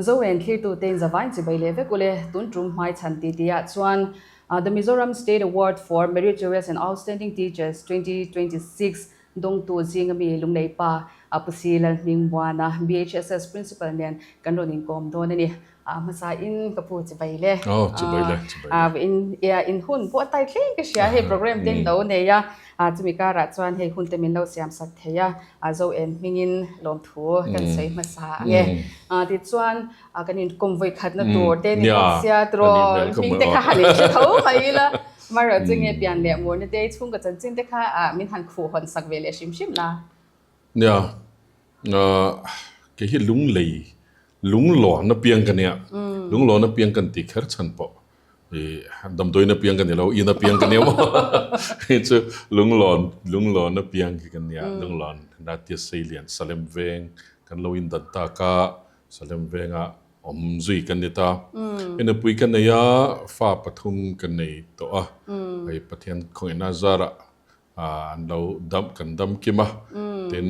Zoen thlirtute in zavain chibai leh vek ule tun tum hmaichhan titi ah chuan The Mizoram State Award for Meritorious and Outstanding Teachers 2026 dawngtu zinga mi Lunglei pa Pusi Lalhmingmuana BHSS Principal nen kan rawn inkawm dawn a ni. A hmasa in ka pu chibai le. Oh, chibai le, chibai le. In ia in hun pawh a tai thleng ka hria hei program te in lo nei a, chumi karah chuan hei hun te min lo siam sak thei a, a zo en hmingin lawmthu kan sawi hmasa ang e. Tichuan kan inkawm vawi khatna tur te ni bawk sia tiraw hming te kha han inhre tho mai ila, amaherawh chu nge pian leh murna te chhungkaw chanchin te kha min han khuh hawn sak ve leh hrim hrim la. Nia, kei hi lunglei Lunglawn apiang ka nia, lunglawn apiang kan tih kher chhan pawh i damdawiin apiang ka ni lo, in apiang ka nia maw hei chu lunglawn lunglawn apiang khi ka nia, lunglawn Natia Seilian Salem veng kan lo indan tak a, Salem venga awm zui kan ni ta. Hei nupui ka nei a, fa pathum ka nei tawh a, hei Pathian khawngaihna zarah an lo dam kan dam kim a, tin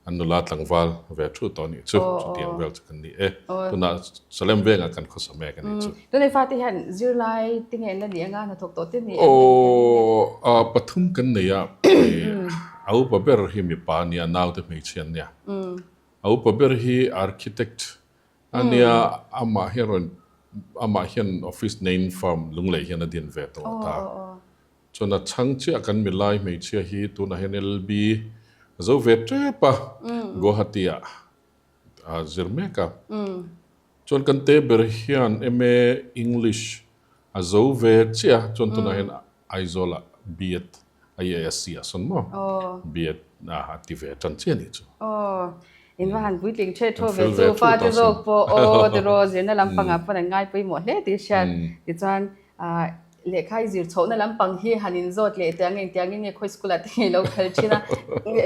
An nula tlangval ve thu tawh nih chu, chutiang vel chu kan ni e. Tunah Salem vengah kan khawsa mek a nih chu. Tunei fate hian zirlai te nge an la ni anga hnathawk tawh te ni em? Aw, pathum kan nei a, a upa ber hi mipa a nia, naute hmeichhia an nia. A upa ber hi architect a nia, amah hian rawn amah hian office neiin firm Lunglei hian a din ve tawh ta. Chuan a chhang chiah kan milai hmeichhia hi tunah hian LB a zo ve tep a, Guwahati ah a zir mek a. Chuan kan te ber hian MA English a zo ve chiah a, chuan tunah hian Aizawl ah B.Ed IASC ah sawn maw B.Ed a ti ve tan chiah a nih chu. Aw, in va han puitling thet thaw ve chu, fate zawk pawh aw tiraw zirna lampangah pawn an ngai pawimawh hle tih hriat tichuan Lehkha i zir chhohna lampang hi han inzawt leh teh ang engtiang in nge khawi school ah te nge i lo kal thin a,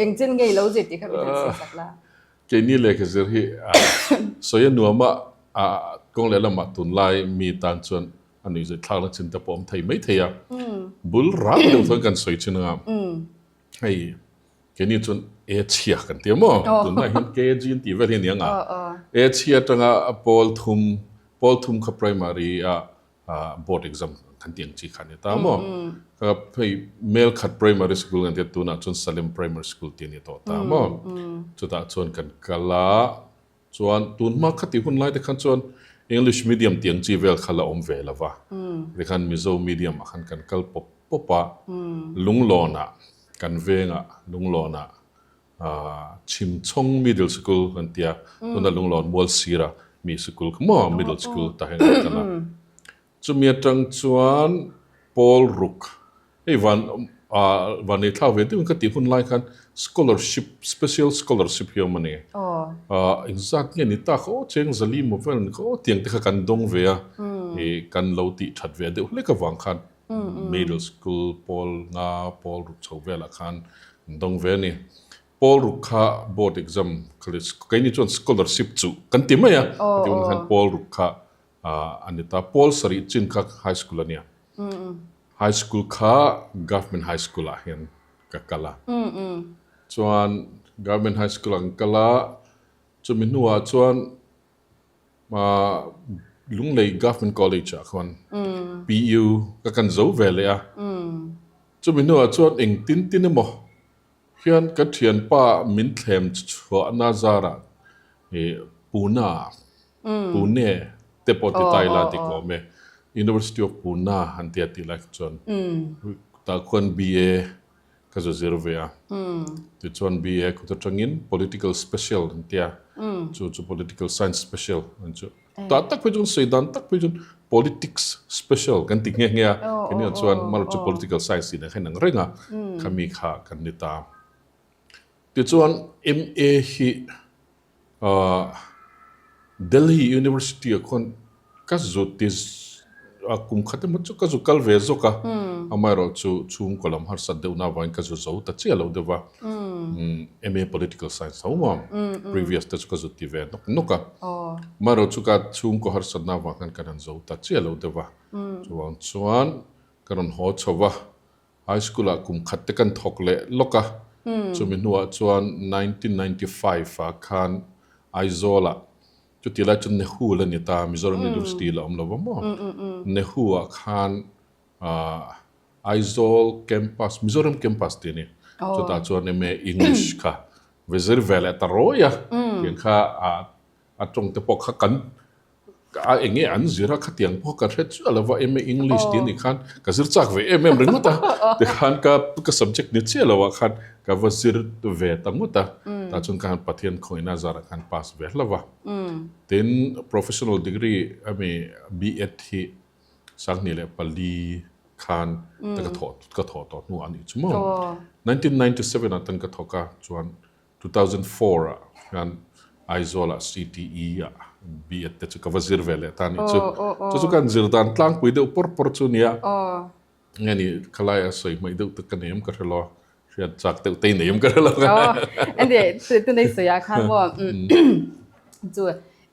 engchen nge i lo zir tih kha min han sawi sak la. Keini lehkha zir hi sawi a nuam a, kawng leh lamah tunlai mi tan chuan a nuihzawih thlakna chin te pawh awm thei mai thei a, bul rak deuh chuan kan sawi thin anga hei keini chuan e chhia kan ti a maw, tunlai hian KG an tih vel hi a ni ang a, e chhia atanga pawl thum, pawl thum kha primary ah board exam kan tih ang chi kha a ni ta maw? Ka hei Melkhat Primary School kan tia tunah chuan Salem Primary School tih a ni tawh ta maw? Chutah chuan kan kal a, chuan tun hma khatih hun lai te khan chuan English medium tih ang chi vel kha la awm ve lo va, tikhan Mizo medium ah khan kan kal pawp pawp a, Lunglawnah kan vengah Lunglawnah Chhimchhawng Middle School kan tia, tuna Lunglawn Mual sira mi sikul kha maw Middle School tah hian kan kal a. Chumi atang chuan Pawl Ruk, hei van van ei thlak ve deuhin ka tih hun lai khan scholarship, special scholarship hi a awm a ni. Engzat nge ni ta kha aw cheng zali maw vel ni kha aw tiang te kha kan dawng ve a, kan lo tih that ve deuh hlek avang khan Middle School pawl nga pawl ruk chho velah khan an dawng ve a ni. Pawl ruk kha board exam kha leh keini chuan scholarship chu kan ti mai a, ka ti hunah khan pawl ruk kha a ni ta. Pawl sarih chin kha high school a nia. High school kha Government High School ah hian ka kal a. Chuan Government High School ah kan kal a, chumi hnuah chuan Lunglei Government College ah khuan PU ka kan zo ve leh a, chumi hnuah chuan eng tin tin emaw hian ka thianpa min thlem chhuahna zarah ih Pune Pune te pawh ti ta ila ti ka awm e, University of Pune an tia tih lai kha chuan tah khuan BA Ka zu zir ve a. Tichuan BA kut atangin Political Special an tia. Chu chu Political Science Special an chu. Tah tak phei chuan sawi dan tak phei chuan Politics Special kan ti nghe nghe a. Keini ah chuan Mar chu Political Science tih nen khan inang reng a. Khami kha kan ni ta. Tichuan MA hi Delhi University ah khuan ka zu ti a kum khat emaw chu ka zu kal ve zawk a, amaherawh chu chhungkaw lam harsat deuhna avangin ka zu zo ta chiah lo deuh va, MA Political Science tho maw previous te chu ka zu ti ve nawk nawk a, amaherawh chu ka chhungkaw harsatna avang khan ka rawn zo ta chiah lo deuh va, chuvang chuan ka rawn haw chho va. High School ah kum khat te kan thawk leh lawk a, chumi hnuah chuan 1995 ah khan Aizawl ah Chuti lai chuan Nehu la ni ta, Mizoram University la awm lo va maw? Nehu ah khan Aizawl campus, Mizoram campus tih a ni. Chutah chuan MA English kha ve zir ve leh ta rawi a, tiang kha a tawng te pawh kha kan a eng nge an zir a khatiang pawh ka hre chiah lo va, MA English tih a nih khan ka zir chak ve em em ringawt a, tikhan ka ka subject ni chiah lo ah khan ka va zir ve ta ngawt a, tah chuan ka han Pathian khawihna zarah khan pass ve hlauh a. Tin, professional degree ami B.Ed hi 2004 khan ta ka thawh ka thawh tawh hnu a nih chu maw. 1997 ah tan ka thawk a, chuan 2004 ah hian Aizawl ah CTE ah B.Ed te chu ka va zir ve leh ta a nih chu. Chu chu kan zir dan tlangpui deuh pawr pawr chu nia. Nge ni khalai a sawi hmaih deuh te ka nei em ka hre lo, hriat chak deuh te i nei em ka hre lo. Ende tunei sawi ah khan maw chu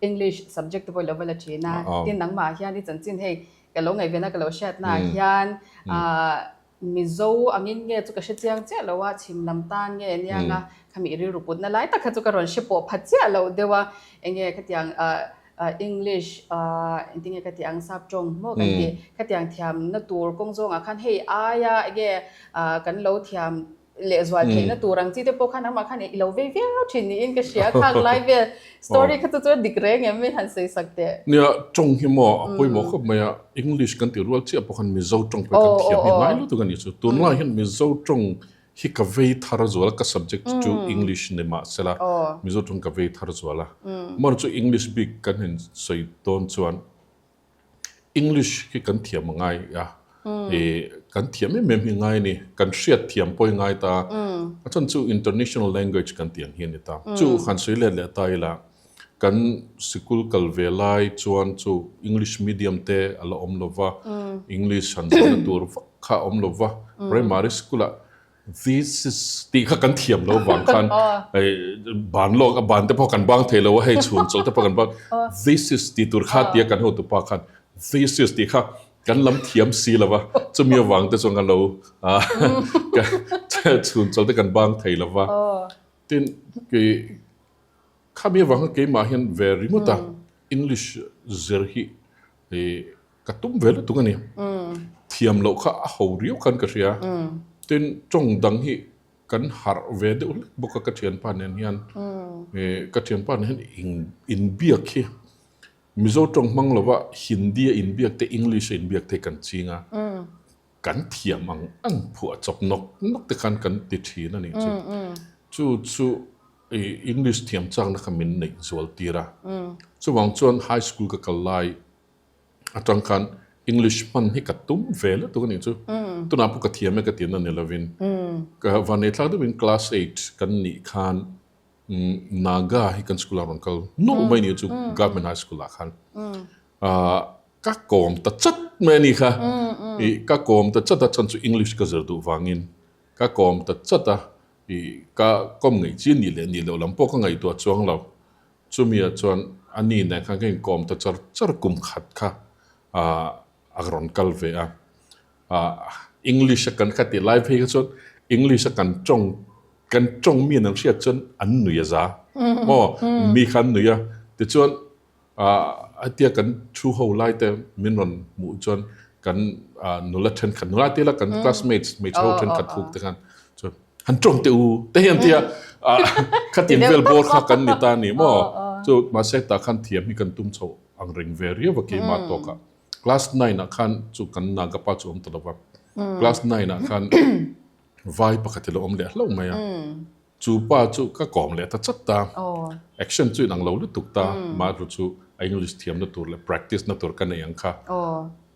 English subject te pawh i lo va la thin a, tin nangmah hian i chanchin hei ka lo ngaihven a ka lo hriatna ah hian Mizo angin nge chu ka hre chiang chiah lo a, chhim lam tan nge aniang a, khami i rilru putna lai tak kha chu ka rawn hre pawh pha chiah loh deuh a, enge khatiang English engtinge ka tih ang sap tawng maw kan tih khatiang thiamna tur kawng zawngah khan hei aia enge kan lo thiam lehzual theihna tur ang chi te pawh khan amah khan i lo vei viau thin niin ka hria khak lai vel story kha chu chuan dik reng em i han sawi sak teh. Nia tawng hi maw a pawimawh khawp mai a, English kan tih rual chiah pawh khan Mizo tawng pawh hi kan thiam hi ngai lutuk a nih chu. Tunlai hian Mizo tawng hi ka vei thar zual a, ka subject chu English ni mah sela Mizo tawng ka vei thar zual a. Amaherawhchu chu English bik kan han sawi dawn chuan English hi kan thiam a ngai a, ih kan thiam em em hi ngai a ni, kan hriat thiam pawh hi ngai ta a, a chhan chu international language kan tih ang hi a ni ta. Chu han sawi let leh ta ila kan sikul kal ve lai chuan chu English medium te a la awm lo va, English han zawhna tur vak kha a awm lo va, primary school ah This is tih kha kan thiam lo vang khan ban lawk a ban te pawh kan bang thei lo a hei chhun chawlh te pawh kan bang this is tih tur kha tia kan hotu pa khan this is tih kha kan lam thiam si lo va chumi avang te chuan kan lo chhun chawlh te kan bang thei lo va tin kei khami avang kha keimah hian ve ringawt a English zir hi Ka tum ve lutuk a ni. Thiam loh kha a ho riau khan ka hria. Tin, tawng dang hi kan harh ve deuh hlek bawk a ka thianpa nen hian. Ka thianpa nen hian inbiak hi Mizo tawng hmang lova Hindi a inbiak te English a inbiak te hi kan ching a. Kan thiam ang ang phuah chawp nawk nawk te khan kan ti thin a nih chu. Chu chu English thiam chakna kha min neih zual tir a. Chuvang chuan high school ka kal lai atang khan English hman hi ka tum ve lutuk a nih chu. Tunah pawh ka thiam e ka tihna ni lovin ka vanei thlak deuhin class eight kan nih khan Naga hi kan school ah rawn kal nawlh mai a nih chu Government High School ah khan. Ka kawm ta chat mai a nih kha. Ih ka kawm ta chat a chhan chu English ka zir duh vangin ka kawm ta chat a ih ka kawm ngaih chi nih leh nih loh lam pawh ka ngaihtuah chuang lo. Chumi ah chuan a ni nen khan ka inkawm ta char char kum khat kha ah a rawn kal ve a. Ah English a kan kha tih lai phei kha chuan English a kan tawng kan tawng mi an hriat chuan an nui a za maw mi kha an nui a tichuan Ah hetia kan thu ho lai te min rawn hmuh chuan kan nula thenkhat nula te la kan classmates hmeichhe ho thenkhat huk te khan chuan han tawng teh u te hian tia khatin vel bawr kha kan ni ta ni maw chu mahse tah khan thiam hi kan tum chho ang reng ve riau a keimah tawkah class nine ah khan chu kan naga pa chu awm ta lova class nine ah khan vai pakhat hi lo awm leh hlauh mai a. Chu pa chu ka kawm leh ta chat ta. Action chu inang lo lutuk ta. Mahru chu a English thiamna tur leh practice na tur ka nei ang kha.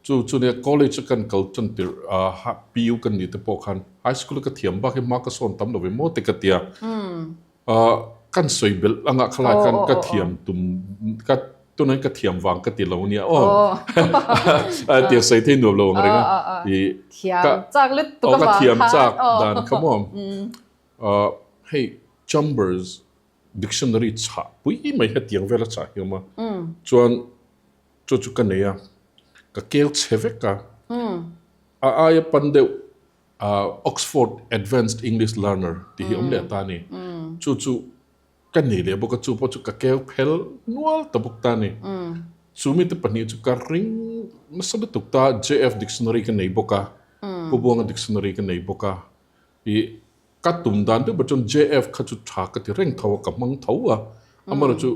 Chu chu nia college a kan kal tan tirh a PU kan nih te pawh khan high school a ka thiam bak hi hma ka sawn tam lo ve maw te ka tia. Kan sawi belh anga khalai khan ka thiam tum ka Tunah ka thiam vang ka ti lo nia aw. Tiang sawi thei nuam lo ang reng a. Thiam chak lutuk avang khan. Ka thiam chak dan kha maw. Hei Chambers dictionary chhah pui mai hetiang vel a chah hi awm a. Chuan chu chu ka nei a, ka kel chhe vek a. A aia pan deuh Oxford Advanced English Learner tih hi awm leh ta a ni. Chu chu. Ka nei leh bawk a, chu pawh chu ka keu phel nual ta bawk ta a ni. Chu mite pahnih chu ka ring nasa lutuk ta, JF Dictionary ka nei bawk a, Pu Buanga Dictionary ka nei bawk a, ih ka tum dan deuh ber chuan JF kha chu tha ka ti reng tho a, ka hmang tho a, amaherawhchu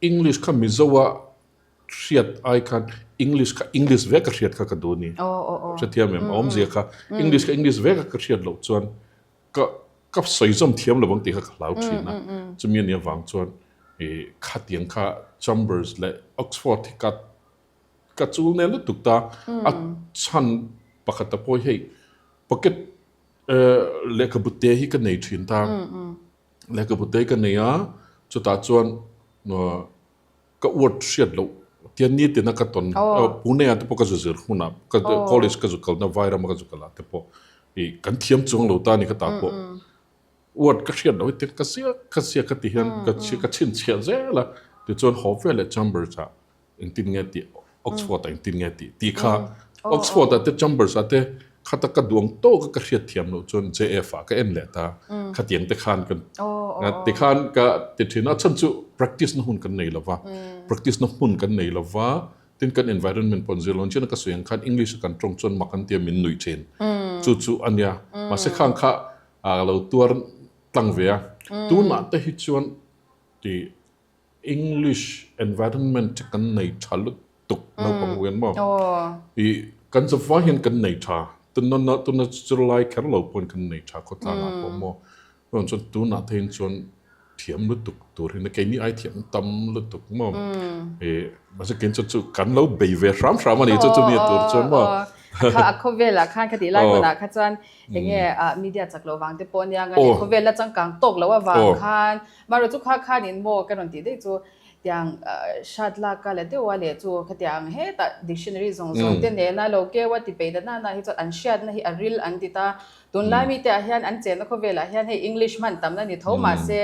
English kha Mizo a hriat ai khan English kha English vek a hriat kha ka duh a ni. Hrethiam em? A awmzia kha English kha English vek a ka hriat loh chuan ka ka sawi zawm thiam lo ang tih kha ka hlau thin a. Chumi anih avang chuan ih khatiang kha Chambers leh Oxford hi ka ka chul nel lutuk ta. A chhan pakhat a pawh hi hei pocket lehkhabu te hi ka nei thin ta. Lehkhabu te hi ka nei a, chutah chuan Ka word hriat loh tian nitin a ka tawn Pune ah te pawh ka zu zir hunah ka college ka zu kalna Vairam a ka zu kal ah te pawh ih kan thiam chuang lo ta a ni ka tah pawh word ka hriat loh hi tiang ka ziak ka ziak ka ti hian ka ka chhinchhiah zel a tichuan haw veleh chambers ah engtin nge tih Oxford ah engtin nge tih tih kha Oxford ah te Chambers ah te khata ka duang tawk a ka hriat thiam loh chuan JF ah ka en leh ta. Khatiang te khan ka tikhan ka ti thin a, chhan chu practice na hun kan nei lo va, practice na hmun kan nei lo va, tin kan environment pawh an zir lo. Engtin a ka sawi ang khan English a kan tawng chuan mak an tia min nuih thin. Chu chu a nia. Mahse khang kha a lo tuar tlang ve a. Tunah te hi chuan ti English environment hi kan nei tha lutuk naupang ho hian maw i kan zavai hian kan nei tha tuna tuna zirlai kher lo pawhin kan nei tha khawtlang ah pawh maw chuan chuan tunah te hian chuan thiam lutuk tur hi keini ai thiam tam lutuk maw i mahse keini chuan chu kan lo bei ve hram hram a ni chu chumi tur chuan maw a khawvelah khan ka tih lai hunah kha chuan enge media chak loh vang te pawh ania nga khawvel la changkang tawk loh avang khan Mahro chu kha khanin maw ka rawn tih daih chu tiang hrat lak ka la deuh a leh chu khatiang hetah dictionary zawng zawng te nena lo keu a ti peih na na hi chuan an hriatna hi a ril an ti ta. Tunlai mite ah hian an chenna khawvelah hian hei English hman tamna ni tho mahse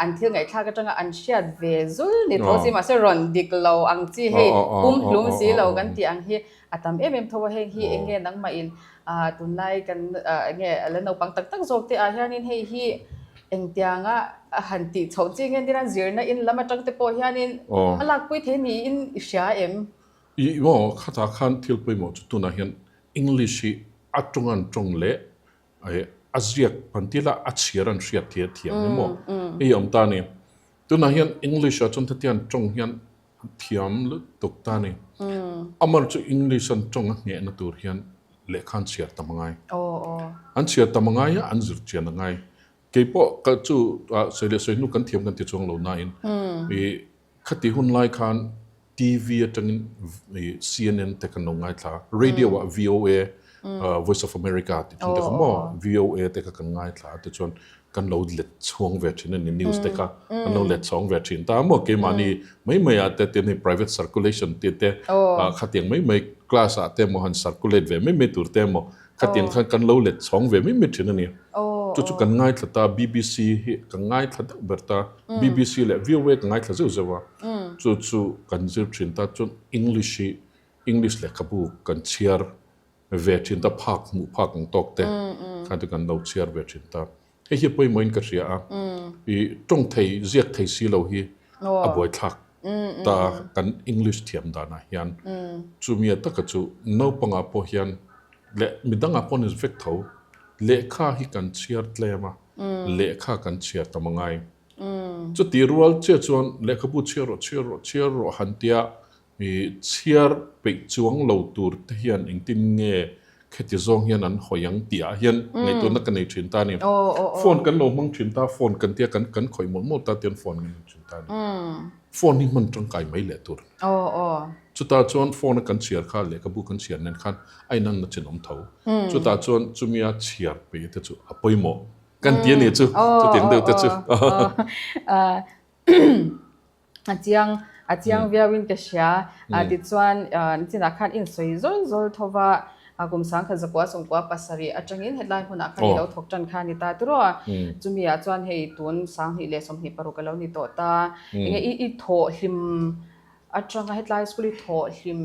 an thil ngaihthlak atanga an hriat ve zul ni tho si mahse rawn dik lo ang chi hei pum hlum si lo kan tih ang hi a tam em em tho a heng hi eng nge nangmah in tunlai kan eng nge la naupang tak tak zawk te ah hianin hei hi Engtianga a han tih chhoh chi nge nia zirna in lam atang te pawh hianin a lakpui thei niin i hria em? Ih maw, khatah khan thil pawimawh chu tunah hian English hi a tawng an tawng leh a ziak han ti la a chhiar an hriat thei a thiam hi maw hei a awm ta a ni. Tunah hian English ah chuan hetiang an tawng hian an thiam lutuk ta a ni. Amar chu English an tawng a nghehna tur hian lehkha an chhiar tam a ngai. An chhiar tam a ngai a, an zir chian a ngai. Kei pawh ka chu sawi leh sawi hnu kan thiam kan ti chuang lo nain ih khati hun lai khan TV atangin ih CNN te kan lo ngaithla a, radio ah VOA Voice of America tih thin te kha maw VOA te kha kan ngaithla a tichuan kan lo let chhuang ve thin a ni news te kha kan lo let chhawng ve thin ta maw keimahni mai mai ah te tin hei private circulation tih te khatiang mai mai class ah te emaw han circulate ve mai mai tur te emaw Khatiang khan kan lo let chhawng ve mai mai thin a ni. Chu chu kan ngaithla ta, BBC hi ka ngaithla deuh ber ta, BBC leh VOA ka ngaithla zeuh zeuh a. Chu chu kan zir thin ta, chuan English hi English lehkhabu kan chhiar ve thin ta, phak hmuh phak ang tawk te khan chu kan lo chhiar ve thin ta. Hei hi pawimawhin ka hria a, i tawng thei, ziak thei si lo hi a buaithlak ta kan English thiam danah hian. Chumi a taka chu naupangah pawh hian leh midangah pawh ni vek tho, lehkha hi kan chhiar tlem a, lehkha kan chhiar tam a ngai. Chuti rual chiah chuan lehkhabu chhiar rawh, chhiar rawh, chhiar rawh han tia I chhiar peih chuang lo tur te hian engtin nge kheti zawng hian an hawi ang tih ah hian ngaihtuahna ka nei thin ta a ni. Phone kan lo hmang thin ta, phone kan tia kan kan khawih mawlh mawlh ta tian phone kan en thin ta a ni. Phone hi hman tangkai mai leh tur. Chutah chuan phone a kan chhiar kha lehkhabu kan chhiar nen khan a inanna chin awm tho. Chutah chuan chumia chhiar peih te chu a pawimawh kan ti a ni chu, chutiang deuh te chu. A chiang, a chiang viau in ka hria. Tichuan, nichinah khan in sawi zawl zawl tho va, kum sangkhat zakua sawmkua pasarih atangin hetlai hmunah khan i lo thawk tan kha a ni ta tiraw a. Chumi ah chuan hei tun 21 leh 26 a lo ni tawh ta. Enge i i thawh hlim atanga hetlai school i thawh hlim.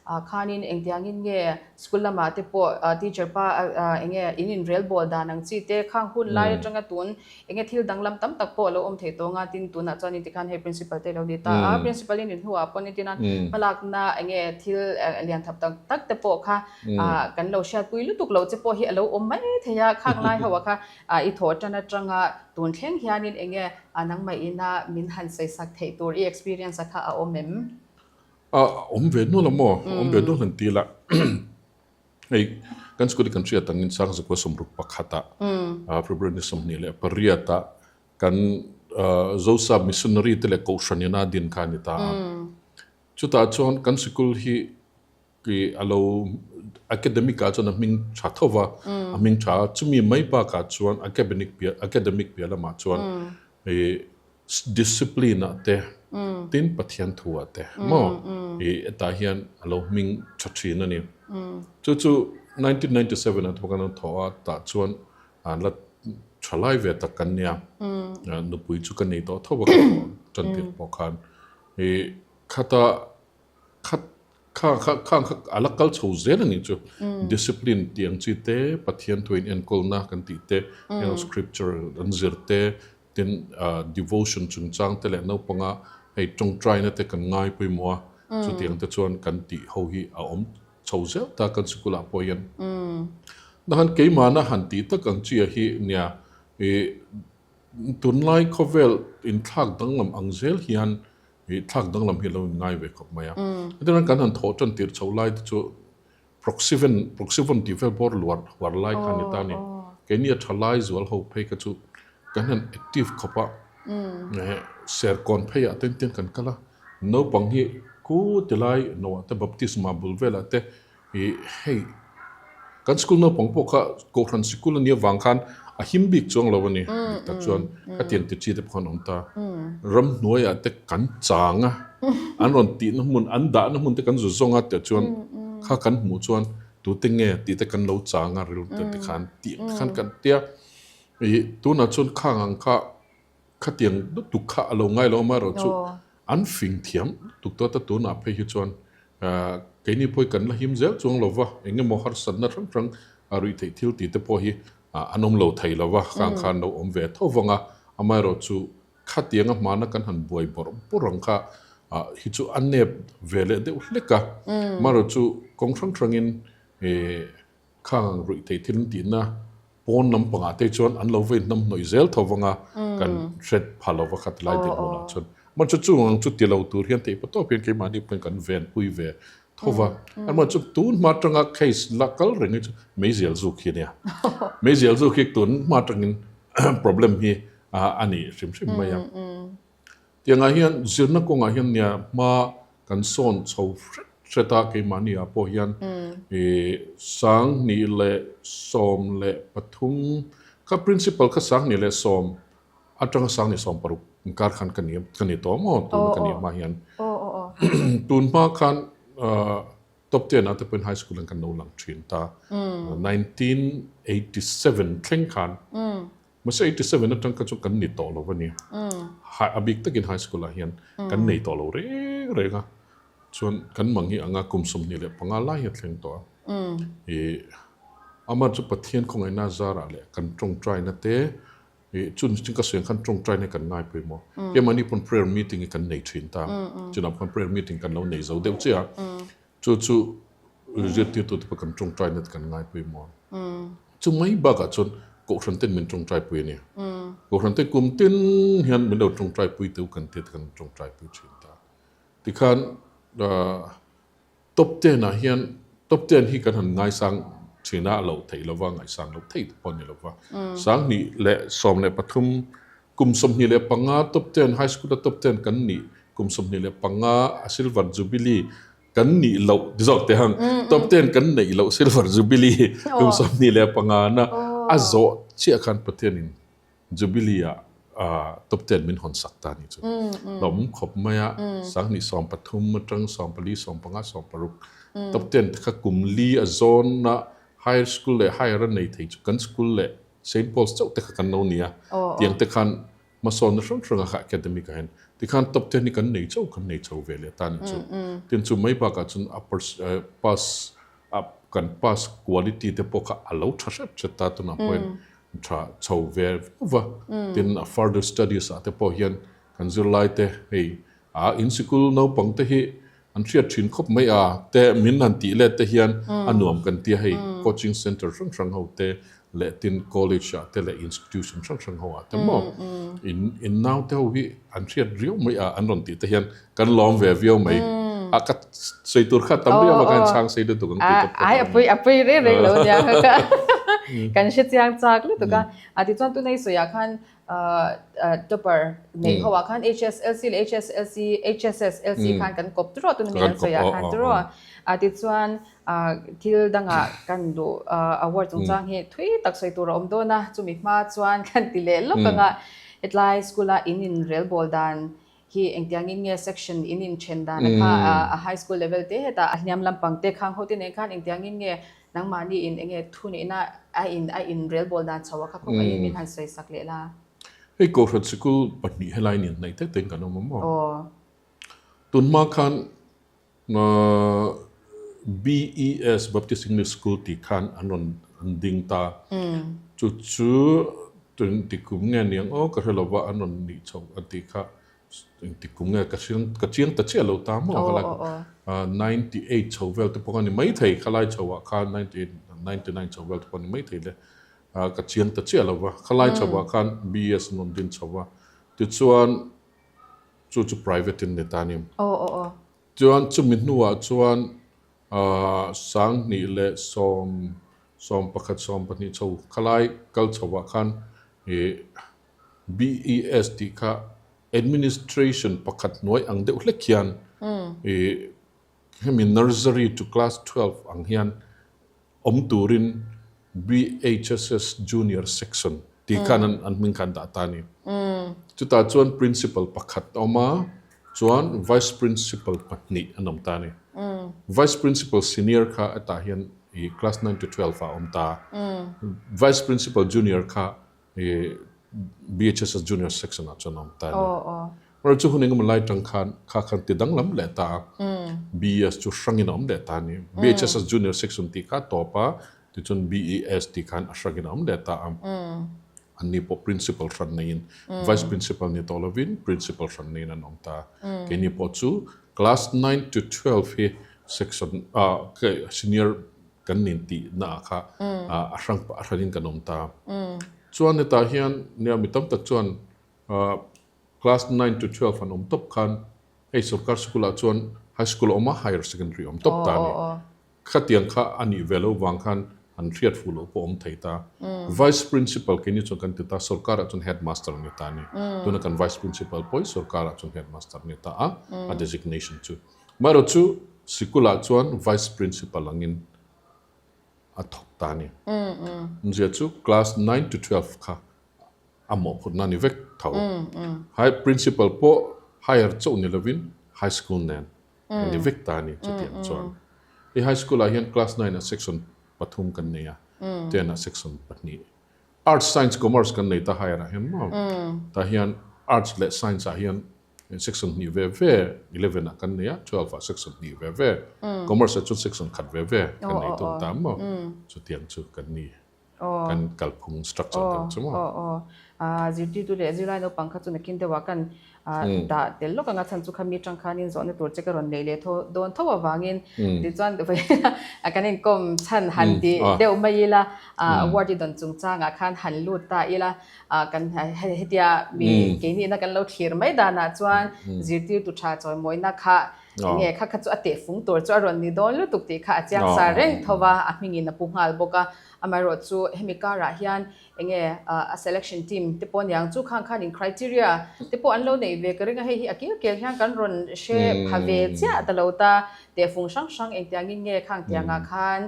Khanin engtiangin nge school lamah te pawh teacher pa enge in inrelbawl dan ang chi te khang hun lai atanga tun enge thil danglam tam tak pawh a lo awm thei tawng a, tin tunah chuan inti khan hei principal te lo ni ta a, principal in inhnuah pawn intina hmalakna enge thil lian thap tak tak te pawh kha kan lo hriatpui lutuk loh che pawh hi a lo awm mai thei a, khang lai ho ah kha i thawh tan atanga tun thleng hianin enge nangmah ina min han sawisak theih tur i experience a kha a awm em? A awm ve nual a maw? Awm ve nual han ti la. Hei kan school hi kan hriat angin Sangzakua sawmruk pakhatah February ni 28 ah kan Zosa Missionary te leh Kohhran ina din kha a ni ta a. Chutah chuan kan sikul hi a lo academic ah chuan a hming tha tho va, a hming tha a, chumi mai bakah chuan academic piah academic piah lamah chuan Discipline ah te, tin Pathian thu ah te maw i hetah hian a lo hming tha thin a ni. Chu chu 1997 ah te pawh kan lo thawh a, tah chuan la tha lai ve tak kan nia. Nupui chu ka nei tawh tho a ka thawh tan tirh pawh khan i khata khat kha kha khang kha a la kal chho zel a nih chu. Discipline tih ang chi te, Pathian thu in enkawlna kan tih te, scripture an zir te, Tin, devotion chungchang te leh naupanga hei tawngtaina te kan ngai pawimawh a, chutiang te chuan kan tih ho hi a awm chho zel ta kan sikulah pawh hian. Nahan keimahna han tih tak ang chi a hi nia, ih tunlai khawvel inthlak danglam ang zel hian ih thlak danglam hi a lo inngai ve khawp mai a. Hetiang kan han thawh tan tirh chho lai te chu Proxyvan, Proxyvon tih vel bawr luar huar lai kha a ni ta a ni. Keini a tha lai zual ho phei kha chu kan han active khawp a, Serkawn pheiah te engtin kan kal a, naupang hi ku ti lai noah te baptisma bul velah te ih hei kan school naupang pawh kha Kohhran sikul a nih avang khan a him bik chuang lo a ni dik tak chuan khatiang ti chi te pawh khan awm ta. Ramhnuaiah te kan chang a, an rawn tihna hmun, an dahna hmun te kan zu zawng a tih chuan kha kan hmuh chuan tute nge tih te kan lo chang a rilru te tikhan tih ang te khan kan tia. Ih tunah chuan khang ang kha khatiang lutuk kha a lo ngai lo amaherawh chu an fing thiam lutuk tawh ta tunah phei hi chuan keini pawh hi kan la him zel chuang lo va, eng emaw harsatna hrang hrang ruih theih thil tih te pawh hi an awm lo thei lo va, khang khan lo awm ve tho vang a, amaherawh chu Khatianga hmana kan han buai bawrh bawrh ang kha hi chu a nep ve leh deuh hlek a. Amaherawh chu kawng hrang hrangin khang ang ruih theih thil an tihna pawn lampangah te chuan an lo vei hnam hnawih zel tho vang a, kan hre pha lo va kha tilai dinhmunah chuan. Amaherawh chu chung ang chu ti lo tur hian theih patawp hian keimahni pawhin kan venpui ve tho va. Amaherawh chu tun hma atanga case la kal reng hi chu meizial zuk hi a nia. Meizial zuk hi tun hma atangin problem hi a ni hrim hrim mai a. Tiangah hian zirna kawngah hian nia hma kan sawn chho hret hret a keimahni ah pawh hian 2013 kha principal kha 2010 atanga 2016 inkar khan ka ni ka ni tawh maw tuna ka nih hma hian tun hma khan Top ten ah te pawhin high school an kan lo lang thin ta. 1987 thleng khan mahse 87 atang kha chu kan ni tawh lo a ni. A bik takin high school ah hian kan nei tawh lo reng reng a. Chuan kan mang hi anga kum 25 lai hi a thleng tawh a. Ih amah chu Pathian khawngaihna zarah leh kan tawngtaina te Ih chun chu ka sawi ang khan tawngtai na kan ngai pawimawh. Keimahni pawn prayer meeting hi kan nei thin ta. Chunah khan prayer meeting kan lo nei zo deuh chiah a. Chu chu zirtirtu te pawh kan tawngtai na te kan ngai pawimawh. Chu mai bakah chuan Kohhran ten min tawngtai pui a ni. Kohhran te kum tin hian min lo tawngtai pui teu kan tia te kan tawngtai pui thin ta. Tikhan Top ten ah hian top ten hi kan han ngaisang thin a, a loh theih lova, ngaihsan loh theih te pawh a ni lova. 2013 kum 25 top ten high school a top ten kan nih kum 25 a silver jubilee kan nih loh ti zawk teh ang top ten kan neih loh silver jubilee kum 25 na a zawh chiah khan Pathianin Jubilee ah top ten min hawn sak ta ni chu. Lawm khawp mai a, 2013 atang 14, 15, 16 top ten te kha kum li a zawn a higher school leh higher a nei thei chu kan school leh Saint Paul's chauh te kha kan lo ni a. Tiang te khan hmasawnna hrang hrang a kha academic ah hian. Tikhan top ten hi kan nei chauh kan nei chho ve leh ta a nih chu. Tin chu mai bakah chuan a pass a kan pass quality te pawh kha a lo tha hret hret ta tunah pawhin tha chho ve viau va. Tin a further studies ah te pawh hian kan zirlai te hei a in sikul naupang te hi an hriat thin khawp mai a te min han tih let te hian a nuam kan tia hei coaching center hrang hrang ho te leh tin college ah te leh institution hrang hrang ho ah te maw in in nau te ho hi an hriat riau mai a an rawn tih te hian kan lawm ve viau mai a ka sawi tur kha tam riau a ka inchhang sei lutuk ang tih te pawh ai a pui a pui reng reng lo nia kan hre chiang chak lutuk a a tichuan tunei sawiah khan Topper nei ho ah khan HSLC leh HSLC HSSLC khan kan kawp turaw tuna mi an sawi ah khan turaw a tichuan thil dangah kan duh award chungchang hi thui tak sawi tur a awm dawn a chumi hma chuan kan ti leh lawk anga hetlai school a in in relbawl dan hi engtiangin nge section in in then dan a kha a high school level te hetah a hniam lampang te khang ho te nen khan engtiangin nge nangmahni in enge thu nihna a in a in relbawl dan chho a kha khawp aiin min han sawi sak leh la. Hei Kohhran sikul pahnih helai nen hnaih tek tein kan awm a maw? Tunhma khan BES, Baptist English School tih khan an rawn an ding ta. Chu chu engti kum nge niang aw ka hre lova an rawn nih chhoh an tih kha engti kum nge ka hriang ka chiang ta chiah lo ta maw khalai 98 chho vel te pawh a ni maithei khalai chho ah khan 98 99 chho vel te pawh a ni maithei le ka chiang ta chiah lova khalai chho ah khan BES an rawn din chho a tichuan chu chu private in ni ta a ni. Chuan chumi hnuah chuan Sanghnih leh sawm, sawm pakhat, sawm pahnih chho khalai kal chhoah khan ih BES tih kha administration pakhat hnuai ang deuh hlek hian ih hemi nursery to class 12 ang hian awm turin BHSS Junior Section tih khan an hming kha an dah ta a ni. Chutah chuan Principal pakhat a awm a, chuan Vice Principal pahnih an awm ta a ni. Vice Principal Senior kha hetah hian ih Class 9 to 12 ah a awm ta a. Vice Principal Junior kha ih BHSS Junior Section ah chuan a awm ta a ni. Rawh chu hun engemaw lai tang khan kha khan ti danglam leh ta a, BES chu hrangin a awm leh ta a ni. BHSS Junior Section tih kha a tawp a, tichuan BES tih khan a hrangin a awm leh ta a. Anni pawh Principal hran neiin, Vice Principal ni tawh lovin Principal hran neiin an awm ta a. Keini pawh chu Class 9 to 12 hi Section Senior kan nin tih naah kha a hrang a hranin kan awm ta a. Chuan hetah hian nia mi tam tak chuan Class 9 to 12 an awm tawp khan hei sorkar school ah chuan high school a awm a, higher secondary a awm tawp ta a ni. Khatiang kha a nih ve lo vang khan an hriat fuh loh pawh a awm thei ta. Vice Principal keini chuan kan ti ta, sorkar ah chuan headmaster a ni ta a ni. Tuna kan Vice Principal pawh hi sorkar ah chuan headmaster a ni ta a, a designation chu. Amaherawhchu sikul ah chuan Vice Principal angin a thawk ta a ni. Awmzia chu class 9 to 12 kha a mawhphurhna a ni vek tho. High Principal pawh higher chauh ni lovin High School nen a ni vek ta a ni chutiang chuan. Hei High School ah hian Class 9 ah Section pathum kan nei a, 10 ah Section pahnih. Arts, Science, Commerce kan nei ta higher ah hian maw? Tah hian Arts leh Science ah hian Section hnih ve ve 11 ah kan nei a, 12 ah Section hnih ve ve, Commerce ah chuan Section khat ve ve kan nei thung ta maw? Chutiang chu kan ni. Kan kalphung structure deuh chu maw? Aw aw. Zirtirtu leh zirlai naupang kha chu nakin deuhah kan dah tel lawk ang a chhan chu khami atang khanin zawhna tur che ka rawn nei leh tho dawn tho avangin tichuan kan inkawm chhan han ti deuh mai ila award i dawn chungchangah khan han lut ta ila kan hetia mi keinihna kan lo thlir mai danah chuan zirtirtu tha chawimawina kha Enge kha kha chu a tehfung tur chu a rawn ni dawn lutuk tih kha a chiang sa reng tho va, a hmingin a pu nghal bawk a. Amaherawh chu hemi karah hian enge a selection team te pawh aniang chu khang khanin criteria te pawh an lo neih ve ka ring a, hei hi a kil kel hian kan rawn hre pha ve chiah ta lo ta. Tehfung hrang hrang engtiangin nge khang tiangah khan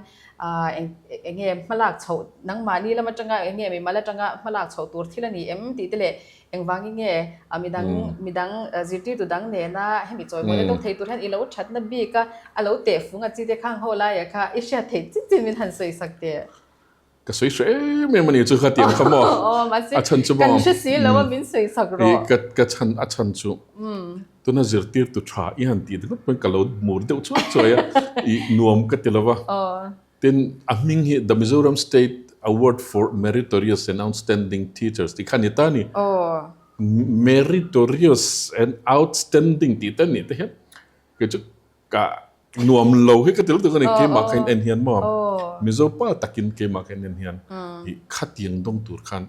enge hmalak chhoh nangmahni lam atanga enge mimal atanga hmalak chhoh tur thil a ni em tih te leh Engvangin nge a midang midang zirtirtu dang nena hemi chawimawina dawng thei tur hian i lo thatna bik a, a lo tehfung a chi te khang ho laia kha i hriat theih chin chin min han sawi sak teh. Ka sawi hre em em a ni chu kha tiang kha maw? A chhan chu maw? Kan hre si lo a min sawi sak rawh. Ka ka chhan a chhan chu tuna zirtirtu tha i han tih ringawt pawn ka lo mur deuh chuai chuai a, i nuam ka ti lo va. Tin a hming hi The Mizoram State Award for Meritorious and Outstanding Teachers tih kha a ni ta a ni. Meritorious and Outstanding tih te a nih te hian kei chu Ka nuam lo hi ka ti lutuk a ni, keimah kha in en hian maw Mizo pa takin keimah kha in en hian i khatiang dawng tur khan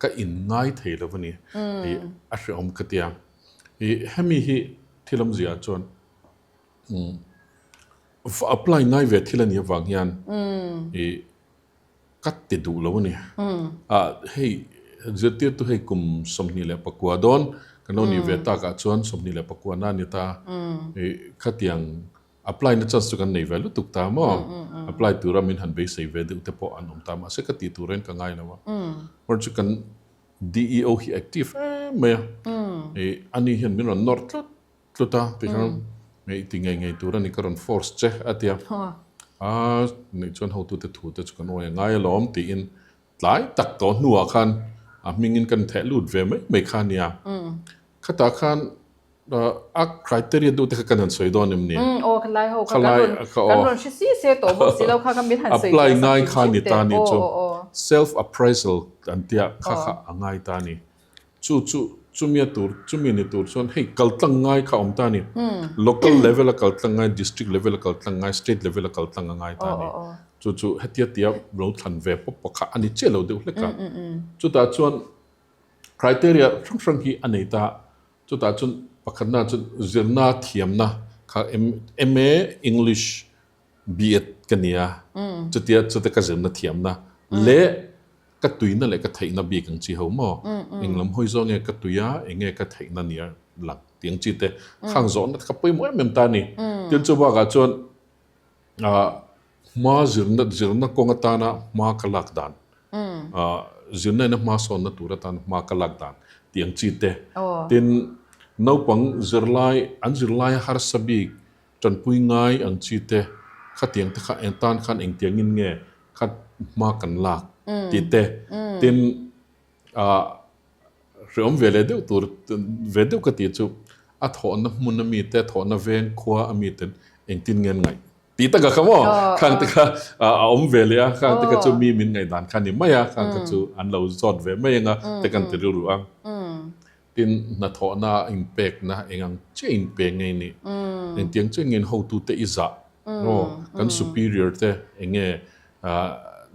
ka in ngai thei lo a ni, i a hrehawm ka ti a. I hemi hi thil awmzia ah chuan va apply ngai ve thil a nih avang hian i Ka ti duh lo a ni. Ah, hei zirtirtu hei kum 24 dawn kan lo nih ve takah chuan 24 na a ni ta. Ih, khatiang apply na chance chu kan nei ve lutuk ta maw? Apply tura min han beisei ve deuh te pawh an awm ta mahse ka tih tur hian ka ngai lo a. Hmar chu kan DEO hi active em mai a. Ih, ani hian min rawn nawr tlat Tlut a, tikhan i ti ngei ngei tur a ni, ka rawn force che a ti a. A nih chuan hotute thu te chu kan awi a ngai alawm tiin tlai tak tawh hnuah khan a hmingin kan theh lut ve mai mai kha a nia. Khatah khan a criteria duh te kha kan han sawi dawn em ni? Aw khalai ho kha kan rawn kan rawn hre si se tawh bawk si lo kha kha min han sawi Apply ngai kha ni ta ni chu self appraisal an tia kha kha a ngai ta a ni. Chu chu chumi a tur chumi ni tur chuan hei kal tlang ngai kha a awm ta a ni. Local level a kal tlang ngai, district level a kal tlang ngai, state level a kal tlang a ngai ta a ni. Chu chu hetia tia lo thlan ve pawp pawh kha a ni chiah lo deuh hlek a. Chutah chuan criteria hrang hrang hi a nei ta. Chutah chuan pakhatna chuan zirna thiamna kha MA English B.Ed ka ni a, chutia chute ka zirna thiamna leh ka tuina leh ka theihna bik ang chi ho maw? Eng lam hawi zawng nge ka tui a, eng nge ka theihna nia lang tih ang chi te khang zawhna te kha pawimawh em em ta a ni. Tin chu bakah chuan hma zirna zirna kawng atana hma ka lak dan, zirna ina hma sawnna tur atana hma ka lak dan tih ang chi te. Tin naupang zirlai an zirlai harsa bik Tanpui ngai ang chi te, khatiang te kha eng tan khan engtiangin nge kha hma kan lak tih te, tin ah hreawm ve leh deuh tur ve deuh ka tih chu a thawhna hmun a mi te, thawhna veng khua a mi ten engtin nge an ngaih tih taka kha maw khang te kha a awm ve leh a, khang te kha chu mi min ngaihdan kha a ni mai a, khang kha chu an lo zawt ve mai anga te kan ti rilru ang. Tin, hnathawhna inpekna eng ang chiah inpek nge nih? Engtiang chiah nge hotute i zah? Aw, kan superior te eng nge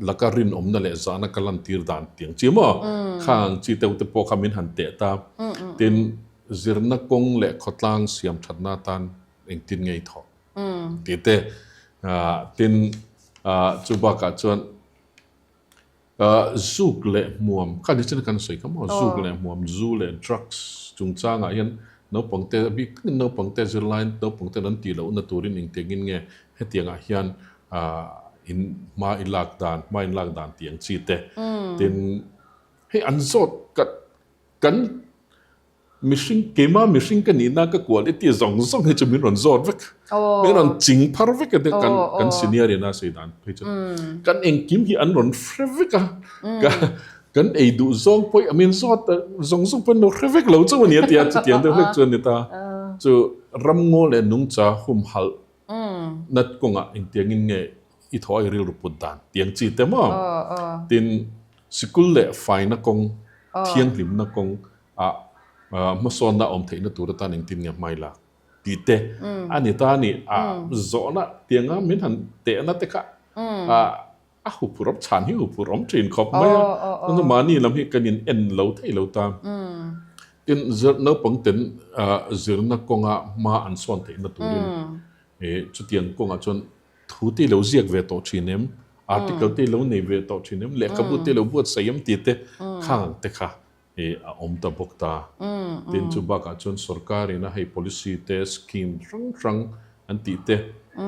laka rinawmna leh zahna ka lantir dan tiang chi maw? Khang chi deuh te pawh kha min han teh ta. Tin, zirna kawng leh khawtlang siam thatna atan engtin nge i thawh? Tih te. Tin, chu bakah chuan Zuk leh hmuam, kha ni chin kan sawi kha maw, zuk leh hmuam, zu leh drugs chungchangah hian naupangte a bik takin naupangte zirlai naupangten an tih lohna turin engtiangin nge hetiangah hian in hma i lak dan, hma in lak dan tih ang chi te. Tin, hei an zawt kan Mihring, keimah mihring ka nihna ka quality zawng zawng hi chu min rawn zawt vek. Min rawn ching phar vek a kan kan senior in a sawi dan phei chu. Kan engkim hi an rawn hre vek a. Ka kan ei duh zawng pawh min zawt zawng zawng pawh an lo hre vek lo chauh a ni a tia chutiang deuh hlek chu a ni ta. Chu ramngaw leh nungcha humhalh na kawngah engtiangin nge i thaw a i rilru put dan tiang chi te maw. Tin, sikul leh faina kawng, thianghlimna kawng ah hmasawnna awm theihna tur atan engtin nge hmai lak tih te a ni ta a ni. A zawhna tianga min han tehna te kha a huphurh awm chhan hi huphurh awm thin khawp mai a. Chuan chu mahni lam hi kan in en lo thei lo ta. Tin, naupang ten zirna kawnga hma an sawn theihna turin chutiang kawngah chuan thu te i lo ziak ve tawh thin em, article te i lo nei ve tawh thin em, lehkhabu te i lo buatsaih em tih te khang ang te kha i a awm ta bawk ta. Tin, chu bakah chuan sorkar ina hei policy te, scheme hrang hrang an tih te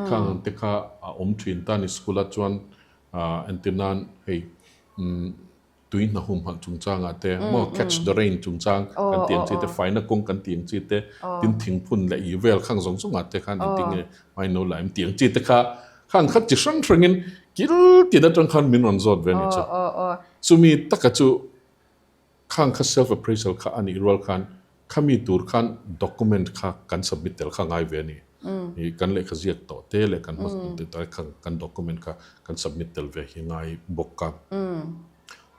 khang ang te kha a awm thin ta ni. School ah chuan entir nan hei tui hna humhalh chungchangah te maw catch the rain chungchang kan tih ang chi te, faina kawng kan tih ang chi te, tin thingphun leh ih vel khang zawng zawngah te khan engtin nge hmai no la em tih ang chi te kha. Khan kha chi hrang hrangin kil tin atang khan min rawn zawt ve a nih chu. Chumi taka chu khang kha self appraisal kha a nih rual khan khami tur khan document kha kan submit tel kha ngai ve a ni. Kan lehkha ziak tawh te leh kan hma kan document kha kan submit tel ve hi ngai bawk a.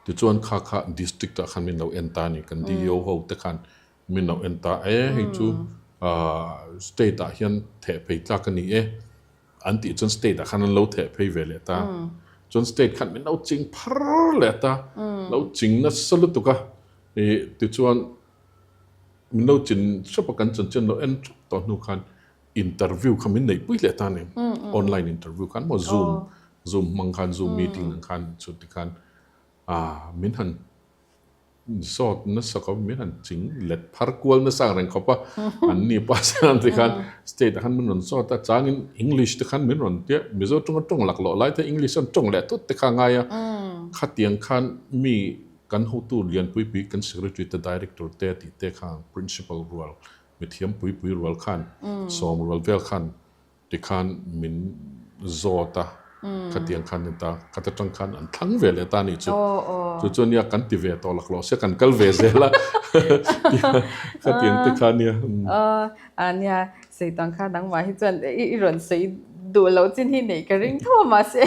Tichuan kha kha district ah khan min lo en ta a ni. Kan DEO ho te khan Min lo en ta e, hei chu state ah hian theh phei tlak a ni e an tih chuan state ah khan an lo theh phei ve leh ta. Chuan state khan min lo ching phar leh ta, lo ching nasa lutuk a, ih tichuan min lo chin hrep a kan chanchin lo en hrep tawh hnu khan interview kha min neih pui leh ta a ni. Online interview khan maw zoom zoom hmang khan zoom meeting ang khan chuti khan min han Zawt nasa khawp min han ching let phar kual nasa ang reng khawp a, an ni pa chuan ti khan state ah khan min rawn zawt a, changin English te khan min rawn tia, Mizo tawnga tawng laklawh lai te English chuan tawng leh tut te kha a ngai a, khatiang khan mi kan hotu lianpui pui kan secretary te director te tih te kha principal rual mithiam pui pui rual khan sawm rual vel khan Tikhan min zawt a, khatiang khan ni ta, khat atang khan an thlang ve leh ta a nih chu. Chu chu ania kan ti ve tawh laklawh sia kan kal ve zel a, khatiang te kha ania. Aw nia, sawi tang kha nangmah hi chuan i rawn sawi duh loh chin hi neih ka ring tho a mahse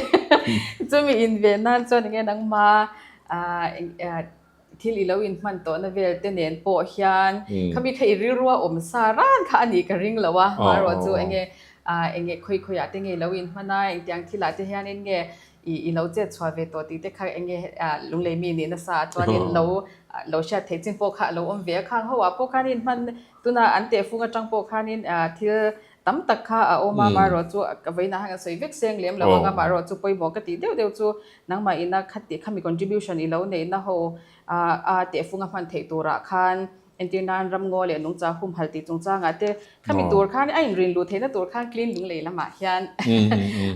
chumi inven nan chuan enge nangmah Thil i lo inhman tawhna vel te nen pawh hian khami kha i rilrua awm sa ran kha a nih ka ring lo a, hmarawh chu enge enge khawi khawiah te nge i lo inhman a, engtiang thilah te hianin nge i lo chet chhuah ve tawh tih te kha enge lunglei mi nih nasa ah chuanin lo lo hriat theih chin pawh kha a lo awm ve a, khang ho ah pawh khan inhman tuna an tehfung atang pawh khanin thil tam tak kha a awm a, amaherawh chu ka vawiinah khan ka sawi vek seng lem lo ang a, amaherawh chu pawimawh ka tih deuh deuh chu nangmah ina khati khami contribution i lo neihna ho a tehfung a hman theih turah khan entir nan ramngaw leh nungcha humhal tih chungchangah te khami tur khan a inrin luh theihna tur khan clean lunglei lamah hian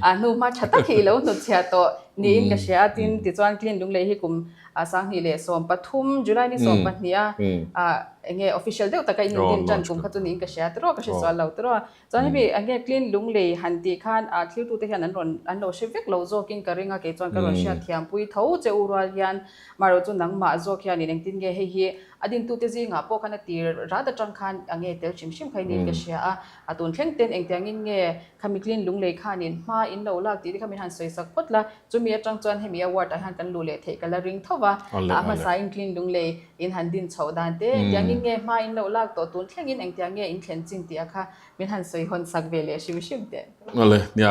a hnuhma tha tak hi i lo hnutchhiah tawh niin ka hria a, tin tichuan clean lunglei hi kum 2013 July ni 12 a Enge official deuh taka in indin tan kum kha chu niin ka hria tiraw ka hre sual lo tiraw. Chuan hemi enge clean lunglei han tih khan ah thiltute hian an rawn an lo hre vek lo zawkin ka ring a kei chuan ka rawn hriat thiam pui tho che u rual hian marawh chu nangmah zawk hianin engtin nge hei hi a dintute zingah pawh khan a tir rat atang khan enge tel hrim hrim kha niin ka hria a a tun thleng ten engtiangin nge khami clean lunglei khanin hma in lo lak tih te kha min han sawi sak phawt la chumi atang chuan hemi award ah hian kan luh leh theih ka la ring tho va a hmasain clean lunglei In han din chhoh dan te, engtiangin nge hma in lo lak tawh tun thlengin engtiang nge in thlen chin tih a kha min han sawi hawn sak ve leh hrim hrim teh. Awle, nia,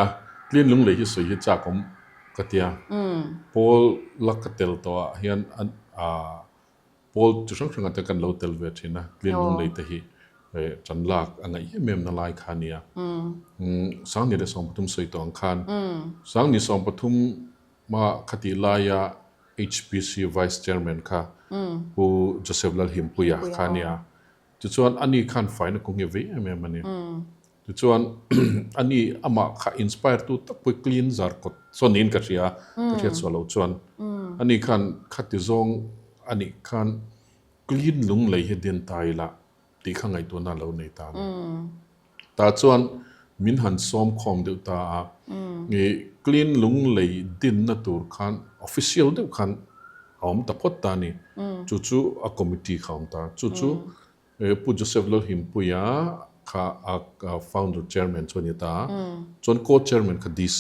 Clean Lunglei hi sawi hi chak awm ka tia. Pawl la ka tel tawh ah hian an ah pawl chi hrang hrang ah te kan lo tel ve thin a, Clean Lunglei te hi tan lak a ngaih em em na lai kha nia. Sangni leh 13 sawi tawh ang khan Sangni 13 ma khatih laia HPC Vice Chairman kha Pu Joseph Lalhimpuia kha a nia. Tichuan ani khan faina kawng hi a vei em em a ni. Tichuan ani amah kha inspire tu tak pawh hi clean zar kawt chuan niin ka hria, ka hriat suah loh chuan. Ani khan khati zawng anih khan clean lunglei hi din ta ila tih kha ngaihtuahna a lo nei ta a ni. Tah chuan min han sawm khawm deuh ta a, i clean lunglei dinna tur khan official deuh khan a awm ta phawt ta a ni. Chu chu a committee kha a awm ta. Chu chu Pu Joseph Lalhimpuia kha a founder chairman chu a ni ta a, chuan co-chairman kha DC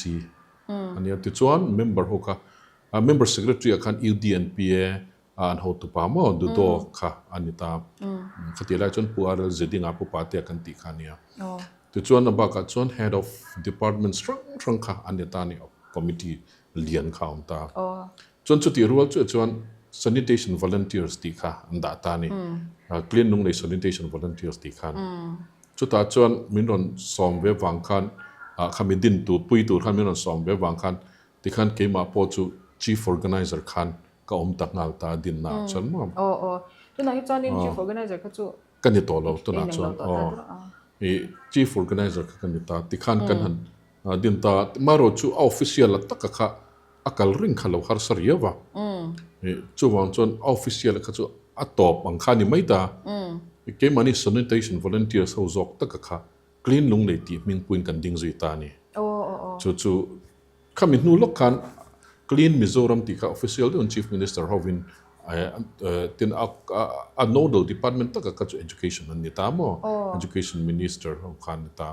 a ni a. Tichuan member ho kha member secretary ah khan UDNPA A an hotupa maw Dudo kha a ni ta. Khatih lai chuan Pu RL Zedinga Pu Patea kan tih kha a nia. Tichuan a bakah chuan Head of Departments hrang hrang kha a ni ta a ni, committee lian kha a awm ta. Chuan chutih rual chuah chuan Sanitation Volunteers tih kha an dah ta a ni, Clean Lunglei Sanitation Volunteers tih khan. Chutah chuan min rawn sawm ve vang khan, khami din tur, pui tur khan min rawn sawm ve vang khan tikhan keimah pawh chu Chief Organiser khan Ka awm ta nghal ta dinna ah chuan maw? Aw aw. Tunah hi chuanin Chief Organiser kha chu Ka ni tawh lo tunah chuan aw. I Chief Organiser kha ka ni ta tikhan kan han din ta marawh chu a official a taka kha a kal reng kha lo harsa riau a. I chuvang chuan a official kha chu a tawp ang kha a ni mai ta. Keimahni sanitation volunteers ho zawk taka kha Clean Lunglei tih hming puiin kan ding zui ta a ni. Chu chu khami hnu lawk khan Clean Mizoram tih kha official deuhin Chief Minister hovin tin a nodal department taka kha chu Education an ni ta maw? Education Minister ho kha an ni ta.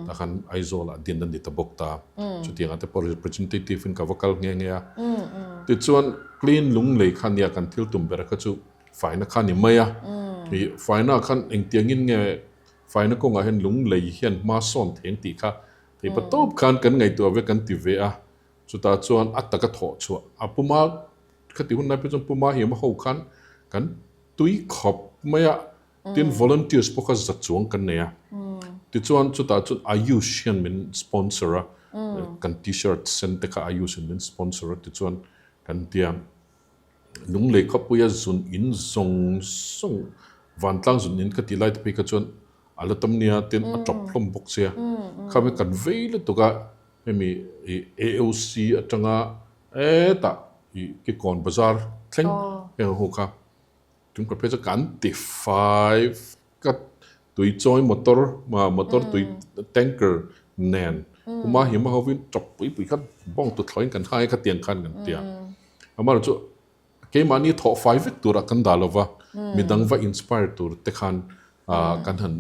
Tah khan Aizawl ah din a ni ta bawk ta. Chutiangah te pawh representative in ka va kal nghe nghe a. Tichuan Clean Lunglei kha nia kan thil tum ber kha chu faina kha a ni mai a. Ih faina khan engtiangin nge faina kawngah hian Lunglei hian hma sawn theng tih kha theipa tawp khan kan ngaihtuah ve kan ti ve a. Chutah chuan a taka thawh chhuah a puma khati hun lai pawh chuan puma hiam a ho khan kan tui khawp mai a, tin volunteers pawh kha za chuang kan nei a. Tichuan chutah chuan Ayush hian min sponsor a, kan t-shirt sen te kha Ayush in min sponsor a tichuan kan tia Lunglei khawpuia zun in zawng zawng vantlang zun in ka tih lai te phei kha chuan a la tam nia tin a tawp hlawm bawk sia khami kan vei lutuk a. Hemi ih AOC atanga hetah ih Kikawn Bazar thleng heng ho kha tum ka phei chu kan ti fai ka tui chawi motor motor tui tanker nen kuma hima hovin tawp pui pui kha bawng tuthlawin kan hai kha tiang khan kan tia amaherawhchu Keimahni thawh fai vek turah kan dah lova, midang va inspire tur te khan kan han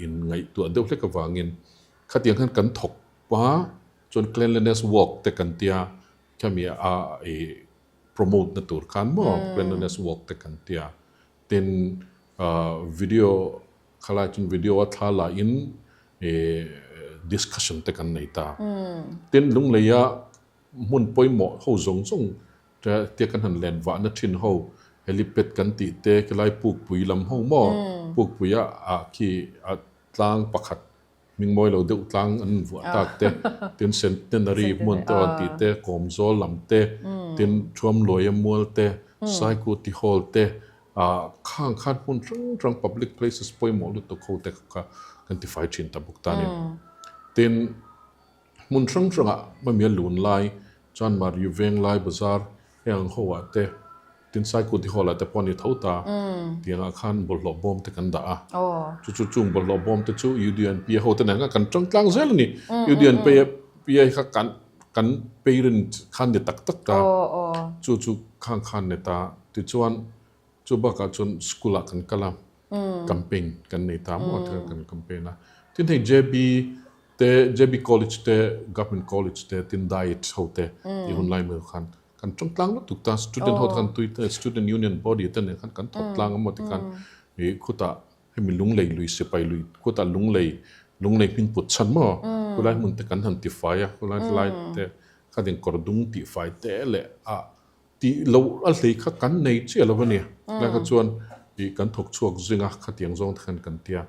inngaihtuah deuh hlek avangin khatiang khan kan thawk a, chuan cleanliness walk te kan tia, khami a promote na tur khan maw cleanliness walk te kan tia, tin video khalai chuan video a thla la in discussion te kan nei ta. Tin Lungleia hmun pawimawh ho zawng zawng Tia kan han len vahna thin ho, helipad kan tih te, khilai pukpui lam ho maw, pukpuia ah khi a tlang pakhat hming mawi lo deuh tlang an vuah tak te, tin Centenary hmun te aw tih te, Kawmzawl lam te, tin Thuamluaia mual te, Saikuti Hall te, ah khang khan hmun hrang hrang public places pawimawh lutuk ho te kha kan tifai thin ta bawk ta a ni. Tin. Hmun hrang hrangah hmamia lun lai chuan Mari Venglai Bazar heng ang ho ah te tin Saikuti Hall ah te pawh a ni tho ta tiangah khan bawlhhlawh bawm te kan dah a. Chu chu chung bawlhhlawh bawm te chu UDNP ho te nen khan kan tang tlang zel a ni. UDNP kha kan kan peirin khan ni tak tak ta. Chu chu khang khan ni ta. Tichuan chu bakah chuan school ah kan kal a, campaign kan nei ta maw kan campaign a. Tin hei JB te JB College te Government College te tin diet ho te tih hun lai mai khan kan tawng tlang lutuk ta student ho te khan tui te student union body te nen khan kan thawk tlang a maw tikhan ih khutah hemi lunglei lui sipai lui khutah lunglei lunglei hming put chhan maw khulai hmun te kan han tifai a khulai lai te khatin kawr dung tihfai te leh a Tih loh a hlei kha kan nei chiah lo a ni. Lai kha chuan ih kan thawk chhuak zing a, khatiang zawng te khan kan ti a.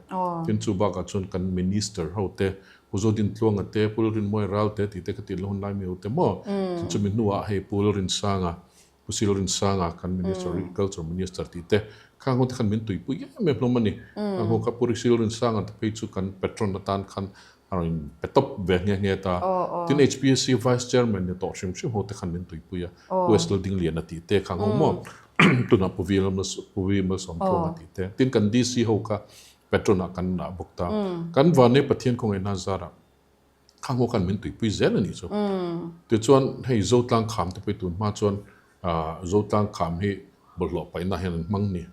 Tin chu bakah chuan kan Minister ho te, Pu Zodintluanga te, Pu Lalrinmuai Ral te tih te kha tih hun lai mi ho te maw? Tin chumi hnuah hei Pu Lalrinsanga, Pu Silrinsanga kan Minister, Agriculture Minister tih te khang ho te khan min tuipui em em hlawm a ni. Khang ho kha Pu Silrinsanga te phei chu kan patron atan khan A rawn in pe tawp ve nghe nghe ta. Tin HPSC Vice Chairman ni tawh hrim hrim ho te khan min tuipui a, Pu S Laldinglian a tih te kha ngo maw? Tunah Pu V Pu V Malsawmthuang a tih te. Tin kan DC ho kha patron ah kan dah bawk ta. Kan Vanei Pathian khawngaihna zarah kha ngo khan min tuipui zel a nih chu. Tichuan hei Zotlang kham te pawh hi tun hma chuan Zotlang kham hi bawlhhlawh paihna hian an hmang ni.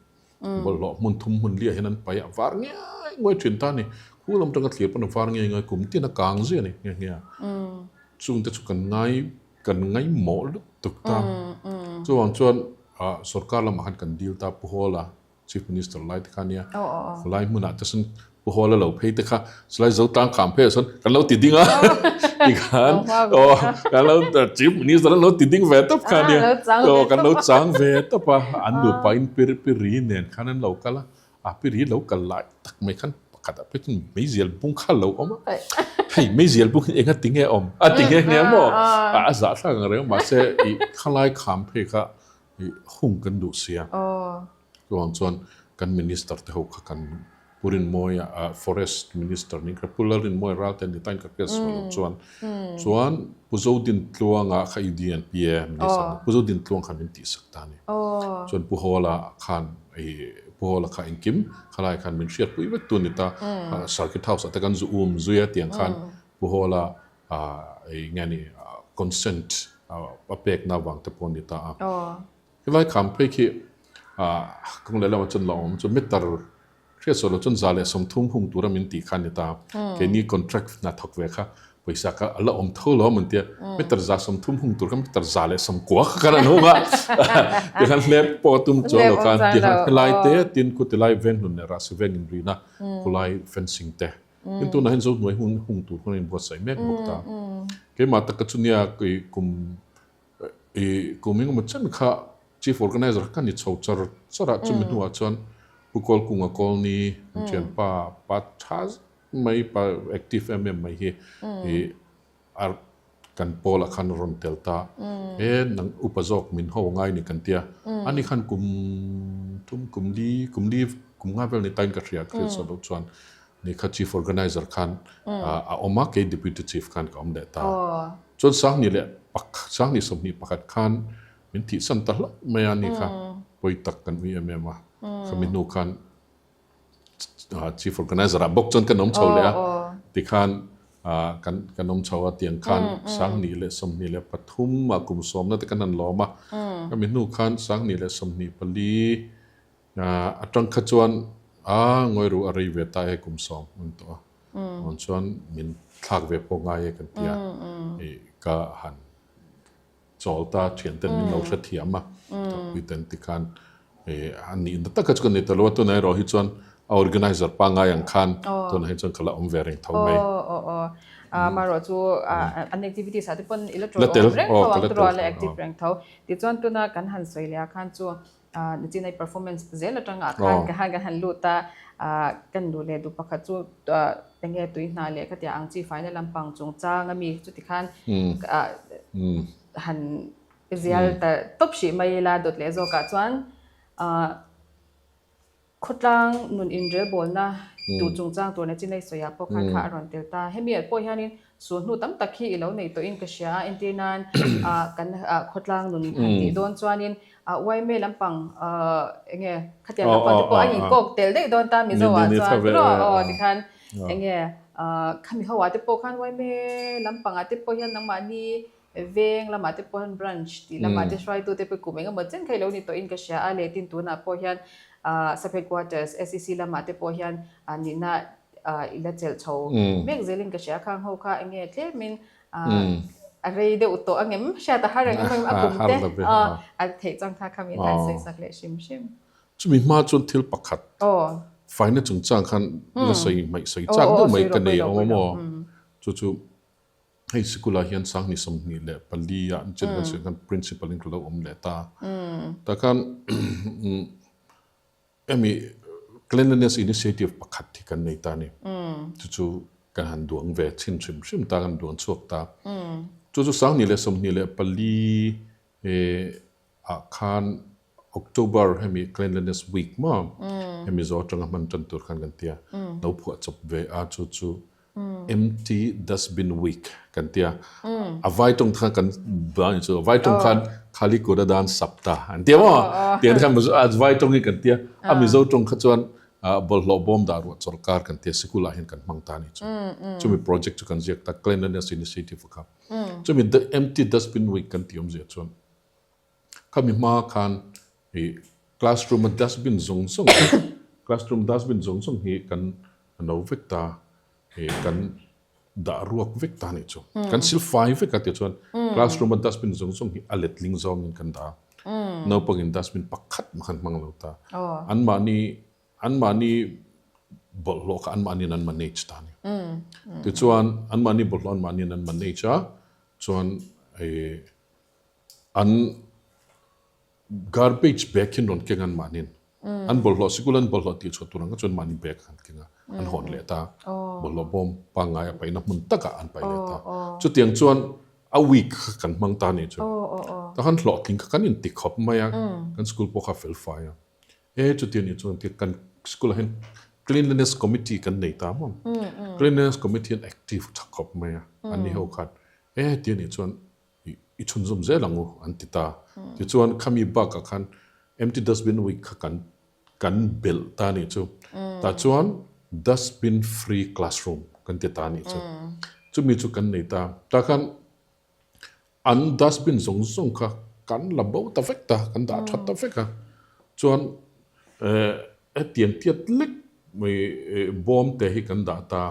Bawlhhlawh hmun thum hmun liah hian an paih a, var ngiai nguai thin ta a ni. Khu lam tanga thlir pawn a var ngiai ngai kum tin a kang zia a ni nghe nghe a. Chungte chu kan ngai kan ngaihmawh lutuk ta. Chuvang chuan sorkar lamah khan kan dil ta Pu Hawla Chief Minister lai te kha nia. Khawlai hmunah te sawn Pu Hawla lo phei te kha chulai zo tlang kham phei ah sawn kan lo ti ding a tikhan aw kan lo Chief Minister an lo ti ding ve tawp kha nia aw kan lo chang ve tawp a an nupa in pir piri nen khan an lo kal a a piri lo kal lai tak mai khan pakhat ah phei chuan meizial bung kha lo awm a hei meizial bung hi enga tinge awm a ti nghe nghe maw a zahthlak ang reng mahse ih khalai kham phei kha ih hung kan duh sia. Chuvang chuan kan Minister te ho kha kan Pu Rinmawia Forest Minister nih kha Pu Lalrinmawia Ralte ni tain ka hriat sual loh chuan chuan Pu Zodintluanga kha UDNPA Minister ni Pu Zodintluang khan min tihsak ta a ni. Chuan Pu Hawla khan ih Pu Hawla kha engkim khalai khan min hriatpui vek tu a ni ta. Circuit House ah te kan zu um zui a tiang khan Pu Hawla. Eng nge ni consent a pekna avang te pawh a ni ta a. Helai kham phei khi kawng leh lamah chuan la awm chu meter hriatsuah loh chuan 130 hung tura min tih kha a ni ta. Keini contract hna thawk ve kha pawisa kha a la awm tho lo a mun tia meter 130 hung tur kha meter 190 kha kan han hung a. Tikhan hlep pawh a tum chuang lo khan tikhan helai te tin khu tilai veng hlun leh rahsi veng inrina khulai fencing te Tin tunah hian Zohnuai hun hung tur khan a inbuatsaih mek bawk ta. Keimah taka chu nia i kum i kum engemaw chen kha Chief Organizer kha ka ni chho char char a, chumi hnuah chuan Pu Kawlkunga Kawlni kan thianpa pa tha zet mai pa active em em mai hi i A kan pawlah khan a rawn tel ta. E nang upa zawk min ho ngai ni kan tia. Ani khan kum thum kum li kum li kum nga vel ni tain ka hria ka hriat saw loh chuan ni kha chief organizer khan a awm a kei deputy chief khan ka awm leh ta. Chuan Sangni leh Sangni 21 khan min thihsan ta hlauh mai a ni kha pawi tak kan ui em em a. Khami hnu khan Chief Organizer ah bawk chuan kan awm chho leh a, tikhan kan kan awm chho a tiang khan 2023 ah kum sawmna te kan han lawm a, khami hnu khan 2024 atang kha chuan a ngawi ru a rei ve ta e kum sawm an tawh a, awn chuan min thlak ve pawh ngai e kan ti a, ka han chawl ta thian ten min lo hrethiam a, ka pui ten tikhan a nihna taka chu ka ni ta lo a, tunah erawh hi chuan a organizer pangngai ang khan tunah hi chuan ka la awm ve reng tho mai. Aw aw aw amaherawh chu an activities ah te pawn i la ṭawih awm reng tho ang tiraw a la active reng tho. Tichuan tuna kan han sawi leh ah khan chu Nichinai performance zel atanga khan ka han kan han lut a, kan luh leh duh pakhat chu enge tui hna leh khatia ang chi faina lampang chungchang ami chuti khan han zial ta tawp hrih mai ila dawt leh zawkah chuan khawtlang nun inrelbawlna duh chungchang tur Nichinai sawiah pawh khan kha a rawn tel ta. Hemi ah pawh hianin Chu hnu tam tak hi i lo nei tawhin ka hria a, entir nan kan khawtlang nun han tih dawn chuanin yma lampang enge khatiang lampang te pawh a inkawk tel daih dawn ta Mizo ah chuan tiraw aw tikhan enge khami ho ah te pawh khan yma lampang ah te pawh hian nangmahni veng lamah te pawh hian branch tih lamah te hruaitu te pawh kum engemaw chen kha i lo ni tawhin ka hria a, leh tin tunah pawh hian sub headquarters SEC lamah te pawh hian nihna i la chelh chho mek zelin ka hria khang ho kha enge tlemin a rei deuh tawh angem hriat a har ang em a kum te a theih chuan kha kha min han sawi sak leh hrim hrim. Chumi hma chuan thil pakhat faina chungchang khan la sawi hmaih sawi chak deuh mai ka nei awm a maw chu chu hei sikul ah hian 2024 ah chen kan sawi khan principal in ka lo awm leh ta tah khan Hemi Cleanliness Initiative pakhat hi kan nei ta a ni. Chu chu kan han duang ve chhin hrim hrim ta, kan duang chhuak ta. Chu chu 2024 ah khan October hemi Cleanliness Week maw hemi zawh atanga hman tan tur khan kan ti a, lo phuah chawp ve a chu chu Empty dustbin week kan tia. A vai tawng khan kan dan chu a vai tawng khan khali kut a dan sapta an tia maw? Tiang khan a vai tawng hi kan tia. A Mizo tawng kha chuan bawlhhlawh bawm dah ruah chawlhkar kan tia sikul ah hian kan hmang ta a ni chu. Chumi project chu kan ziak ta Cleanliness Initiative kha. Chumi empty dustbin week kan tih awmzia chuan Khami hma khan i classroom a dustbin zawng zawng hi classroom dustbin zawng zawng hi kan no vek ta i kan dah ruak vek ta anih chu. Kan sil fai vek a tichuan classroom a dustbin zawng zawng hi a letling zawngin kan dah a. Naupangin dustbin pakhat mah khan hmang lo ta. Anmahni anmahni bawlhhlawh kha anmahniin an manage ta a ni. Tichuan anmahni bawlhhlawh anmahniin an manage a chuan i An garbage bag hi an rawn keng a anmahniin. An bawlhhlawh sikul an bawlhhlawh tih chhuah tur ang kha chuan mahni bag an keng a, an hawn leh ta. Bawlhhlawh bawm pangngai a paihna hmun takah an paih leh ta. Chutiang chuan a week kha kan hmang ta a nih chu. Takhan hlawhtling kha kan inti khawp mai a, kan school pawh kha a fel fai a. E chutiang nih chuan kan school ah hian cleanliness committee kan nei ta maw. Cleanliness committee an active tha khawp mai a, an ni ho khan. E tiang nih chuan i chhunzawm zel ang u an ti ta. Tichuan khami bakah khan empty dustbin week kha kan kan belh ta a nih chu. Tah chuan dustbin free classroom kan ti ta a nih chu. Chumi chu kan nei ta. Tah khan an dustbin zawng zawng kha kan la bo ta vek ta, kan dah that ta vek a. Chuan hetiang tiat lek mai bawm te hi kan dah ta.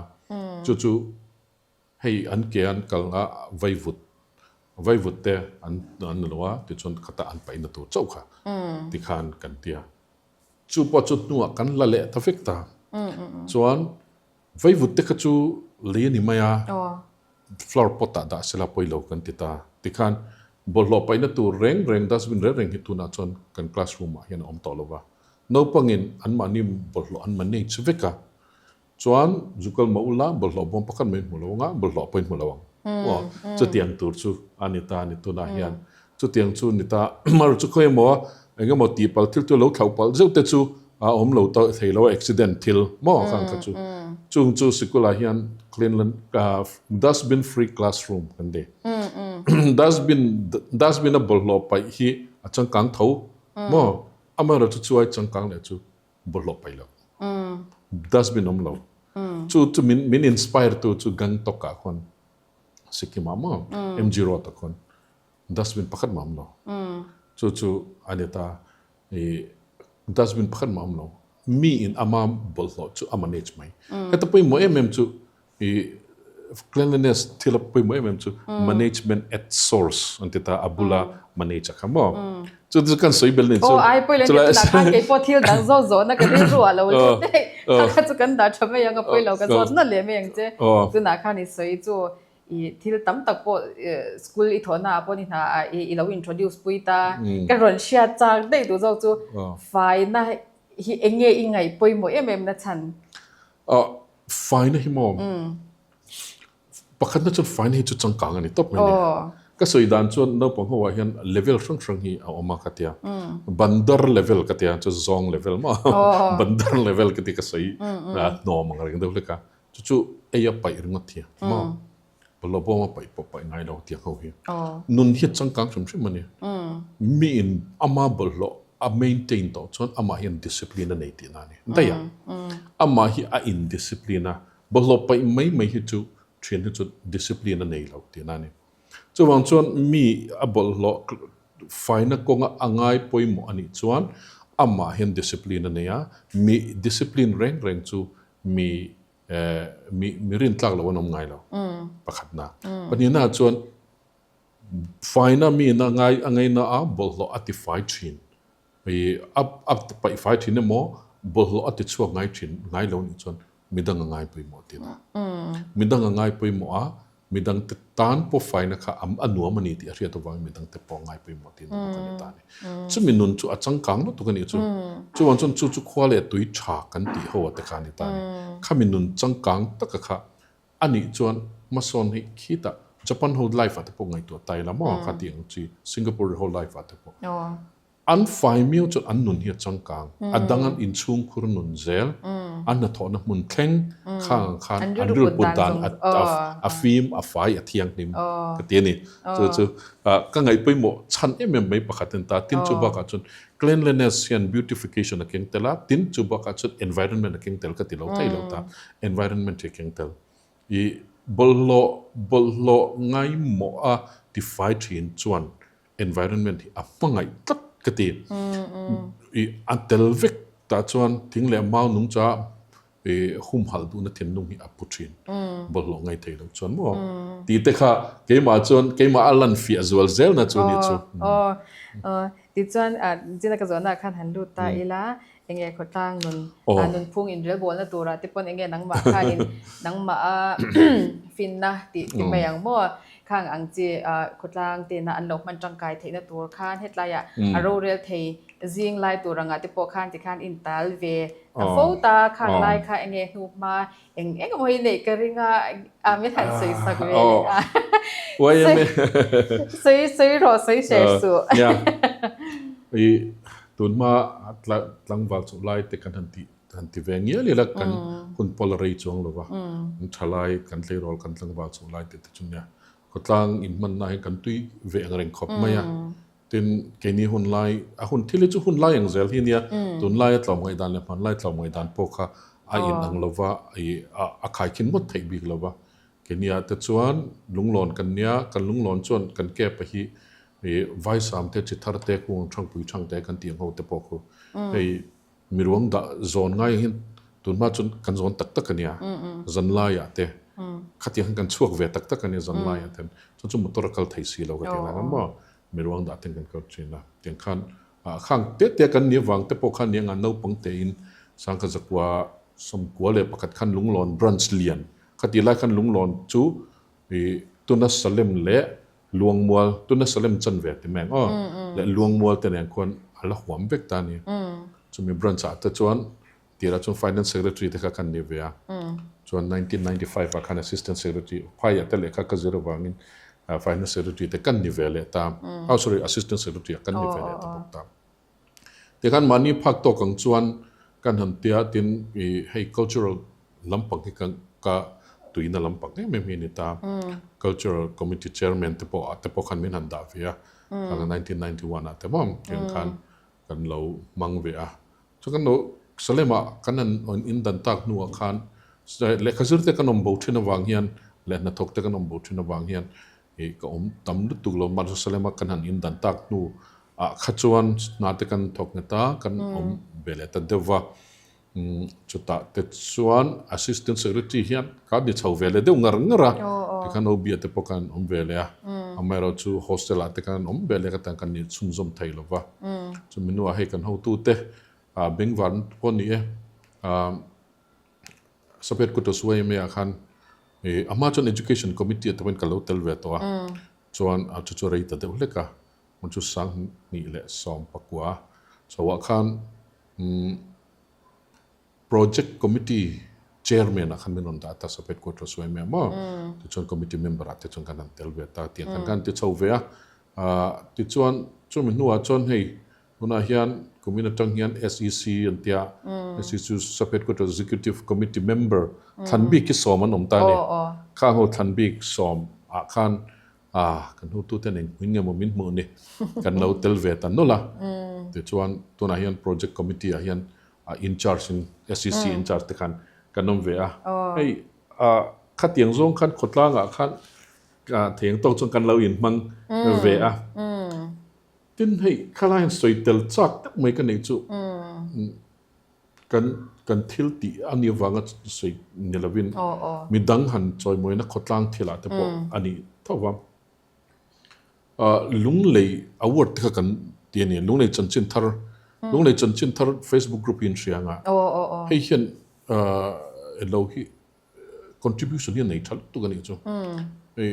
Chu chu hei an ke an kal a vaivut, vaivut te an an lo a, tichuan khata an paihna tur chauh kha tikhan kan ti a. Chu pawh chu hnuah kan la leh ta vek ta. Chuan Vaivut te kha chu lei a ni mai a, flower pot ah dah sela pawi lo kan ti ta. Tikhan bawlhhlawh paihna tur reng reng dustbin reng reng hi tunah chuan kan classroom ah hian a awm tawh lo va. Naupangin anmahni bawlhhlawh an manage vek a, chuan zukal mah ula bawlhhlawh bawm pakhat mai hmu lo ang a, bawlhhlawh pawhin hmu lo ang. Aw, chutiang tur chu a ni ta a ni tunah hian. Chutiang chu ni ta, mar chu khawi emaw eng emaw tih palh thil chu lo thlauh palh zeuh te chu a awm lo ta thei lo a, accident thil maw khang kha chu. Chung chu sikul ah hian cleanland dustbin free classroom kan ti. Dustbin dustbin a bawlhhlawh paih hi a changkang tho maw, amaherawhchu chu ai changkang leh chu bawlhhlawh paih lo, dustbin awm lo. Chu chu min min inspire tu chu Gangtok ah khuan Sikkim ah maw MG road ah khuan Dustbin pakhat mah awm lo. Chu chu a ni ta. I dustbin pakhat mah awm lo. Mi in ama bawlhhlawh chu a manage mai. Heta pawimawh em em chu i cleanliness thil a pawimawh em em chu management at source an ti ta a bula manage a kha maw. Chu chu kan sawi bel ni chu. Aw ai pawilo ni tunah khan kei pawh thil dang zawt zawhna ka rilru ah lo let daih. Kha kha chu kan dah tha mai ang a pawilo ka zawt na leh mai ang che. Tunah khan i sawi chu I thil tam tak pawh school i thawhna ah pawh ni hna ah i lo introduce pui ta. Ka rawn hriat chak daih duh zawk chu faina hi eng nge i ngaih pawimawh em em na chhan? Faina hi maw? Pakhatna chuan faina hi chu changkang a ni tawp mai a ni. Ka sawi dan chuan naupang ho ah hian level hrang hrang hi a awm a ka tia. Bandar level ka tia chu zawng level maw? Bandar level ka ti ka sawi hnawm ang reng deuh hlek a. Chu chu ei a paih ringawt hi a maw? Bawlhhlawh bawm a paih pawh paih ngai lo tiang ho hi. Nun hi a changkang hrim hrim a ni. Miin ama bawlhhlawh a maintain tawh chuan amah hian discipline a nei tihna a ni. Daih a. Amah hi a in discipline a, bawlhhlawh paih mai mai hi chu thian hi chu discipline a nei lo tihna a ni. Chuvang chuan mi a bawlhhlawh faina kawnga a ngai pawimawh a nih chuan amah hian discipline a nei a, mi discipline reng reng chu mi mi mi rin tlak lo an awm ngai lo pakhatna. Pahnihna ah chuan faina mi in a ngai a ngaina a bawlhhlawh a ti fai thin i a a paih fai thin emaw bawlhhlawh a ti chhuak ngai thin ngai lo nih chuan midang a ngai pawimawh tihna. Midang a ngai pawimawh a Midangte tan pawh faina kha a nuam a ni tih a hriat avangin midangte pawh a ngai pawimawh tih na bawk a ni ta a ni. Chumi nun chu a changkang lutuk a nih chu. Chuvang chuan chu chu khua leh tui tha kan tih ho a te kha a ni ta a ni. Khami nun changkang taka kha a nih chuan hmasawn hi khitah Japan ho life ah te pawh ngaihtuah ta ila maw kha tih ang chi Singapore ho life ah te pawh. An fai miau chuan an nun hi a changkang, a dang an inchhungkhur nun zel, an hnathawhna hmun thleng khang ang khan an rilput dan a fim, a fai, a thianghlim ka ti a ni. Chu chu ka ngaih pawimawh chhan em em mai pakhat a ni ta. Tin chu bakah chuan cleanliness hian beautification a keng tel a, tin chu bakah chuan environment a keng tel ka ti lo thei lo ta, environment hi a keng tel. I bawlhhlawh bawlhhlawh ngaimawh a tifai thin chuan environment hi a hmangaih tlat ka ti. I a tel vek tah chuan thing leh mau nungcha i humhalh duhna thinlung hi a pu thin. Bawlhhlawh ngai thei lo chuan maw? Tih te kha keimah chuan keimah a lan fiah zual zelna chu ni chu. Aw aw tichuan zina ka zawhna ah khan han lut ta ila enge khawtlang nun nunphung inrelbawlna turah te pawn enge nangmah khanin nangmah a finna tih ti mai ang maw? Khang ang chi khawtlang tena an lo hman tangkai theihna tur khan hetlaiah a rorel thei zing lai tur angah te pawh khan tikhan intal ve ta fo ta khang lai kha enge hnu hma eng eng emaw hi neih ka ring a a min han sawi sak ve leh a sawi sawi rawh sawi hre suh. I tunhma tlangval chawh lai te kan han tih Han ti ve ngial ila kan hun pawl a rei chuang lo va, kan tha lai, kan tleirawl, kan tlangval chho lai tih te chu nia. Khawtlang inhmanna hian kan tui ve ang reng khawp mai a. Tin, keini hun lai, a hun thil hi chu hun lai ang zel hi nia, tunlai a tlawm ngaihdan leh hmanlai tlawm ngaihdan pawh kha a inang lo va, a khaikhin ngawt theih bik lo va. Kenya te chuan lunglawn kan nia, kan lunglawn chuan kan cap a hi ih Vaisam te, Chithar te, Kung Thangpui Thang te kan tih ang ho te pawh khu hei miruang dah zawn ngai ang hian tunhma chuan kan zawn tak tak a nia, zanlaiah te khatiang khan kan chhuak ve tak tak a nia zanlaiah ten chuan chu motor a kal thei si lo ka tih lai maw miruang dah ten kan kal thin a tiang khan ah khang te te kan nih avang te pawh khan nia naupang tein Sangkhat zakua 11 khan Lunglawn branch lian Khatih lai khan Lunglawn chu ih tuna Salem leh Luangmual, tuna Salem chanve ti mai ang aw, leh Luangmual te nen khuan a la huam vek ta a ni. Chumi branch ah te chuan tirah chuan Finance Secretary te kha kan ni ve a, chuan 1995 ah khan Assistant Secretary, phaiah te lehkha ka zir avangin Finance Secretary te kan ni ve leh ta, oh sorry Assistant Secretary ah kan ni ve leh ta bawk ta. Tikhan mahni phak tawk ang chuan kan han tia tin ih hei cultural lampang hi kan ka tuina lampang em em hi a ni ta. Cultural committee chairman te pawh te pawh khan min han dah ve a, khang 1991 ah te maw tiang khan kan lo hmang ve a. Chuan kan lo Salem ah kan han in dan tak hnuah khan lehkha zir te kan awm bo thin avang hian leh hnathawk te kan awm bo thin avang hian ih ka awm tam lutuk lo. Jerusalem a kan han in dan tak hnu ah kha chuan hna te kan thawk nghet a, kan awm ve leh ta deuh va. Chutah te chuan Assistant Secretary hian ka ni chho ve leh deuh ngar ngar a, tikhan OB ah te pawh kan awm ve leh a, amaherawh chu hostel ah te kan awm ve leh ka tan kan ni chhunzawm thei lo va. Chumi hnuah hei kan hotute bengvar pawh a ni e, Sub Headquarters YMA ah khan a hma chuan Education Committee ah te pawhin ka lo tel ve tawh a, chuan chu chu rei ta deuh hlek a. Hmun chu 2019 chhoah khan Project Committee Chairman ah khan min rawn dah ta Sub Headquarters YMA maw tichuan Committee member ah te chuan kan han tel ve ta tiang khan kan ti chho ve a. Tichuan chumi hnuah chuan hei tunah hian kumin atang hian SEC an tia SEC chu Sub Headquarters Executive Committee member thlan bik hi sawm an awm ta a ni. Khang ho thlan bik sawm ah khan A, kan hotute nen hmuin nge maw min hmuh ni, kan lo tel ve ta nawlh a. Tichuan tunah hian project committee ah hian in charge in SEC in charge te khan kan awm ve a. Hei khatiang zawng khan khawtlangah khan theiang tawk chuan kan lo inhmang ve a. Tin hei khalai hian sawi tel chak deuh mai ka neih chu. Kan kan thil tih a nih avanga sawi ni lovin midang han chawimawina khawtlang thilah te pawh a nih tho va. Lunglei award te kha kan ti a ni, Lunglei Chanchin Thar, Lunglei Chanchin Thar Facebook group hi an hria ang a, hei hian elo hi contribution hi a nei tha lutuk a nih chu. Hei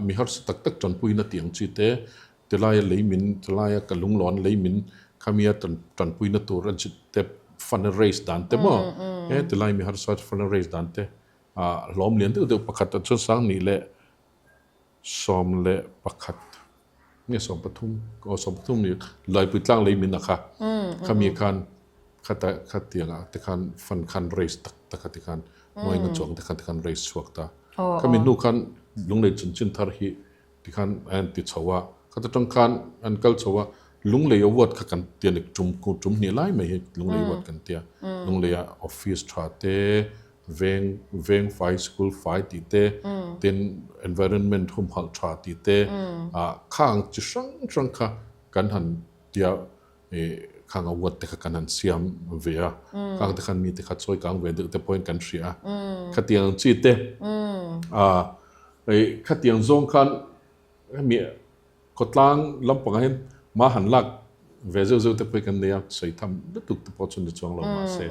Mi harsa tak tak tanpuina tih ang chi te, tilaia lei min, tilaia ka lunglawn lei min khamia tanpuina tur an chi te fund a raise dan te maw, he tilai mi harsa fund a raise dan te hlawm lian deuh deuh pakhat ah chuan 2011 nge 13 aw 13 ni Laipui tlang lei min a kha khami khan khata khatiang ah te khan fund khan raise tak tak a tikhan nuaina chuang te khan tikhan raise chhuak ta. Khami hnu khan Lunglei chanchin thar hi tikhan a en ti chho a, khata tang khan an kal chho a, Lunglei award kha kan ti a ni, tum tum hnih lai mai hi Lunglei award kan ti a, Lungleia office tha te, veng veng fai school fai tih te, tin environment humhalh tha tih te, ah khang chi hrang hrang kha kan han tia Ih khang a word te kha kan han siam ve a, khang te khan mi te kha chawi kang ve deuh te pawhin kan hria a, khatiang chi te ah ih khatiang zawng khan hemi khawtlang lampangah hian hma han lak ve zeuh zeuh te pawhin kan nei a, sawi tham lutuk te pawh chu ni chuang lo mahse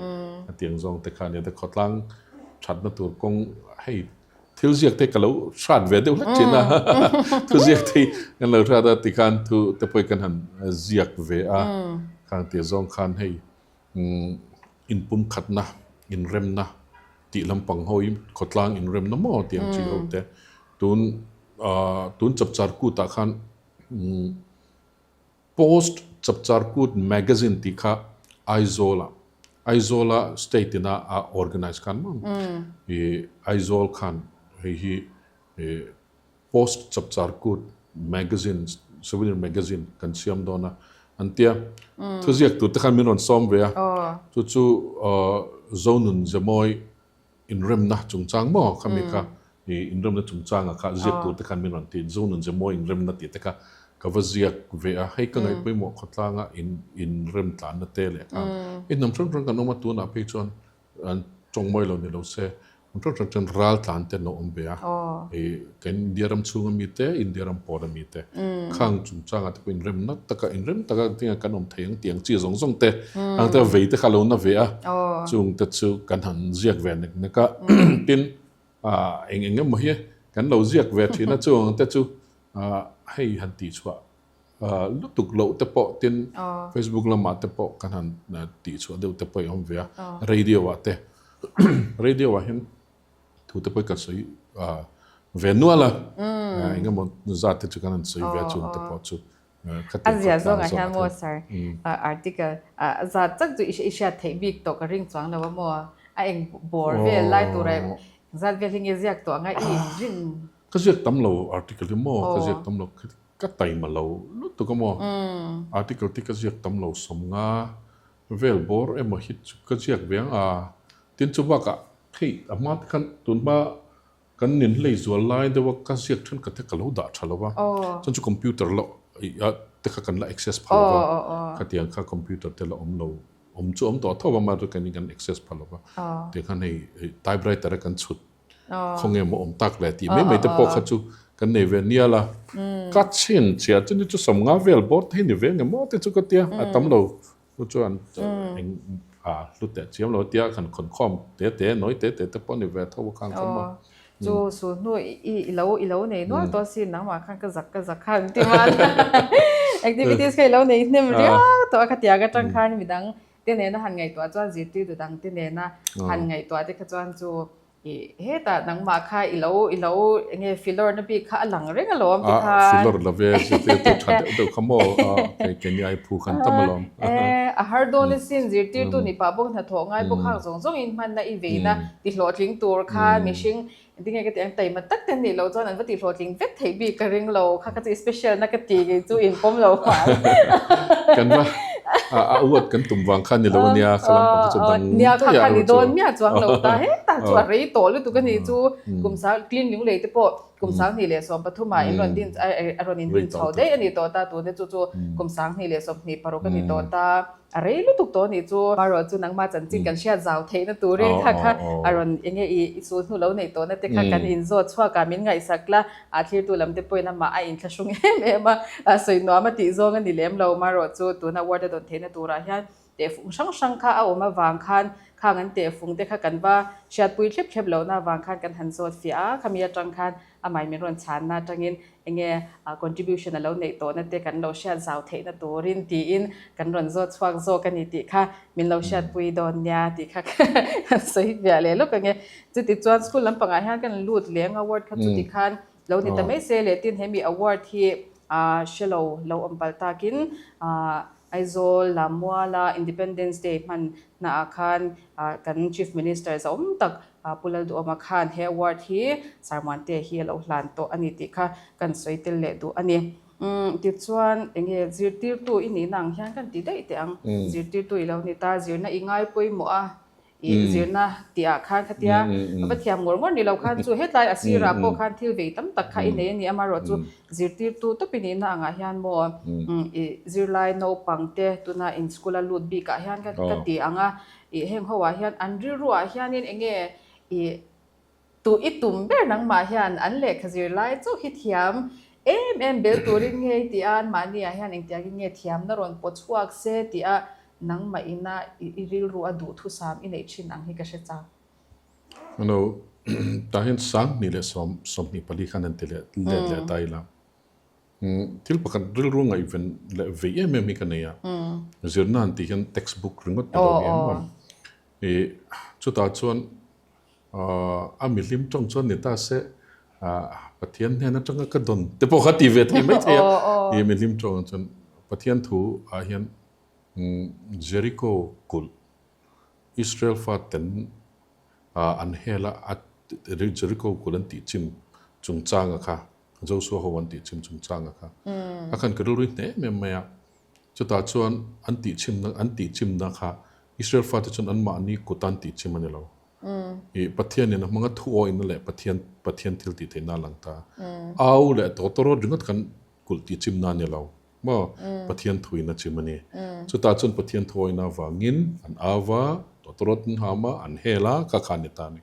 khatiang zawng te kha nia te khawtlang thatna tur kawng hei Thil ziak te ka lo hrat ve deuh hlek thin a, thu ziak te hi kan lo hrat a tikhan thu te pawh hi kan han ziak ve a, khang tia zawng khan hei inpumkhatna, inremna tih lampang ho hi khawtlang inremna maw tih ang chi ho te tun tun chapchar kutah khan Post Chapchar Kut Magazine tih kha Aizawl-ah, Aizawl-a state ina a organise khan maw i Aizawl khan hei hi Post Chapchar Kut Magazine, souvenir magazine kan siam dawn a an tia. Thuziak tur te khan min rawn sawm ve a, chu chu Zonun Zemawi inremna chungchang maw khami kha. I inremna chungchanga kha ziak tur te khan min rawn ti, Zonun ze mawi inremna tih te kha ka va ziak ve a, hei ka ngaih pawimawh khawtlanga in inrem tlanna te leh kha i hnam hrang hrang kan awm a, tunah phei chuan an tawng mawi lo ni lo se hnam hrang hrang chuan ral tlan te an lo awm ve a, i kan India ram chhunga mi te, India ram pawna mi te khang chungchanga te pawh inremna taka inrem taka tinge kan awm thei ang tih ang chi zawng zawng te ang te vei te kha a lo na ve a, chung te chu kan han ziak ve nek nek a, tin Eng eng emaw hi kan lo ziak ve thin a, chuang te chu hei han tihchhuah lutuk loh te pawh tin Facebook lamah te pawh kan han tihchhuah deuh te pawh a awm ve a, radio ah te radio ah hian thu te pawh kan sawi ve nual a, eng emaw zat te chu kan han sawi ve a chung te pawh chu. A zia zawngah hian maw sir article zat tak chu i hriat theih bik tawh ka ring chuang lo a maw a eng bawr vel lai tura zat vel hi nge ziak tawh anga i inrin. Ka ziak tam lo article hi maw ka ziak tam lo ka taima lo lutuk a maw article te ka ziak tam lo sawmnga vel bawr emaw hi chu ka ziak ve ang a tin chu bakah hei a hma te khan tun hma Kan nin hlei zual lai deuh a ka ziak thenkhat te ka lo dah tha lo va, chuan chu computer la te kha kan la access pha lo va, khatiang kha computer te la awm lo, awm chu awm tawh tho va mahse keini kan access pha lo va, tiang khan hei typewriter a kan chhut khawnge maw awm tak le tih mai mai te pawh kha chu kan nei ve nial a, ka chhin chhiah chu ni chu sawmnga vel bawr te hi ni ve nge maw te chu ka tia a tam lo. Chu chuan eng a hlu teh chiam lo tia kan khawn khawm te te nawi te te te pawh a ni ve tho a khang kha maw. Chu sul hnu i lo i lo nei nual tawh asin nangmah khan ka zak ka zak khan ti man activities kha i lo nei hnem riau tawh a khatiang atang khan midang te nena han ngaihtuah chuan zirtirtu dang te nena han ngaihtuah te kha chuan chu I hetah nangmah kha i lo i lo enge filawr na bik kha a lang reng alawm ti khan. A filawr lo ve zirtirtu tha deuh deuh kha maw kei keini ai phu khan tam alawm. E a har dawn asin zirtirtu ni pah bawk hnathawh ngai bawk hang zawng zawng in hmanna i veina ti hlawhtling tur kha mihring engtin nge ka tih ang taima tak te nih loh chuan an va ti hlawhtling vek theih bik ka ring lo kha kha chu i special na ka ti kei chu in pawm lo hmang. Kan va A uat kan tum vang kha ni lo a nia, kha lampang kha chu dang Nia kha kha ni dawn miah chuang lo ta hetah chu a rei tawh lutuk a ni chu kum sang clean lung lei te pawh kum 2013 ah in rawn din a rawn in din chho daih a ni tawh ta tun te chu chu kum 2026 a ni tawh ta a rei lutuk tawh a ni chu. Marawh chu nangmah chanchin kan hriat zau theihna turin kha kha a rawn enge i sul hnu lo neih tawhna te kha kan inzawt chhuak a min ngaihsak la A thlirtu lam te pawhin amah a inthlahrung em em a, sawi nuam a tih zawng a ni lem lo. Marawh chu tuna award a dawn theihna turah hian tehfung hrang hrang kha a awm avang khan khang an tehfung te kha kan va hriatpui thlep thlep lohna avang khan kan han zawt fiah a, khami atang khan amah min rawn chhanna atangin enge contribution a lo neih tawhna te kan lo hriat zau theihna turin tiin kan rawn zawt chhuak zawk a ni tih kha min lo hriatpui dawn nia tih kha kan sawi fiah leh lawk ange. Chuti chuan school lampangah hian kan lut leng award kha chuti khan lo ni ta mai se leh tin hemi award hi hre lo lo awm palh takin Aizawl Lammuala Independence Day hman hnaah khan kan Chief Minister zahawm tak Pu Lalduhawma khan he award hi Sarmuante hi a lo hlan tawh a ni tih kha kan sawi tel leh duh a ni. Tichuan enge zirtirtu i nihna ang hian kan ti daih teh ang. Zirtirtu i lo ni ta, zirna i ngai pawimawh a. I zirna tih ah khan khatia va thiam ngawr ngawr ni lo khan chu hetlai a sirah pawh khan thil vei tam tak kha i nei a ni. Amaherawhchu zirtirtu tawp i nihna angah hian maw i zirlai naupang te tuna in school a lut bik ah hian ka ti ang a, i heng ho ah hian an rilru ah hianin enge i Tu i tum ber nangmah hian an lehkha zirlai chauh hi thiam em em bel turin nge i ti a, anmahni ah hian engtiangin nge thiamna rawn paw chhuak se tih a nangmah ina i rilru a duhthusam i neih thin ang hi ka hre chak. Ano, tah hian 20 leh 24 khan an ti leh let leh ta ila. Thil pakhat rilru ngaihven leh vei em em hi ka nei a, zirna han tih hian textbook ringawt ni lo hi em. I chutah chuan A mihlim tawng chuan ni ta se, Pathian hnen atanga ka dawn te pawh kha ti ve thei mai thei a. I mihlim tawng chuan Pathian thu ah hian Jericho kulh Israel faten an hel a, Jericho kulh an tih chim chungchanga kha, Joshua ho an tih chim chungchanga kha a khan ka rilru hneh em em mai a. Chutah chuan an tih chimna an tih chimna kha Israel fate chuan anmahni kut an tih chim a ni lo. I Pathianin a hmanga thu awihna leh Pathian Pathian thil tih theihna a lang ta. Au leh tawtawrawt ringawt kan kulh tih chimna a ni lo maw? Pathian thuin a chim a ni. Chutah chuan Pathian thu awihna avangin an au va, tawtawrawt an ham a, an hel a, kha kha a ni ta a ni.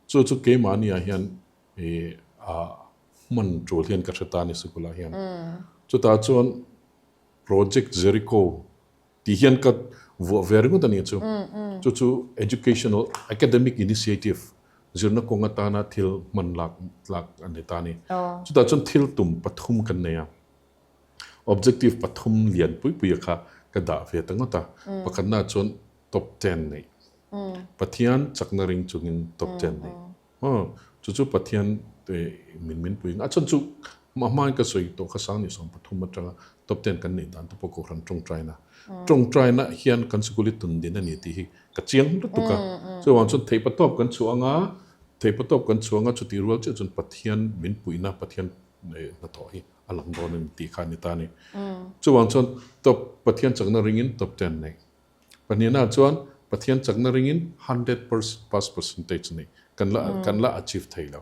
Chu chu keimahniah hian i a hman tul hian ka hre ta a ni sikulah hian. Chutah chuan Project Jericho Tih hian ka vuah ve ringawt a nih chu. Chu chu Educational Academic Initiative zirna kawng atana thil hman lak tlak a ni ta a ni. Chutah chuan thil tum pathum kan nei a. Objective pathum lian pui pui a kha ka dah ve ta ngawt a. Pakhatnaah chuan top ten neih. Pathian chakna ring chungin top ten neih. Aw, chu chu Pathian te min min pui ang. A chhan chu a hmain ka sawi tawh kha Sangni 13 atanga top ten kan neih dan te pawh Kohhran tawngtaina. Tawngtaina hian kan sikul hi tun din a ni tih hi ka chiang lutuk a. Chuvang chuan theihpatawp kan chhuah anga, theihpatawp kan chhuah anga chutih rual chiah chuan Pathian min puihna, Pathian hnathawh hi a lang dawn a ni tih kha a ni ta a ni. Chuvang chuan top Pathian chakna ringin top ten neih. Pahnihna chuan Pathian chakna ringin hundred pass percentage nei kan la kan la achieve thei lo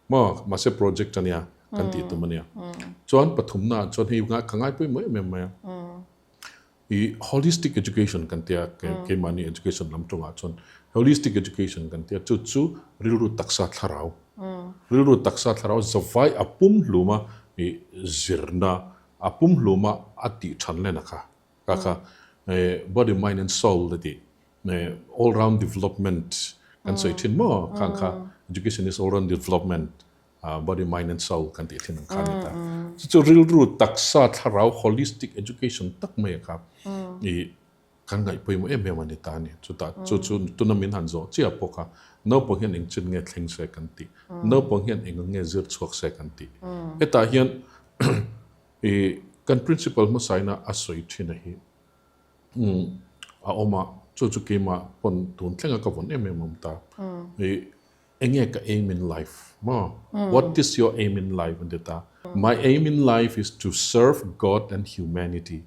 maw mahse project ania kan tih tum ania chuan pathumna ah chuan hei ka ngai pawimawh em em mai a i holistic education kan tia keimahni education lam tawngah chuan holistic education kan tia chu chu rilru taksa thlarau rilru taksa thlarau zavai a pum hluma i zirna a pum hluma a tih than len a kha. Ka kha body, mind and soul a tih all round development kan sawi thin maw khang kha education is all round development body, mind and soul kan tih thin ang kha a ni ta. Chu chu rilru taksa thlarau holistic education tak mai a kha i kan ngaih pawimawh em em a ni ta a ni. Chutah chu chu tuna min han zawh chiah pawh kha naupang hian eng chin nge thleng se kan tih, naupang hian eng ang nge zir chhuak se kan tih. Hetah hian I kan principal hmasaina a sawi thin a hi a awm a, chu chu keimah pawn tun thlenga ka vawn em em awm ta. I enge ka aim in life maw? What is your aim in life an ti ta. My aim in life is to serve God and humanity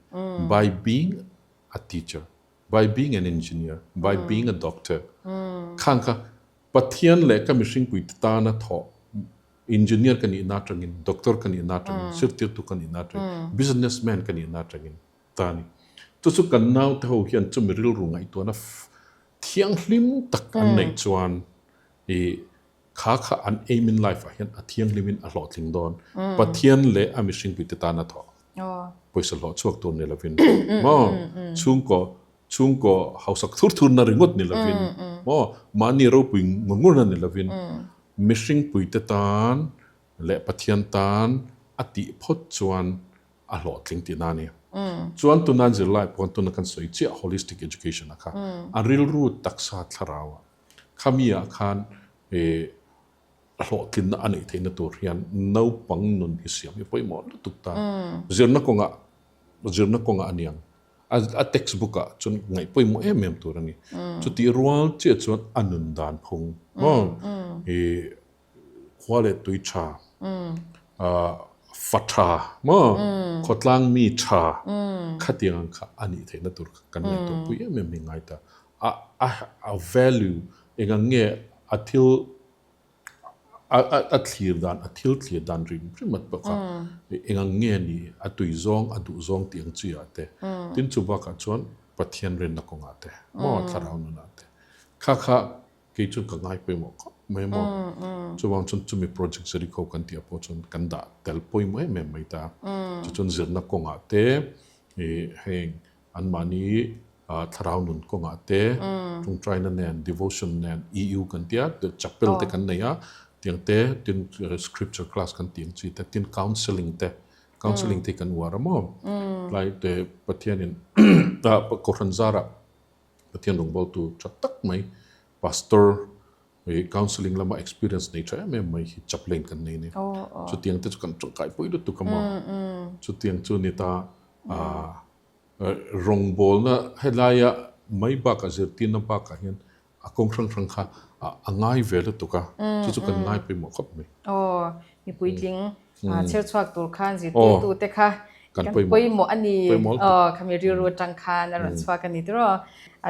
by being a teacher, by being an engineer, by being a doctor. Khang kha Pathian leh ka mihringpuite tana thawh Engineer ka nihna atangin, doctor ka nihna atangin, zirtirtu ka nihna atangin, business man ka nihna atangin ta a ni. Chu chu kan naute ho hian chumi rilru ngaihtuahna thianghlim tak an neih chuan i kha kha an aim in life ah hian a thianghlimin a hlawhtling dawn. Pathian leh a mihringpuite tana thawh pawisa hlawh chhuak tur ni lovin maw chhungkaw chhungkaw hausak thur thurna ringawt ni lovin maw mahni ropui ngur ngurna ni lovin Mihring puite tan leh Pathian tan a tih phawt chuan a hlawhtling tihna a ni. Chuan tuna zirlai pawh tuna kan sawi chiah holistic education a kha a rilru taksa thlarau a khami ah khan a hlawhtlinna a neih theihna tur hian naupang nun hi siam hi pawimawh lutuk ta. Zirna kawngah zirna kawngah a niang. A text book ah chuan ngaih pawimawh em em tur a ni. Chutih rual chiah chuan a nun dan phung maw i khua leh tui tha fa tha maw khawtlang mi tha khatiang ang kha a nih theihna tur kha kan ngaihtuah pui em em hi ngai ta. A a value eng ang nge a thil A thlir dan, a thil thlir dan rim rim at bawk a, eng ang nge ni, a tui zawng, a duh zawng tih ang chi ah te, tin chu bakah chuan Pathian rinna kawngah te, maw thlarau nunah te, kha kha kei chu ka ngai pawimawh khawp mai maw, chuvang chuan chumi project Jericho kan tih ah pawh chuan kan dah tel pawimawh em em mai ta, chu chuan zirna kawngah te, ih heng Anmahni thlarau nun kawngah te, tawngtaina nen, devotion nen, EU kan tia, chapel te kan nei a, tiang te, tin scripture class kan tih ang chi te, tin counselling te, counselling te hi kan uar a maw? Tlai te Pathianin Kohhran zarah Pathian rawngbawltu tha tak mai Pastor counselling lama experience nei tha em em mai hi chaplain kan nei a ni. Chutiang te chu kan tangkai pui lutuk a maw? Chutiang chu ni ta. Rawngbawlna helaia mai bakah zirtirna bakah hian a kawng hrang hrang kha a ngai ve lutuk a, chu chu kan ngai pawimawh khawp mai. Aw, mi puitling chher chhuak tur khan zirtirtute kha kan pawimawh a ni. Aw, khami rilru atang khan a rawn chhuak a ni tiraw.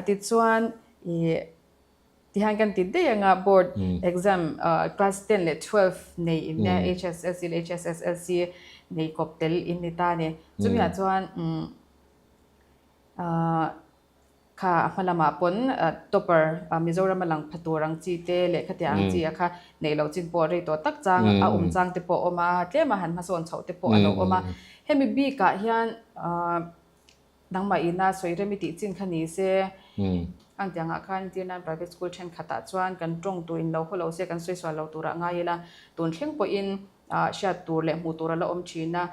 Tichuan i. Tihian kan ti daih anga board exam class 10 leh 12 nei in nia HSSC leh HSSLC nei kawp tel in ni ta a ni. Chumi ah chuan kha a hma lamah pawn topper Mizoram a lang pha tur ang chi te leh khatiang ang chi a kha neih loh chin pawh rei tawh tak chang a awm chang te pawh a awm a, tlem a han hmasawn chhoh te pawh a lo awm a. Hemi bikah hian nangmah ina sawi rem i tih chin kha ni se, ang tiangah khan entir nan private school thenkhatah chuan kan tawng tur in lo haw lo se kan sawi sual lo turah ngai ila, tun thleng pawhin hriat tur leh hmuh tur a la awm thin a,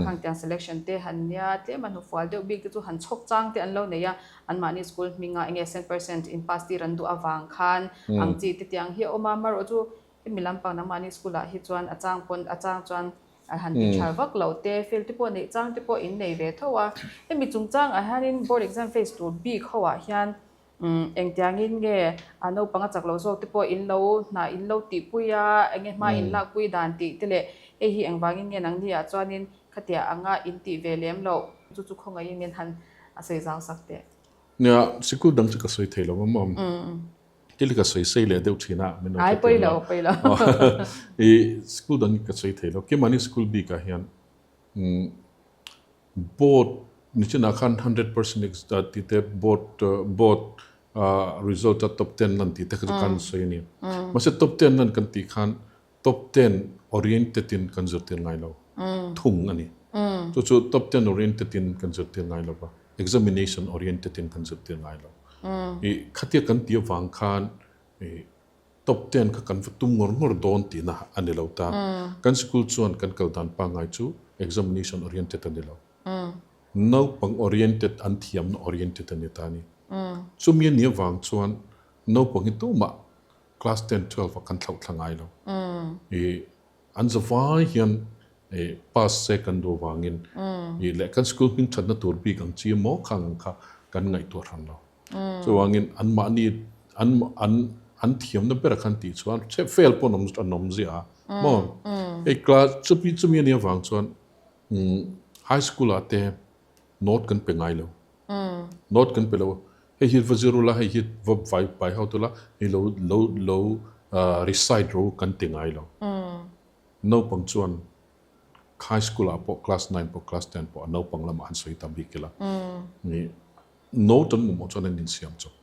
khang tiang selection te han nia tlem a hnufual deuh bik te chu han chhawk chang te an lo nei a, anmahni school hminga enge cent percent in pass tir an duh avang khan ang chi te tiang hi a awm a, amaherawh chu hemi lampang nangmahni school ah hi chuan a chang pawn a chang chuan a han ti tha vak lo te fail te pawh neih chang te pawh in nei ve tho a, hemi chungchang ah hianin board exam face tur bik ho ah hian Umm engtiangin nge a naupang a chak lo zawk te pawh in lo hnah in lo tihpui a, enge hma in lakpui dan tih te leh hei hi engvangin nge nangni ah chuanin khatia anga in tih ve lem loh chu chu khawngaihin min han a sawi zau sak teh. Nia, sikul dang chu ka sawi thei lo a maw? Thil hi ka sawi sei leh deuh thin a, min lo Ai pawi lo, pawi lo. I sikul dang hi ka sawi thei lo. Keimahni sikul bikah hian umm Board nichinah khan 100% tih te board board result a top ten lan tih te kha chu kan sawi a ni. Mahse top ten lan kan tih khan top ten oriented in kan zirtir ngai lo thung a ni. Chu chu top ten oriented in kan zirtir ngai lo va, examination oriented in kan zirtir ngai lo. I khatia kan tih avang khan i Top ten kha kan va tum ngawr ngawr dawn tihna a ni lo ta. Kan sikul chuan kan kal dan pangngai chu examination oriented a ni lo. Naupang oriented, an thiamna oriented a ni ta a ni. Chumi a nih avang chuan naupang hi tumah class ten, 12 ah kan thlauh thla ngai lo. I an zavai hian pass se kan duh avangin i leh kan school hming thatna tur bik ang chi emaw khang ang kha kan ngaihtuah hran lo. Chuvangin anmahni an an an thiamna ber khan tih chuan chhe fail pawh an awm an awm ziah a maw hei class chumi chumi a nih avang chuan high school ah te note kan pe ngai lo note kan pe lo hei hi va zir ula hei hi va vai pai ho tula hei lo lo lo recite ro kan ti ngai lo naupang chuan high school ah pawh class 9 pawh class 10 pawh a naupang lamah han sawi ta bik ila Note an mamawh chuan an insiam chawp.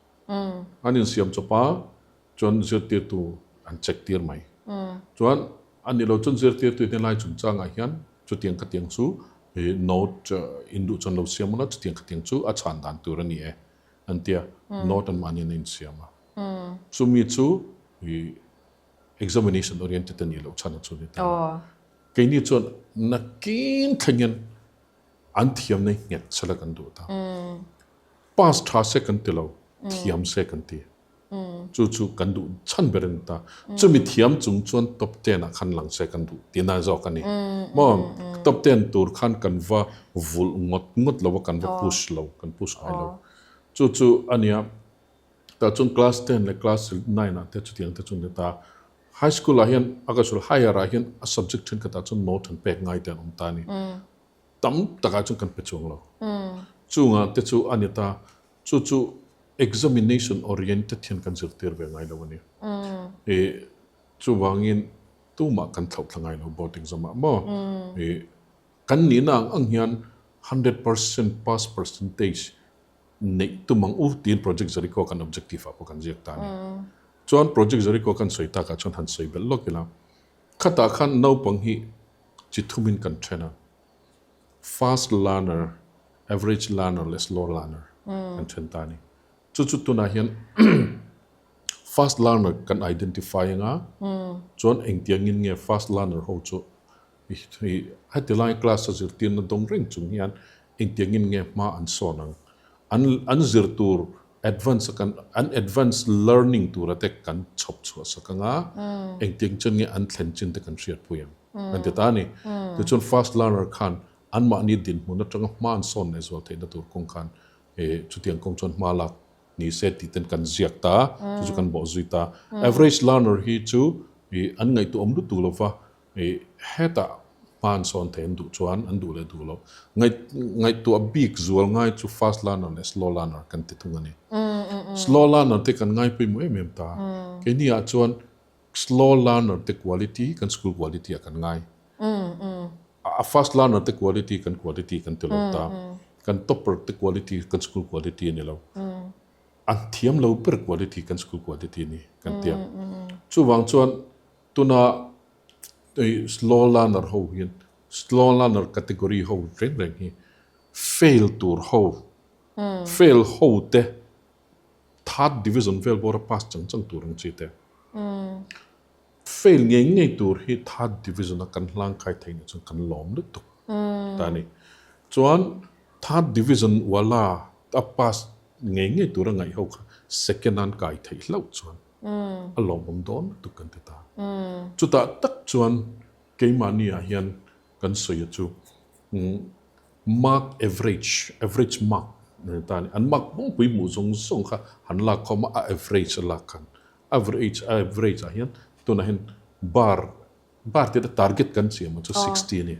An insiam chawp a, chuan zirtirtu an check tir mai. Chuan a ni lo chuan zirtirtu in helai chungchangah hian chutiang khatiang chu note in duh chuan lo siam ula, chutiang khatiang chu a chhan dan tur a ni e an tia, note an mahni an insiam a. Chumi chu examination oriented a nih loh chhan a chu ni ta. Keini chuan nakin thlengin An thiamna hi nghet sela kan duh ta. Pass tha se kan ti lo, thiam se kan ti. Chu chu kan duh chhan ber a ni ta. Chumi thiam chung chuan top 10 ah khan lang se kan duh tihna zawk a ni. Maw top 10 tur khan kan va vulh ngawt ngawt lo a, kan va push lo, kan push ngai lo. Chu chu a nia. Tah chuan class 10 leh class 9 ah te chutiang te chu a ni ta. High school ah hian a ka sawi higher ah hian a subject thenkhatah chuan note an pek ngai te an awm ta a ni. Tam takah chuan kan pe chuang lo. Chungah te chu a ni ta, chu chu examination oriented hian kan zirtir ve ngai lo a ni. I chuvangin tumah kan thlauh thla ngai lo board exam ah maw. I kan nihna ang ang hian 100% pass percentage neih tum ang u tiin project Jericho kan objective ah pawh kan ziak ta a ni. Chuan project Jericho kan sawi takah chuan han sawi belh lawk ila, khatah khan naupang hi chi thumin kan then a, fast learner, average learner leh slow learner kan then ta a ni. Chu chu tunah hian fast learner kan identify anga chuan engtiangin nge fast learner ho chu heti lai class a zirtirna dawng reng chung hian engtiangin nge hma an sawn ang, an an zir tur advance a kan an advance learning tura te kan chhawp chhuah sak anga engtiang chuan nge an thlen chin te kan hriatpui ang kan ti ta a ni. Tichuan fast learner khan anmahni dinhmun atanga hma an sawn leh zual theihna tur kawng khan chutiang kawng chuan hma lak ni se tih ten kan ziak ta, chu chu kan bawh zui ta. Average learner hi chu an ngaihtuahawm lutuk lova I hetah hma an sawn thei an duh chuan an duh leh duh loh. Ngaih ngaihtuah bik zual ngai chu fast learner leh slow learner kan ti thung a ni. Slow learner te kan ngai pawimawh em em ta. Keini ah chuan slow learner te quality hi kan school quality ah kan ngai. A fast learner te quality kan quality kan ti lo ta. Kan topper te quality kan school quality a ni lo. An thiam lo ber quality kan school quality a ni kan ti a. Chuvang chuan tuna slow learner ho hian slow learner category ho reng reng hi fail tur ho fail ho te third division vel bawra pass chang chang tur ang chi te fail ngei ngei tur hi third division a kan hlang khai thei nih chuan kan lawm lutuk ta a ni. Chuan third division wala a pass ngei ngei tur a ngaih ho kha second an kai theih hlauh chuan a lawmawm dawn lutuk kan ti ta. Chutah tak chuan keimahni ah hian kan sawi a chu mark average, average mark ni ta a ni. An mark pawngpui hmuh zawng zawng kha han lak khawm a, a average a lak khan average average ah hian tunah hian bar bar tih a target kan siam a chu 60 a ni.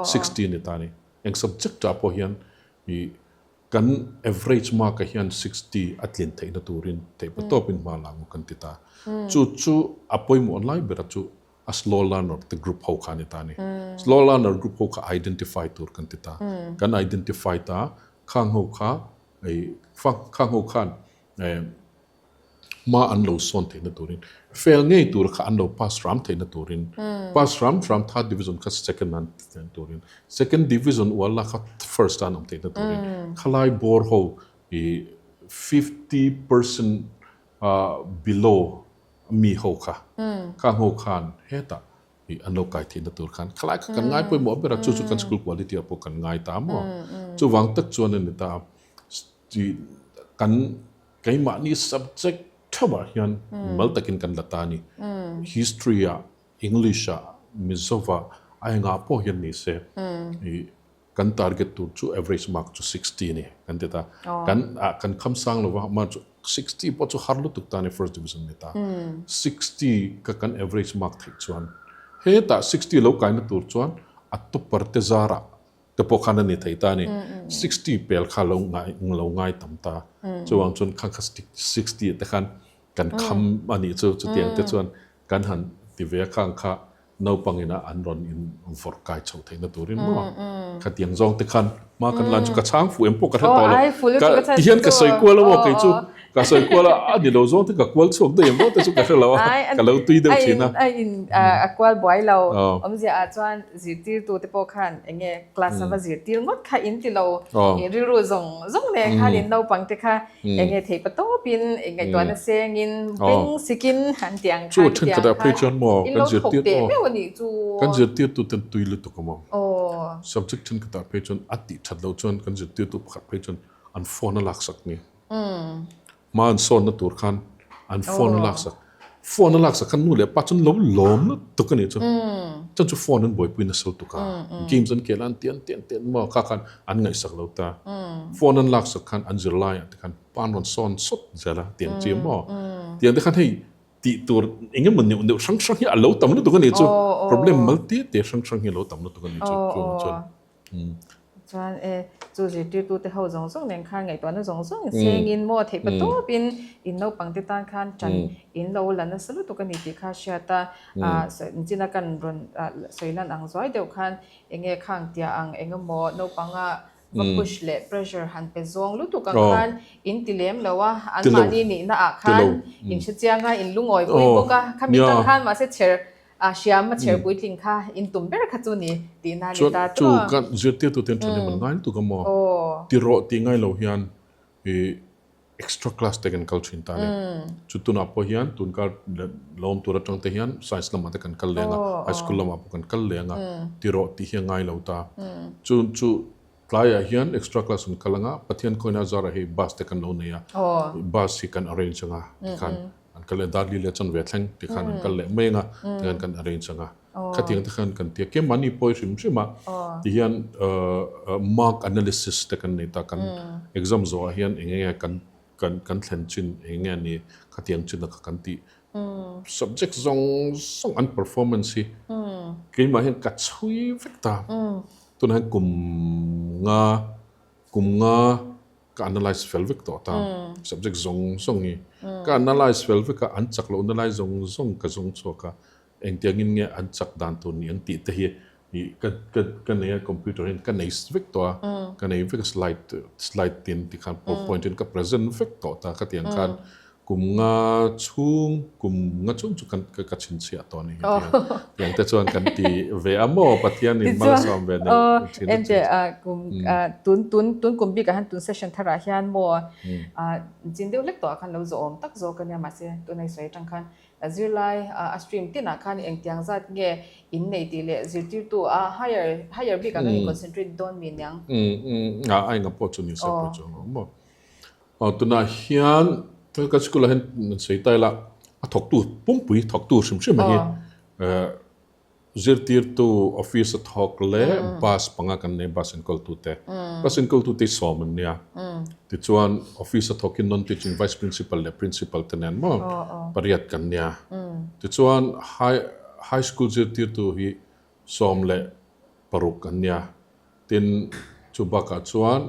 60 a ni ta a ni. Eng subject ah pawh hian ih kan average mark ah hian 60 a tlin theihna turin theihpatawpin hma la ang u kan ti ta. Chu chu a pawimawh lai ber a chu a slow learner te group ho kha a ni ta a ni. Slow learner group ho kha identify tur kan ti ta. Kan identify ta, khang ho kha khang ho khan hma an lo sawn theihna turin fail ngei tur kha an lo pass hram theihna turin pass hram hram third division kha second an theihna turin second division uala kha first an awm theihna turin khalai bawr ho 50% below mi ho kha khang ho khan hetah ih an lo kai theihna tur khan khalai kha kan ngai pawimawh ber a chu chu kan school quality ah pawh kan ngai ta maw chuvang tak chuan a ni ta tih kan keimahni subject theuhah hian mal takin kan la ta a ni history ah English ah Mizo ah a engah pawh hian ni se ih Kan target tur chu average mark chu 60 a ni kan ti ta. Kan ah kan kham sang lo va, mah chu 60 pawh chu har lutuk ta a ni first division ni ta. 60 ka kan average mark theih chuan hetah 60 lo kaina tur chuan a topper te zarah te pawh khan a ni thei ta a ni. 60 pel kha lo ngai lo ngai tam ta. Chuvang chuan khang kha 60 te khan kan kham a nih chu chutiang te chuan kan han ti ve a khang kha naupang ina an rawn in vawrh kai chho theihna turin maw khatiang zawng te khan hma kan lan chu ka chhang fuh em pawh ka hre tawh lo ka ti hian ka sawi kual a maw kei chu ka sawi kual a a ni lo zawng te ka kual chhuak daih em maw te chu ka hre lo a ka lo tui deuh thin a a in a kual buai lo awmzia ah chuan zirtirtu te pawh khan eng nge class a va zirtir ngawt kha in ti lo rilru zawng zawng nen khan in naupang te kha Eng nge theih pa tawpin eng ngaihtuahna sengin beng sikin an ti ang khan ti ang khan in lo thawk teh meuh a nih chu. Kan zirtirtu ten tui lutuk a maw? Subject thenkhatah phei chuan a tih that loh chuan kan zirtirtu pakhat phei chuan an phone a laksak ni. Hma an sawnna tur khan an phone a laksak. Phone a laksak khan nu leh pa chuan lo lawm lutuk a nih chu. Chuan chu phone an buaipui nasa lutuk a. Games an kel a an ti an ti an ti an maw kha khan an ngaihsak lo ta. Phone an laksak khan an zirlaiah te khan pa an rawn sawn sawt zel a tiang chi maw. Tiang te khan hei tih tur eng emaw neuh neuh hrang hrang hi a lo tam lutuk a nih chu. Problem mal te te hrang hrang hi a lo tam lutuk a nih chu chuvang chuan. Chuan e, chu zirtirtu te ho zawng zawng nen khan ngaihtuahna zawng zawng in sengin maw theih pa tawpin in naupang te tan khan tan in lo la nasa lutuk a ni tih kha hriat a, nichina kan rawn sawi lan ang zuai deuh khan eng nge khang tia ang eng emaw naupanga va push leh pressure han pe zawng lutuk ang khan in ti lem lo a, anmahni nihna ah khan in hrechiang a, in lungawi pui bawk a, khami tang khan mahse chher A hriam a chher puitling kha in tum ber kha chu ni tih na ni ta tawh a. Chu kan zirtirtu ten thahnem an ngai lutuk a maw? Ti rawh tih ngai lo hian i extra class te kan kal thin ta a ni. Chu tunah pawh hian tunkar lo awm tur atang te hian science lamah te kan kal leng a, high school lamah pawh kan kal leng a, ti rawh tih hi a ngai lo ta. Chu chu Tlaiah hian extra class an kal anga, Pathian kawina zarah hei bus te kan lo nei a, bus hi kan arrange anga tikhan an kal leh Darli leh Chanve thleng tikhan an kal leh mai anga tikhan kan arrange anga. Khatiang te khan kan ti a, keimahni pawi hrim hrim a tihian mark analysis te kan nei ta, kan exam zawhah hian eng enge kan kan kan thlen chin eng enge ni khatiang chin a kha kan tih subject zawng zawng an performance hi keimah hian ka chhui vek ta. Tunah hian kum nga kum nga ka analyse fel vek tawh ta, subject zawng zawng hi ka analyse fel vek a, an chak lohna lai zawng zawng ka zawng chhuak a, engtiangin nge an chak dan tur ni an tih te hi ih ka ka ka nei a computer hian ka nei vek tawh a, ka nei vek a slide slide tin tikhan powerpoint in ka present vek tawh ta ka tih ang khan Kum nga chhung, kum nga chhung chu kan ka chhinchhiah tawh a ni heti a. Tiang te chuan kan ti ve a maw Pathian in malsawm ve neuh thin a Ente kum tun tun tun kum bikah hian tun session tharah hian maw chin deuh hlek tawhah khan lo zawh awm tak zawk a nia mahse tuna i sawi atang khan zirlai a stream tinah khan engtiang zat nge in nei tih leh zirtirtu a higher higher bikah khan in concentrate dawn mi niang. A enga pawh chu ni se pawh chu maw. Aw tunah hian kan school ah hian sawi ta ila a thawktu pumpui thawktu hrim hrim a hi zirtirtu office a thawk leh bus panga kan nei bus enkawltu te bus enkawltu te hi sawm an nia tichuan office a thawkin non teaching vice principal leh principal te nen maw pariat kan nia tichuan high high school zirtirtu hi 16 an nia tin chu bakah chuan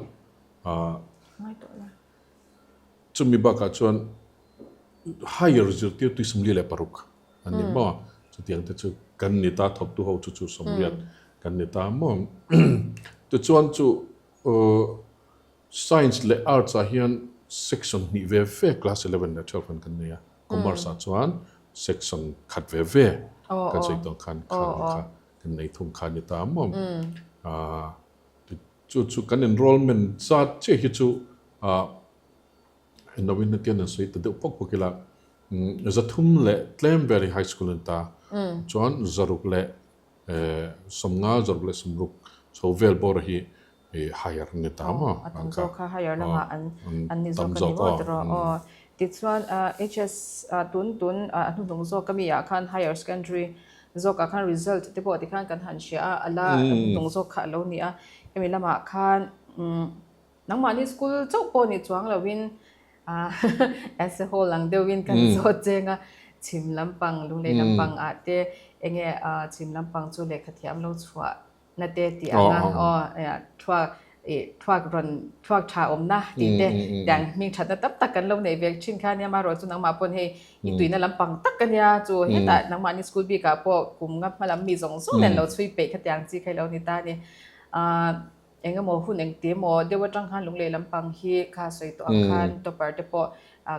Chumi bakah chuan higher zirtirtu 46 an ni maw? Chutiang te chu kan ni ta, thawktu ho chu chu 80 kan ni ta maw? Tichuan chu science leh arts ah hian section hnih ve ve class 11 leh 12 an kan nei a, commerce ah chuan section khat ve ve kan sawi tawh ang khan kha kan nei thung kha a ni ta maw? Chu chu kan enrollment zat chiah hi chu ah Nawin hetian an sawi ta deuh pawk pawk ila 300 leh tlem vel hi high school an ta chuan 150 160 chho vel bawr hi higher an ni ta maw. A tam zawk kha higher lamah an ni zawk a ni maw tiraw aw. Tichuan HS tun tun a hnuhnung zawk ami ah khan higher secondary Zawkah khan result te pawh tikhan kan han hria a, a la hnung zawk kha a lo ni a. Hemi lamah khan nangmahni school chauh pawh ni chuang loin as a whole ang deuhin kan zawt cheng a, chhim lampang, lunglei lampang ah te enge chhim lampang chu lehkha thiam lo chhuah na te tih ang a aw thuak ih thuak rawn thuak tha awmna tih te tiang hming thatna tam tak kan lo neih ve thin kha ania amaherawh chu nangmah pawn hei i tuina lampang tak ania chu hetah nangmahni school bikah pawh kum nga hma lam mi zawng zawng nen lo chhui peih kha tiang chi kha i lo ni ta a ni ah engemaw hun engti emaw deuh atang khan lunglei lampang hi kha sawi tawh ang khan topper te pawh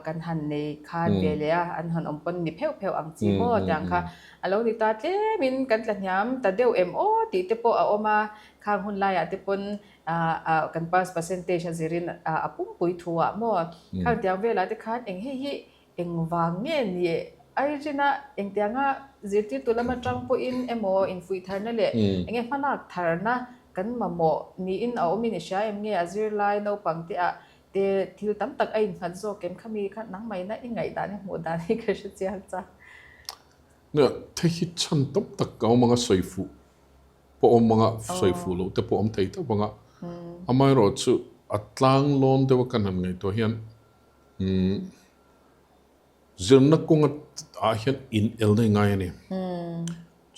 kan han nei khan ve leh a, an han awm pawn ni pheuh pheuh ang chi maw tiang kha a lo ni ta tlemin kan tla hniam ta deuh em aw tih te pawh a awm a, khang hun laiah te pawn kan pass percentage a zirin a pumpui thu ah maw khang tiang velah te khan eng hei hi engvang nge ni Airinah engtianga zirtirtu lam atang pawhin emaw infuih tharna leh enge hmalak tharna kan mamawh niin a awmin i hria em nge a zirlai naupang te ah Te thil tam tak a innghat zawk em khami kha nangmahina i ngaihdan i hmuh dan hi ka hre chiang chak. Nia, thei hi chhan tam tak a awm anga sawi fuh pawh awm anga sawi fuh loh te pawh awm thei teuh vang a. Amaherawh chu a tlang lawn deuh a kan han ngaihtuah hian umm zirna kawnga ah hian in elna i ngai a ni.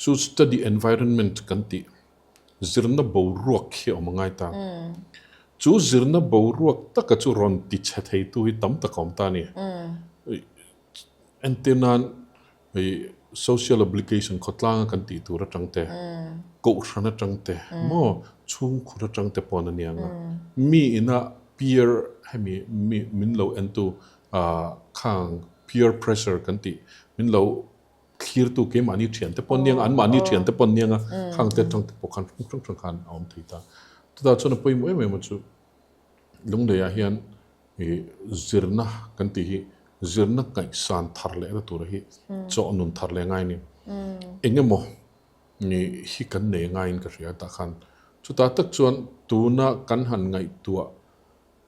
Chu study environment kan tih Zirna boruak hi a awm a ngai ta. Chu zirna boruak taka chu rawn ti chhe theitu hi tam tak a awm ta a ni. Entir nan social obligation khawtlanga kan tih tur atang te, kohhran atang te maw chhungkhur atang te pawn a nia nga. Mi ina peer hemi mi min lo entu khang peer pressure kan tih min lo Thlirtu keimahni thiante pawh an niang a, anmahni thiante pawh an niang a, khang te atang te pawh khan hrang hrang hrang khan a awm thei ta. Chutah chuan a pawimawh em em a chu Lungleiah hian ih zirna kan tih hi zirna ngaihsan thar lehna tura hi chawh nun thar leh ngai a ni. Eng emaw ih hi kan nei ngaiin ka hria tah khan. Chutah tak chuan tuna kan han ngaihtuah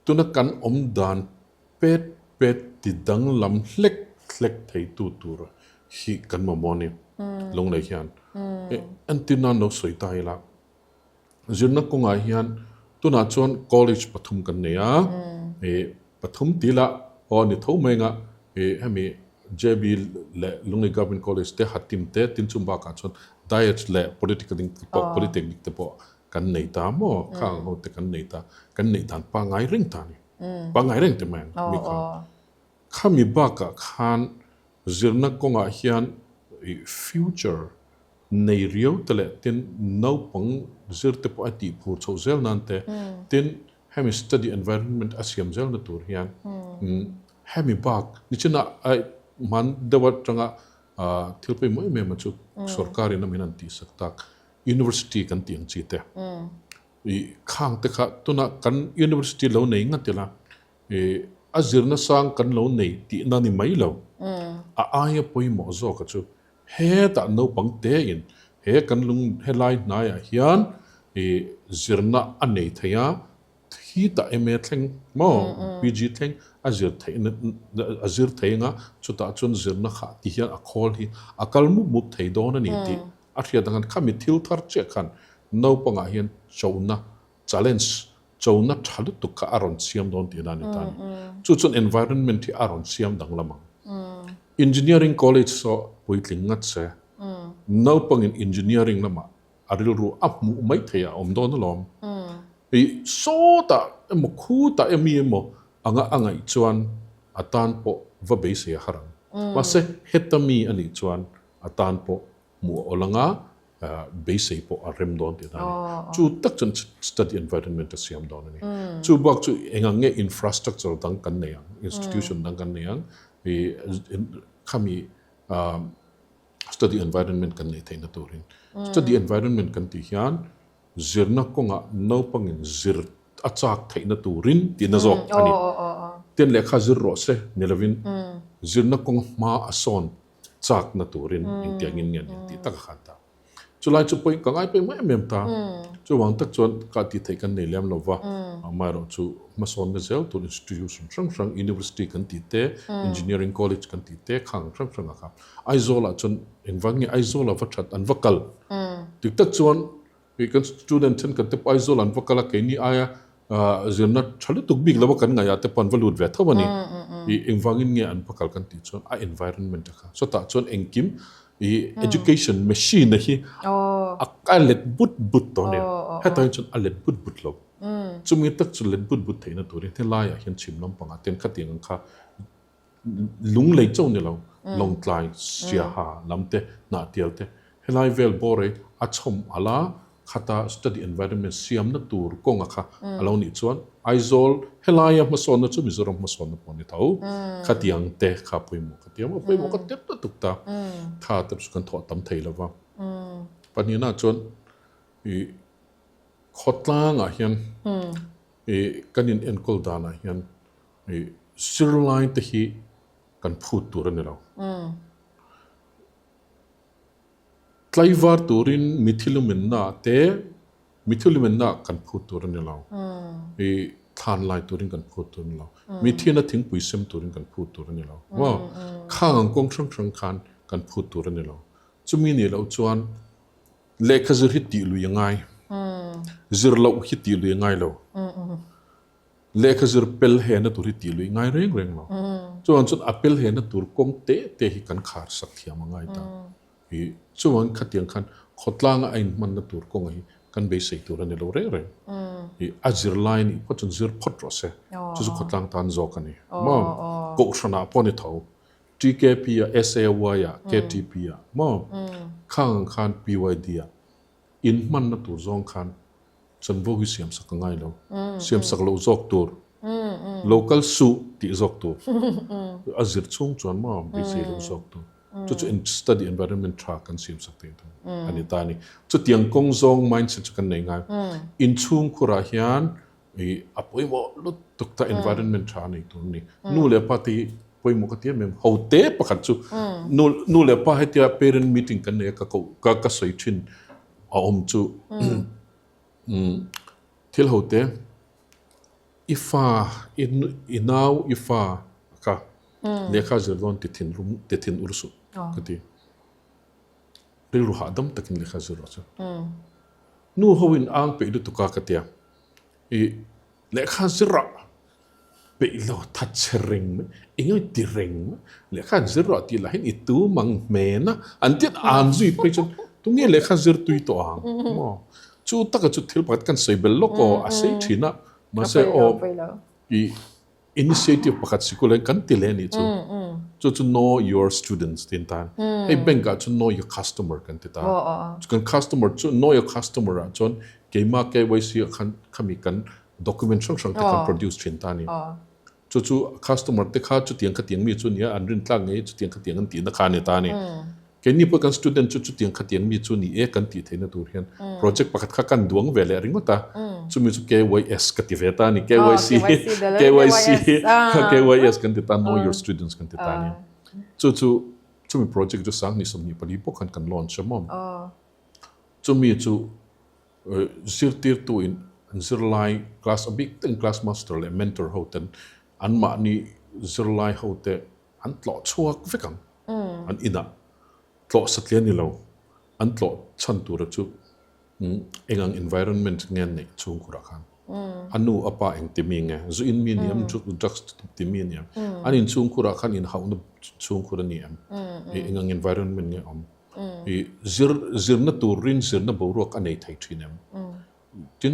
Tuna kan awm dan pet pet ti danglam hlek hlek theitu tur hi kan mamawh a ni. Lunglei hian entir nan lo sawi ta ila, zirna kawngah hian tunah chuan college pathum kan nei a, pathum ti ila aw a ni tho mai anga hemi JB leh Lunglei Government College te Hatim te tin chung bakah chuan Diet leh Polytechnic te pawh Kan nei ta maw? Khang ho te kan nei ta, kan neih dan pangngai reng ta a ni. Pangngai reng te mai ang mi kha. Khami bakah khan zirna kawngah hian future nei riau te leh tin naupang zir te pawh a tih phur chhoh zel nan te, tin hemi study environment a siam zel na tur hian hemi bak nichinah hman deuh atanga thil pawimawh em em a chu sorkarin a min an tihsak tak university kan tih ang chi te i khang te kha tunah kan university lo nei ngat ila i a zirna sang kan lo nei tihna ni mai lo a aia pawimawh zawk a chu hetah naupang te in he kan lung helai hnaiah hian i zirna a nei thei a Khitah MA thleng maw PG thleng a zir theih a zir thei anga chutah chuan zirna kha ti hian a khawl hi a kal mup mup thei dawn a ni tih a hriat ang khan khami thil thar chiah khan naupangah hian chona challenge chona tha lutuk kha a rawn siam dawn tihna a ni ta a ni. Chu chuan environment hi a rawn siam danglam ang. Engineering college saw puitling ngat se naupangin engineering lamah a rilru a hmuh mai thei a awm dawn alawm. Hei sawtah emaw khutah emi emaw anga a ngaih chuan a tan pawh va beisei a har ang. Mahse heta mi a nih chuan a tan pawh hmuh a awl anga beisei pawh a rem dawn tihna a ni. Chu tak chuan study environment a siam dawn a ni. Chu bak chu eng ang nge infrastructure dang kan nei ang, institution dang kan nei ang, khami Study environment kan neih theihna turin. Study environment kan tih hian zirna kawngah naupangin zir a chak theihna turin tihna zawk a ni. Tian lehkha zir rawh se ni lovin zirna kawng hma a sawn chakna turin engtiangin nge ni tih tak a khan ta. Chulai chu pawhin ka ngai pawimawh em em ta. Chuvang tak chuan ka tih theih kan nei lem lova, amaherawh chu hmasawnna zel tur institution hrang hrang, university kan tih te, engineering college kan tih te khang hrang hrang a kha. Aizawlah chuan engvang nge Aizawla va that an va kal? Dik tak chuan kan student thenkhat te pawh Aizawl an va kal a, keini aia Zirna tha lutuk bik lova kan ngaihah te pawh an va lut ve tho a ni. I engvangin nge an va kal kan tih chuan a environment a kha. Chutah chuan engkim i education machine a hi a let but but tawh a ni. Hetah hian chuan a let but but lo. Chumi tak chu let but but theihna turin helaiah hian chhim lampangah ten khatiang ang kha Lunglei chauh ni lo, Lawngtlai, Siaha lam te, Hnahtial te, helai vel bawr ei a chhawm alh a, khata study environment siamna tur kawnga kha a lo nih chuan Aizawl helaia hmasawnna chu Mizoram hmasawnna pawh a ni tho. Khatiang te kha pawimawh ka ti a, pawimawh ka tep lutuk ta. Tha te chu kan thawh tam thei lo va. Pahnihna chuan i khawtlangah hian i kan in enkawl danah hian I zirlai te hi kan phut tur a ni lo. Tlaivar turin mithilumenna te, mithilumenna kan phut tur a ni lo. I thlan lai turin kan phut tur a ni lo. Mithiana thingpui sem turin kan phut tur a ni lo. Maw? Khang ang kawng hrang hrang khan kan phut tur a ni lo. Chumi nih loh chuan lehkha zir hi tih lui a ngai. Zir loh hi tih lui a ngai lo. Lehkha zir pel hena tur hi tih luih ngai reng reng lo. Chuan chuan a pel hena tur kawng te te hi kan khar sak thiam a ngai ta. I chuan khatiang khan khawtlanga a inhmanna tur kawnga hi kan beisei tur a ni lo reng reng. I a zirlai nih phawt chuan zir phawt rawh se. Chu chu khawtlang tan zawk a ni. Maw? Kohhranah pawh a ni tho. TKP ah, SAY ah, KTP ah, maw? Khang ang khan PYD ah inhmanna tur zawng khan Chanvo hi siam sak a ngai lo. Siam sak loh zawk tur. Lo kal suh tih zawk tur. A zir chhung chuan maw beisei loh zawk tur. Chu chu study environment tha kan siam sak thei thung a ni ta a ni. Chutiang kawng zawng mindset chu kan nei ngai. Inchhung khurah hian i a pawimawh lutuk ta environment tha a nei tur a ni. Nu leh pa te hi pawimawh ka ti em em. Ho te pakhat chu nu nu leh pa hetia parent meeting kan nei a ka koh ka ka sawi thin a awm chu. Thil ho te, i fa, i nau, i fa kha lehkha zir dawn ti thin rum, ti thin ur suh ka ti. Rilru hahdam takin lehkha zir rawh chu. Nu ho in ang peih lutuk a ka tia. I lehkha zir ah Peih lo tha che reng mai, eng nge ti reng mai, lehkha an zir rawh tih lah hian i tum ang hmen a, an tiat an zui phei chuan tunge lehkha zir tui tawh ang maw? Chu taka chu thil pakhat kan sawi bel lawk aw, a sei thin a, mahse aw. I initiative pakhat sikul hian kan ti leh a nih chu. Chu chu know your students tiin tan. Hei bank ah chuan know your customer kan ti ta. Kan customer chu know your customer ah chuan keimah KYC ah khan khami kan document hrang hrang te kan produce thin ta a ni. Chu chu customer te kha chutiang khatiang mi chu nia an rintlak ngei chutiang khatiang an tihna kha a ni ta a ni. Keini pawh kan student chu chutiang khatiang mi chu ni e kan tih theihna tur hian project pakhat kha kan duang ve leh ringawt a, chumi chu KYS ka ti ve ta a ni, KYC KYC KYS kan ti ta, know your students kan ti ta a ni. Chu chu chumi project chu sanghnih 24 pawh khan kan launch a maw. Chumi chu zirtirtu in an zirlai class a bik takin class master leh mentor ho ten anmahni zirlai ho te an tlawh chhuak vek ang. An inah tlawh satliah ni lo, an tlawh chhan tura chu eng ang environment nge an neih chhungkhurah khan. A nu a pa eng ti mi nge, zu in mi ni em, drugs ti mi a ni em, an inchhungkhurah khan inhauhna chhungkhur a ni em, eng ang environment nge awm. I zir zirna turin zirna boruak a nei thei thin em? Tin,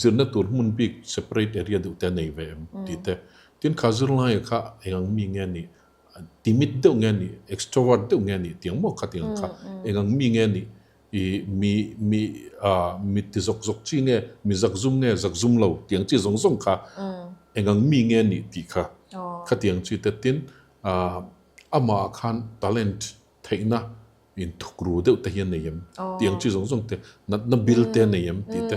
zirna tur hmun bik separate area deuh te a nei ve em tih te. Tin, kha zirlaia kha eng ang mi nge a nih, timid deuh nge a nih, extrovert deuh nge a nih tiang maw kha tiang kha eng ang mi nge a nih, i mi mi ah mi ti zawk zawk chi nge, mi zakzum nge zakzum lo tiang chi zawng zawng kha eng ang mi nge a nih tih kha khatiang chi te. Tin, ah amah khan talent theihna in thukru deuh te hi a nei em tih ang chi zawng zawng te, natna bil te a nei em tih te,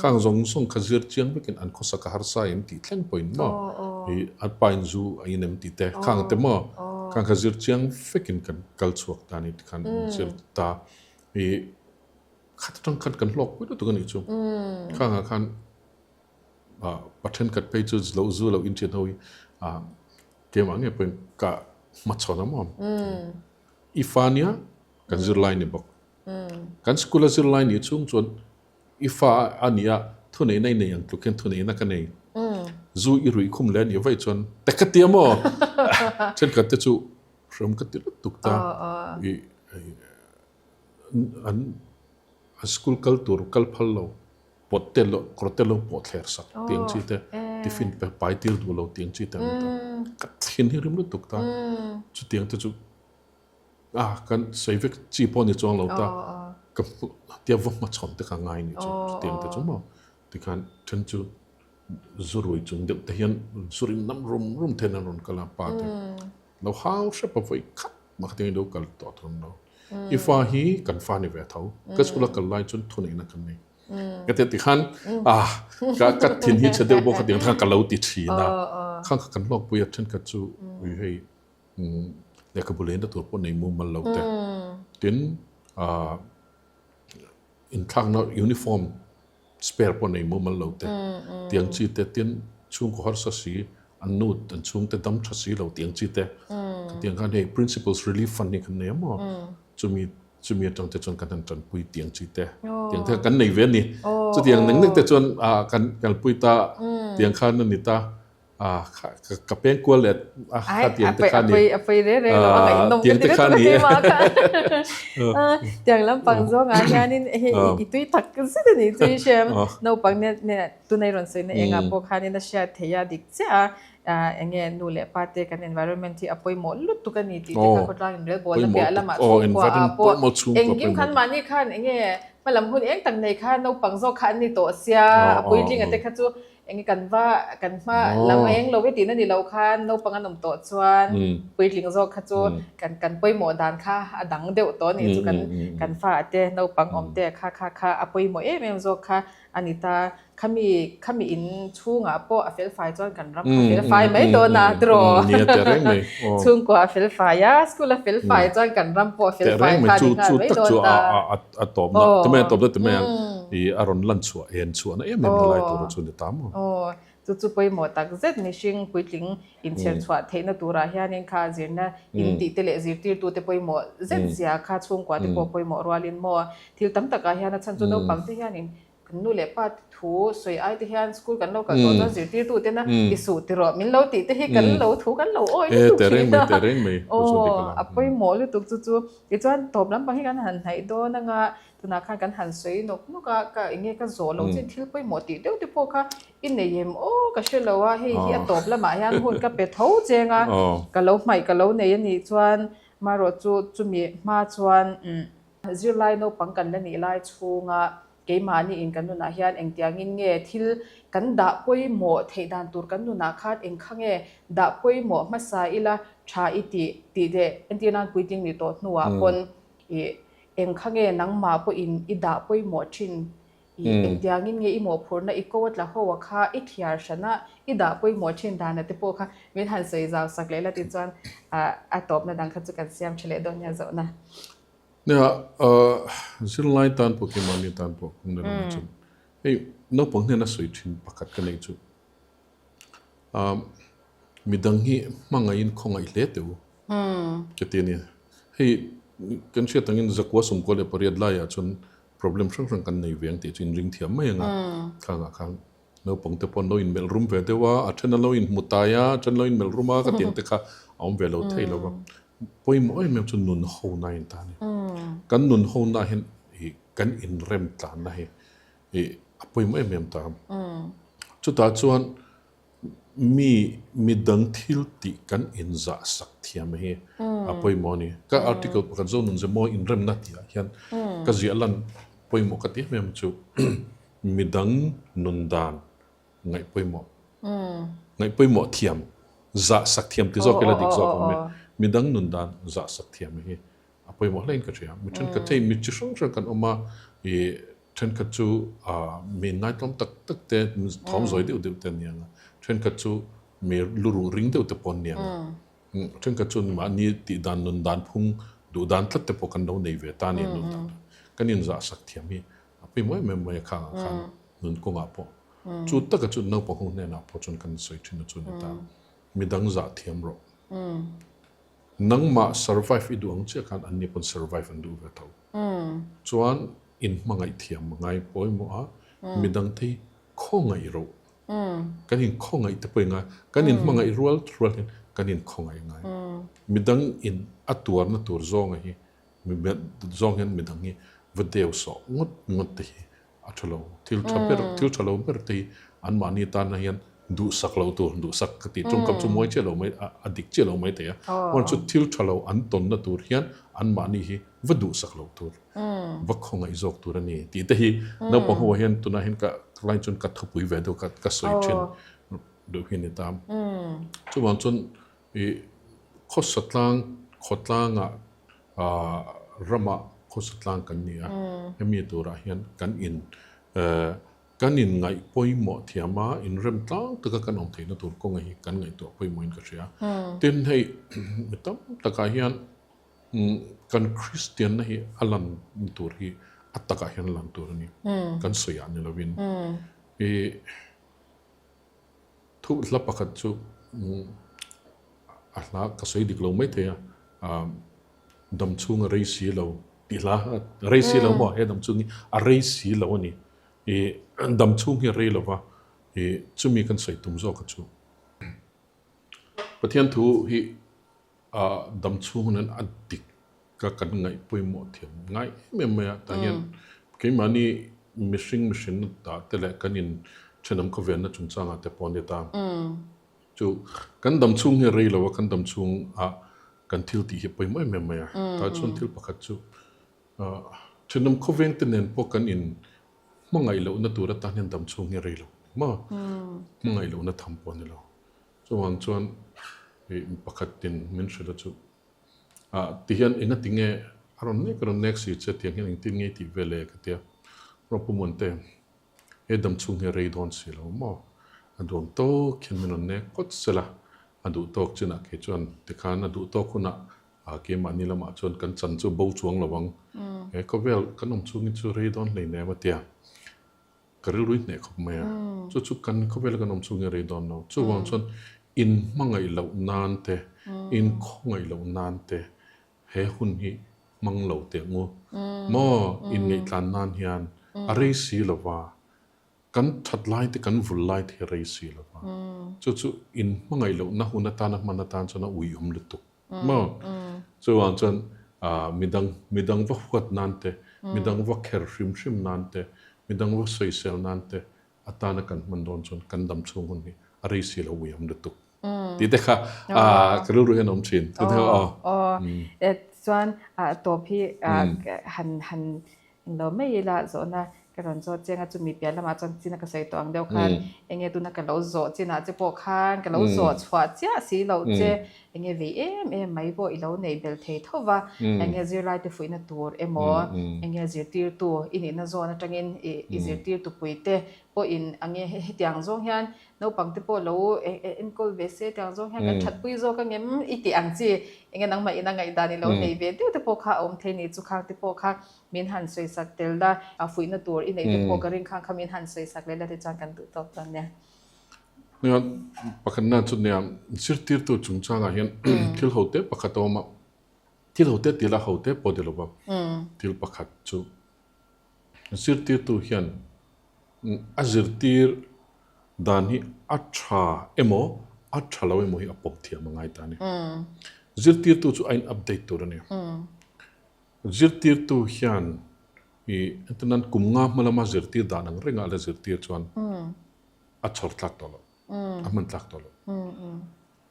khang zawng zawng kha zir chiang vekin an khawsak a harsa em tih thleng pawhin maw ih an pa in zu a in em tih te khang te maw khang kha zir chiang vekin kan kal chhuak ta a ni tikhan an zir ta ih khat atang khan kan hlawk pui lutuk a nih chu khangah khan ah pa thenkhat phei chu lo zu lo inṭhian ho hi ah Keimah ngei pawhin ka hmachhawn a maw? I fa nia kan zirlai ni bawk. Kan school a zirlai nih chhung chuan i fa a nia thuneihna i nei ang tluk hian thuneihna ka nei. Zu i ruih khum leh a nih vaih chuan te ka ti a maw? Thenkhat te chu hreawm ka ti lutuk ta. I an school kal tur kal phal lo. Pawt te lo kawr te lo pawh thler sak tih ang chi te tiffin pe pai tir duh lo tih ang chi te an ni ta. Ka thin hi rim lutuk ta. Chutiang te chu a kan sawi vek chi pawh ni chuang lo ta. Ka tia va hmachhawn te kha ngai ni chu chutiang te chu maw. Tikhan then chu zu rui chung deuh te hian zu rim nam rum rum then an rawn kal a pa te. Lo hau hrep a vawi khat mah kha tiangin lo kal tawh thung lo. I fa hi kan fa ni ve tho. Ka school a kal lai chuan thuneihna kan nei. Ka ti tikhan ah ka ka thin hi chhe deuh bawk kha tiang khan ka lo ti thin a. Khang kha kan hlawkpui a thenkhat chu ui hei lehkhabu leina tur pawh nei mumal lo te. Tin ah inthlakna uniform spare pawh nei mumal lo te. Tiang chi te tin chhungkaw harsa si an nu an chhungte dam tha si lo tiang chi te. Khatiang khan hei principals relief fund hi kan nei a maw. Chumi chumi atang te chuan kan han tanpui tiang chi te tiang te kan nei ve a ni. Chutiang nek nek te chuan ah kan kalpui ta tiang khan a ni ta ah ka peng kual leh a kha tiang te kha ni. A pui re re lo a ngaihnawm tiang te kha ni. Tiang lampang zawngah hianin hei i tui tak zet a ni chu i hria em? Naupang nen tunai rawn sawina engah pawh khanin a hriat theih a dik chiah a. Eng nge nu leh pa te kan environment hi a pawimawh lutuk a ni tih te kha khawtlang inrelbawlna piah lamah chhungkua ah pawh engkim khan mahni khan eng nge hmalam hun eng tak nei kha naupang zawk kha an ni tawh sia a puitling a te kha chu eng nge kan va kan hma lam a eng lo e tihna ni lo khan naupang an awm tawh chuan puitling zawk kha chu kan kan pawimawh dan kha a dang deuh tawh a nih chu kan kan fa te naupang awm te kha kha kha a pawimawh em em zawk kha a ni ta. Khami khami in chhungah pawh a felfai chuan kan ram kha felfai mai dawn a tiraw? Nia teh reng mai. Chhungkua a felfai a, school a felfai chuan kan ram pawh a felfai kha ni nghal mai dawn ta. Chu tak chu a tawpna tumai a tawpna tumai ang i a rawn lan chhuah en chhuahna em em na lai tur chu ni ta maw? Aw chu chu pawimawh tak zet mihring puitling inchher chhuah theihna turah hianin kha zirna in tih te leh zirtirtute pawimawh zet zia kha chhungkua te pawh pawimawh rualin maw thil tam takah hian a chhan chu naupang te hianin. Kan nu leh pa te thu sawi ai te hian school kan lo kal tawh chuan zirtirtu tena i suh ti rawh min lo tih te hi kan lo thu kan lo awi lutuk thin a. Aw a pawimawh lutuk chu chu. Tichuan tawp lampang hi kan han hnaih dawn anga tunah khan kan han sawi nawk nawk a, ka enge ka zawh loh chin thil pawimawh tih deuh te pawh kha i nei em aw ka hre lo a, hei hi a tawp lamah hian hun ka pe tho cheng a, ka lo hmaih ka lo nei a nih chuan marawh chu chumi hma chuan Zirlai naupang kan la nih lai chhunga keimahni in kan nunah hian engtiangin nge thil kan dah pawimawh theih dan tur kan nunah khan engkha nge dah pawimawh hmasa ila tha i tih tih leh entir nan puitling nih tawh hnuah pawn ih engkha nge nangmah pawhin i dah pawimawh thin ih engtiangin nge i mawhphurhna i ko a tla ho a kha i thliar hran a i dah pawimawh thin dana te pawh kha min han sawi zau sak leh la tichuan a tawpna dang kha chu kan siam tha leh dawn nia zawhna. Nia, zirlai tan pawh keimahni tan pawh kawng leh lamah chuan hei naupang hnena sawi thin pakhat ka neih chu midang hi hmangaihin khawngaih hle teh u ka ti a ni. Hei kan hriat angin zakua sawmkua leh pariat laiah chuan problem hrang hrang kan nei ve ang tih chu inring thiam mai ang a, khangah khan naupang te pawh an lo inmelh rum ve deuh a, a then an lo inhmu tai a, a then an lo inmelh rum a ka tih ang te kha a awm ve lo thei lo va. Pawimawh em em chu nun hona a inta a ni. Kan nun hona hian ih kan inrem tlanna hi ih a pawimawh em em ta. Chutah chuan mi midang thil tih kan inzah sak thiam hi a pawimawh a ni. Ka article pakhat Zonun Zemawi inremna tihah hian ka ziah lan pawimawh ka ti em em chu midang nun dan ngaih pawimawh ngaih pawimawh thiam zah sak thiam ti zawk ila dik zawk awm e. Midang nun dan zah sak thiam hi a pawimawh hlein ka hria. Mi thenkhat hei mi chi hrang hrang kan awm a, ih thenkhat chu mi inngaihtlawm tak tak te thawm zawi deuh deuh te an ni ang a, thenkhat chu mi luruh ring deuh te pawh an ni ang a, thenkhat chu mahni tih dan nun dan phung duh dan tlat te pawh kan lo nei ve ta a ni nun dan kan inzah sak thiam hi a pawimawh em em mai a khangah khan nun kawngah pawh. Chu taka chu naupang ho hnenah pawh chuan kan sawi thin a chu ni ta. Midang zah thiam rawh. Nangmah survive i duh ang chiah khan anni pawn survive an duh ve tho. Chuan in hmangaih thiam ngai pawimawh a, midang te hi khawngaih rawh. Kan in khawngaih te pawh i ngai, kan in hmangaih rual rual hian kan in khawngaih ngai. Midang in a tuarna tur zawnga hi zawng hian midang hi va deu sawh ngawt ngawt te hi a tha lo. Thil tha ber, thil tha lo ber te hi anmahni tana hian duhsak lo tur, duhsak ka tih tawngkam chu mawi chiah lo mai, a dik chiah lo mai thei a. Chuan chu thil tha lo an tawnna tur hian anmahni hi va duhsak lo tur, va khawngaih zawk tur a ni tih te hi naupang ho ah hian tunah hian ka line chuan ka thupui ve deuh ka ka sawi thin deuh hi a ni ta. Chuvang chuan ih khawsa tlang khawtlangah Ramah khawsa tlang kan ni a, hemi turah hian kan in kan in ngaih pawimawh thiam a, inrem tlang taka kan awm theihna tur kawnga hi kan ngaihtuah pawimawhin ka hria. Tin, hei mi tam takah hian kan Kristianna hi a lan tur hi a takah hian a lan tur a ni, kan sawiah ni lovin. Thu hla pakhat chu a hla ka sawi dik lo mai thei a, dam chhung a rei si lo tih hla rei si lo maw he dam chhung hi a rei si lo a ni. Ih dam chhung hi a rei lo va, ih chumi kan sawi tum zawk a chu. Pathian thu hi A dam chhung hunin a dik ka kan ngaih pawimawh thiam ngai em em mai a, tah hian keimahni mihring mihrinna dah te leh kan in thenawm khawvelna chungchangah te pawh a ni ta. Chu kan dam chhung hi a rei lo a, kan dam chhung a kan thil tih hi a pawimawh em em mai a. Tah chuan thil pakhat chu thenawm khawveng te nen pawh kan in hmangaih lohna tur atan hian dam chhung hi a rei lo maw? Hmangaih lohna tham pawh a ni lo. Chuvang chuan ih pakhatin min hrilh a chu ah ti hian enga ti nge a rawn nek a rawn nek si che tiang hian engtin nge i tih vel e ka tia Rawh Pu Muante he dam chhung hi a rei dawn si lo maw a duam tawk hian min rawn nek phawt sela a duh tawk chinah kei chuan tikhan a duh tawk hunah ah keimahni lamah chuan kan chan chu bo chuang lo ang he khawvel kan awm chhungin chu rei dawn hleinem a tia. Ka rilru i hneh khawp mai a, chu chu kan khawvela kan awm chhung hi a rei dawn lo. Chuvang chuan in hmangaih loh nan te, in khawngaih loh nan te he hun hi hmang lo teh ngu maw? Inngaih tlan nan hian a rei si lo va. Kan that lai te, kan vul lai te hi rei si lo va. Chu chu in hmangaih lohna hun atana hman atan chuan a uiawm lutuk maw? Chuvang chuan midang midang va huat nan te, midang va kher hrim hrim nan te, midang va sawisel nan te atana kan hman dawn chuan kan dam chhung hun hi a rei si lo uiawm lutuk tih te kha ka rilru hian a awm thin. Aw, chuan tawp hi han han Englo mai ila zawhna ka rawn zawt chiang a, chumi piah lamah chuan china ka sawi tawh ang deuh khan enge tuna ka lo zawh chinah che pawh khan ka lo zawh chhuah chiah si loh che enge vei em em mai pawh i lo neih belh thei tho va, enge zirlaite fuihna tur emaw enge zirtirtu i nihna zawn atangin i zirtirtu puite pawhin enge hetiang zawng hian naupang te pawh lo enkawl ve se tiang zawng hian kan thatpui zawk ang em i tih ang chi enge nangmah ina ngaihdan i lo nei ve deuh te pawh kha a awm thei ni chu khang te pawh kha min han sawisak tel la a fuihna tur i neih te pawh ka ring khang kha min han sawisak leh la te chuan kan duh tawk dawn nia. Nia pakhatna chu nia zirtirtu chungchangah hian thil ho te pakhat a awm a thil ho te tih lah ho te pawh ni lo va thil pakhat chu zirtirtu hian A zirtir dan hi a tha emaw a tha lo emaw hi a pawm thiam a ngai ta a ni. Zirtirtu chu a in update tur a ni. Zirtirtu hian i entir nan kum nga hma lama zirtir dan ang rengah la zirtir chuan a chhawr tlak tawh lo, a hman tlak tawh lo.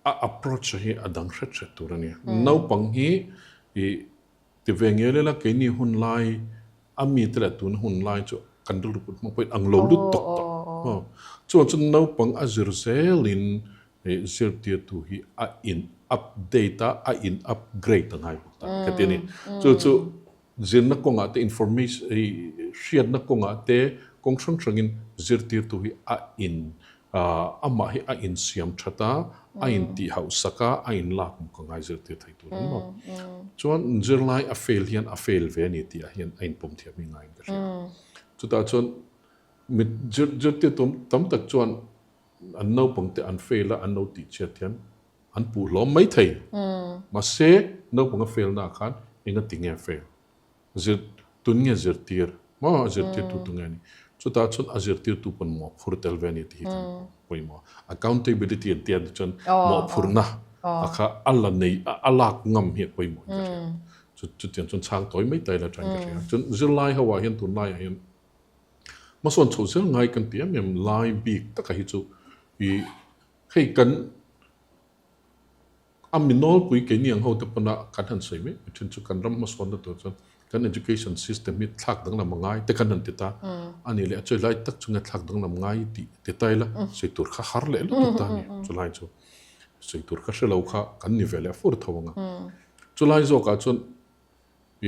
A approach hi a dang hret hret tur a ni. Naupang hi i Ti ve ngel ila keini hun lai a mite leh tuna hun lai chu kan rilru put hmang pawhin ang lo lut tawk tawh. Aw chuan chu naupang a zir zelin zirtirtu hi a in update a, a in upgrade a ngai bawk ta ka ti a ni. Chu chu zirna kawngah te information hriatna kawngah te kawng hrang hrangin zirtirtu hi a in Amah hi a insiam that a, a intih hauhsak a, a inlak maw ka ngai zirtir thei tur ang maw. Chuan zirlai a fail hian a fail ve a ni tih ah hian a inpawm thiam hi ngaiin ka hria. Chutah chuan mi zirtir tam tak chuan an naupang te an fail a, an lo tih chhiat hian an puh hlawm mai thei. Mahse naupang a fail naah khan engati nge a fail? Zir tun nge zirtir maw a zirtirtu tu nge ni chutah chuan a zirtirtu pawn mawhphur tel ve a ni tih hi kan pawimawh accountability an tih a chuan mawhphurna a kha a la nei a lak ngam hi a pawimawh in ka hria chu chutiang chuan chhang tawi mai taila thain ka hria chuan zirlai ho ah hian tunlai ah hian hmasawn chhoh zel ngai kan ti em em lai bik taka hi chu i hei kan A mi nawlpui keini ang hote pawna kan han sawi mai mai thin chu kan ram hmasawnna tur chuan kan education system hi thlak danglam a ngai te kan han ti ta a ni leh a chawi lai tak chu nge thlak danglam ngai tih ti ta ila sawi tur kha har leh lutuk ta a ni chulai chu sawi tur kha hre lo kha kan ni ve leh fur tho ang a chulai zawkah chuan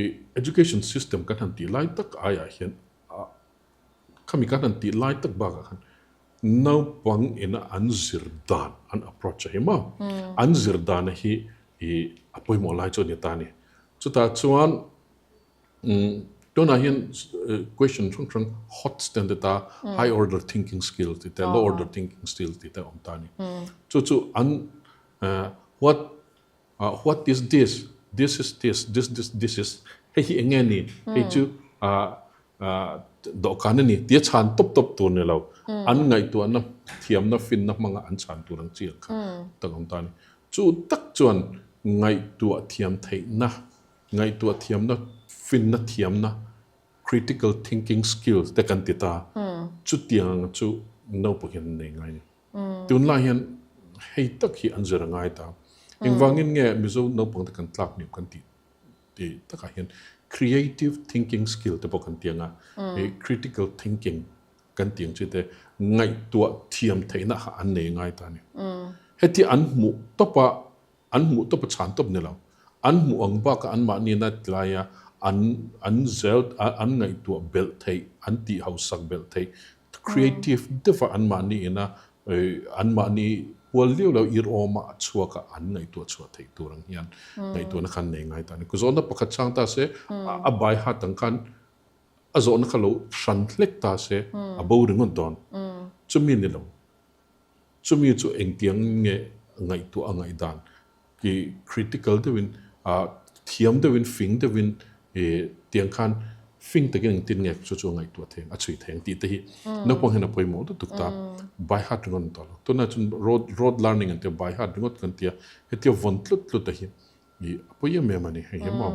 i education system kan han tih lai tak aiah hian a Khami kan han tih lai tak bakah khan naupang ina an zir dan an approach a hi maw? An zir dana hi i a pawimawh lai chu a ni ta a ni. Chutah chuan tunah hian question hrang hrang HOTS te an ti ta, high order thinking skill tih te, low order thinking skill tih te a awm ta a ni. Chu chu an what Ah what is this? This is this, this this this is hei hi eng nge ni? Hei chu ah ah dawhkan a ni tia chhan tawp tawp tur ni lo. An ngaihtuahna thiamna finna hmanga an chhan tur ang chi ang kha tak awm ta a ni. Chu tak chuan ngaihtuah thiam theihna, ngaihtuah thiamna finna thiamna critical thinking skills te kan ti ta. Chutiang chu naupang hian an nei ngai a ni. Tunlai hian hei tak hi an zir a ngai ta. Engvangin nge Mizo naupang te kan tlak hniam kan tih tih takah hian creative thinking skill te pawh kan ti ang a, hei critical thinking kan tih ang chi te ngaihtuah thiam theihna kha an nei ngai ta a ni. Heti an hmuh tawp a An hmuh tawp a chhan tawp ni lo. An hmuh ang bakah anmahni na tlaia an an zel an ngaihtuah belh theih, an tih hausak belh theih, creative deuha anmahni ina anmahni pual liau liau irawma a chhuaka an ngaihtuah chhuah theih tur ang hian ngaihtuahna khan nei ngai ta a ni. Zawhna pakhat chhang ta se a bai hat ang khan a zawhna kha lo hran hlek ta se a bo ringawt dawn. Chumi ni lo. Chumi chu engtiang nge ngaihtuah a ngaihdan ki critical deuhin ah thiam deuhin fing deuhin ih tiang khan. Fing takin engtin nge chu chu a ngaihtuah thei ang, a chhui thei ang tih te hi naupang hian a pawimawh lutuk ta. By heart ringawt an tawh lo. Tunah chuan rote rote learning an ti a, by heart ringawt kan ti a, hetia vawn tlut tlut a hi ih a pawi em em a ni hei hi maw.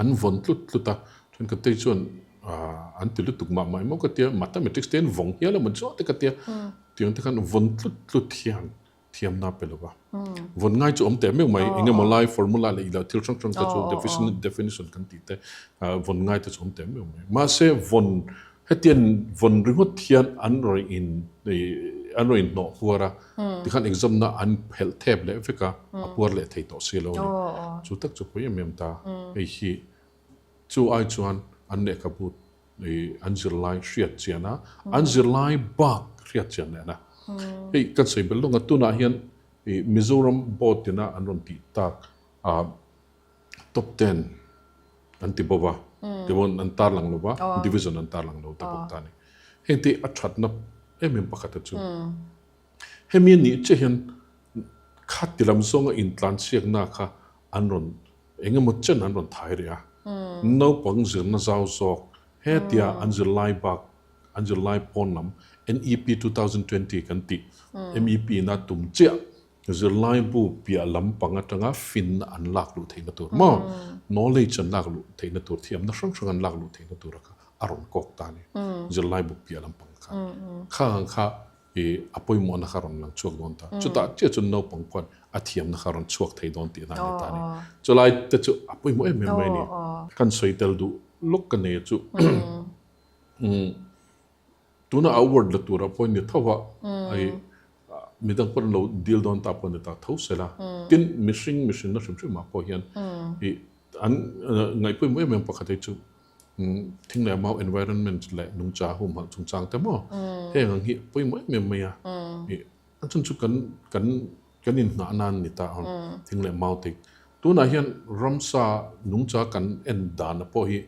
An vawn tlut tlut a, chuan ka tei chuan an ti lutuk mah mah emaw ka tia, mathematics te an vawng hial emaw chu te ka tia, tiang te khan vawn tlut tlut hian thiamna pe lo va. Vawn ngai chu awm teh meuh mai, eng emaw lai formula leh ilo thil hrang hrang te chu definition definition kan tih te vawn ngai te chu awm teh meuh mai. Mahse vawn hetiang vawn ringawt hian an rawn in an rawn inhnawh puar a, tikhan exam na an phelh thep leh vek a, a puar leh thei tawh si lo a ni. Chu tak chu pawi em em ta. Hei hi chu ai chuan an lehkhabu an zirlai hriat chian a, an zirlai bak hriat chian leh na. Hei kan sawi belh lawng a, tunah hian Mizoram board ina an rawn tih tak top ten an ti bawk a, timawn an tarlang lo va, division an tarlang lo ta bawk ta a ni. Heng te a thatna em em pakhat a chu. Hemi a nih chiah hian khati lam zawnga intlanchhiakna kha an rawn eng emaw chen an rawn thai rih a. Naupang zirna zau zawk hetia an zirlai bak an zirlai pawn lam NEP 2020 kan tih MEP in a tum chiah zirlai bu piah lam pang atanga finna an lak luh theihna tur maw knowledge an lak luh theihna tur thiamna hrang hrang an lak luh theihna tur a kha a rawn kawk ta a ni zirlai bu piah lam pang kha khang ang kha I a pawimawhna kha rawn lang chhuak dawn ta. Chutah chiah chuan naupang khuan a thiamna kha rawn chhuak thei dawn tihna a ni ta a ni. Chulai te chu a pawimawh em em mai a ni. Kan sawi tel duh lawk ka nei a chu tuna award la tura pawh ni tho a, i midang pawh an lo deal dawn ta pawh ni ta tho sela. Tin, mihring mihrinna hrim hrimah pawh hian i an ngaihpawimawh em em pakhat hi chu Thing leh mau environment leh nungcha humhalh chungchang te maw heng ang hi pawimawh em em mai a. Ih a chhan chu kan kan kan inhnah nan ni ta ang thing leh mau te. Tunah hian ramsa nungcha kan en dana pawh hi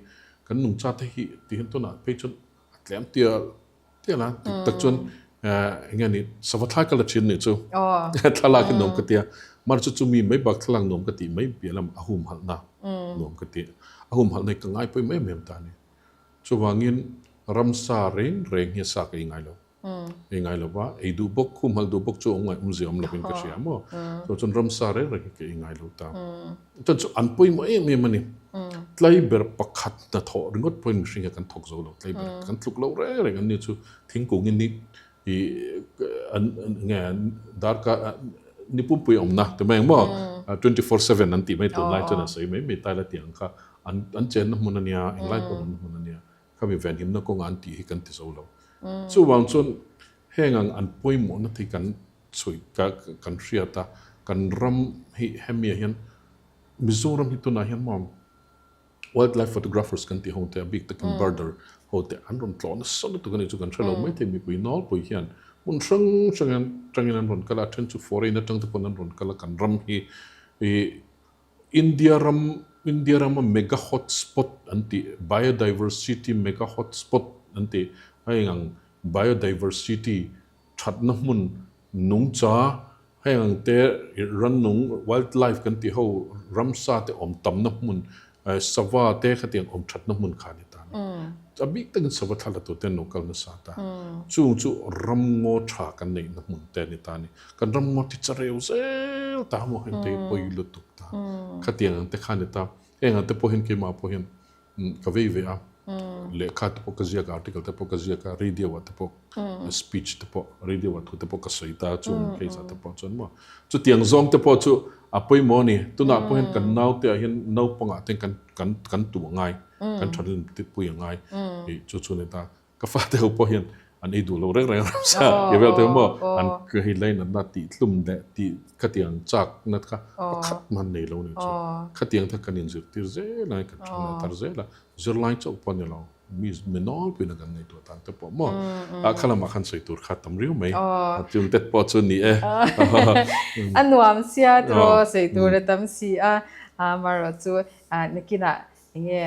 kan nungcha te hi ti hian tunah phei chuan a tlem tial tial a dik tak chuan eng nge ni sava thlai ka la thin nih chu thlalak hi nuam ka tia mar chu chumi mai bak thlalak nuam ka tih mai piah lam a humhalhna nuam ka ti a humhalhna hi ka ngai pawimawh em em ta a ni chuvangin ramsa reng reng hi sa ka ei ngai lo ei ngai lo va ei duh bawk humhalh duh bawk chu awm ngai awmzia awm lovin ka hria maw chuan ramsa reng reng hi ka ei ngai lo ta. Chuan chu an pawimawh em em a ni. Tlai ber pakhat hnathawh ringawt pawhin mihring hi kan thawk zo lo. Tlai ber kan tluk lo reng reng an ni chu thingkungin ni ih an nge darkar ni pumpui awmna ti mai ang maw 24/7 an tih mai tunlai chuan an sawi mai mai taila tih ang kha an an chenna hmun a nia englai pawh an awmna hmun a nia khami venhimna kawnga an tih hi kan ti zo lo. Chuvang chuan heng ang an pawimawhna te hi kan Chhui ka kan hriat a, kan ram hi hemi ah hian Mizoram hi tunah hian maw wildlife photographers kan tih ho te a bik takin birder ho te an rawn tlawh nasa lutuk a ni chu kan hre lo maithei mipui nawlpui hian hmun hrang hrang atangin an rawn kal a, a then chu foreign atang te pawn an rawn kal a, kan ram hi ih India ram India rama mega hotspot an tih biodiversity mega hotspot an tih a eng ang biodiversity Thatna hmun nungcha heng ang te rannung wildlife kan tih ho ramsa te awm tamna hmun sava te khatiang awm thatna hmun kha a ni ta a ni. A bik takin sava thla la tur te an lo kal nasa ta. Chung chu ramngaw tha kan neihna hmun te a ni ta a ni. Kan ramngaw ti chareu zel ta maw heng te hi pawi lutuk ta. Khatiang ang te kha a ni ta. Heng ang te pawh hian keimah pawh hian Ka vei ve a, lehkha te pawh ka ziak a, article te pawh ka ziak a, radio ah te pawh speech te pawh, radio ah thu te pawh ka sawi ta chung case ah te pawh chuan maw. Chutiang zawng te pawh chu a pawimawh a ni. Tunah pawh hian kan naute ah hian naupang ah te hian kan kan tuh a ngai, kan tharin pui a ngai chu chu a ni ta. Ka fate ho pawh hian an ei duh lo reng reng ram sa ti vel te maw an hei lainatna tih tlum leh tih khatiang chakna kha pakhat man nei lo ni chu khatiang te kan inzirtir zel a kan than leh tar zel a zirlai chauh pawh a ni lo mi mi nawlpuina kan nei tur tan te pawh maw ah kha lamah khan sawi tur kha tam riau mai chung te pawh chu ni e a nuam sia tiraw sawi tur a tam si a amaherawh chu nakinah enge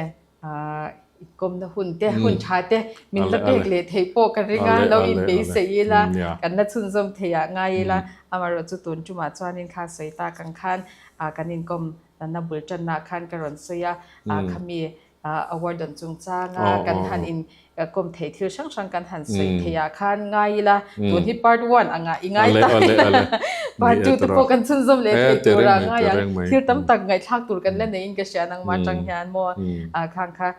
I kawmna hun te, hun tha te min la pek leh theih pawh ka ring a, lo inbeisei ila, kan la chhunzawm theih ah ngai ila, amaherawh chu tun tumah chuanin kha sawi tak ang khan kan inkawm na bul tanna khan ka rawn sawi a, khami. Award dawn chungchanga kan han in kawm thei thil hrang hrang kan han sawi thei ah khan ngai ila tun hi part one anga i ngai ta ila part two te pawh kan chhunzawm leh thei tur a ngai ang thil tam tak ngaihthlak tur kan la neiin ka hria nangmah atang hian maw khang kha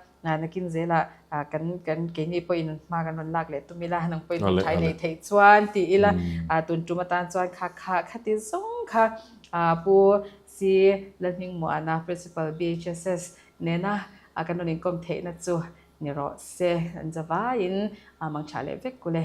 nakin zelah kan kan keini pawhin hma kan rawn lak leh tum ila nang pawhin hun thai nei theih chuan ti ila tun tum atan chuan kha kha khati zawng kha Pu C Lalhmingmuana Principal BHSS nena kan rawn inkawm theihna chu ni rawh se. An zavaiin mang tha leh vek kule.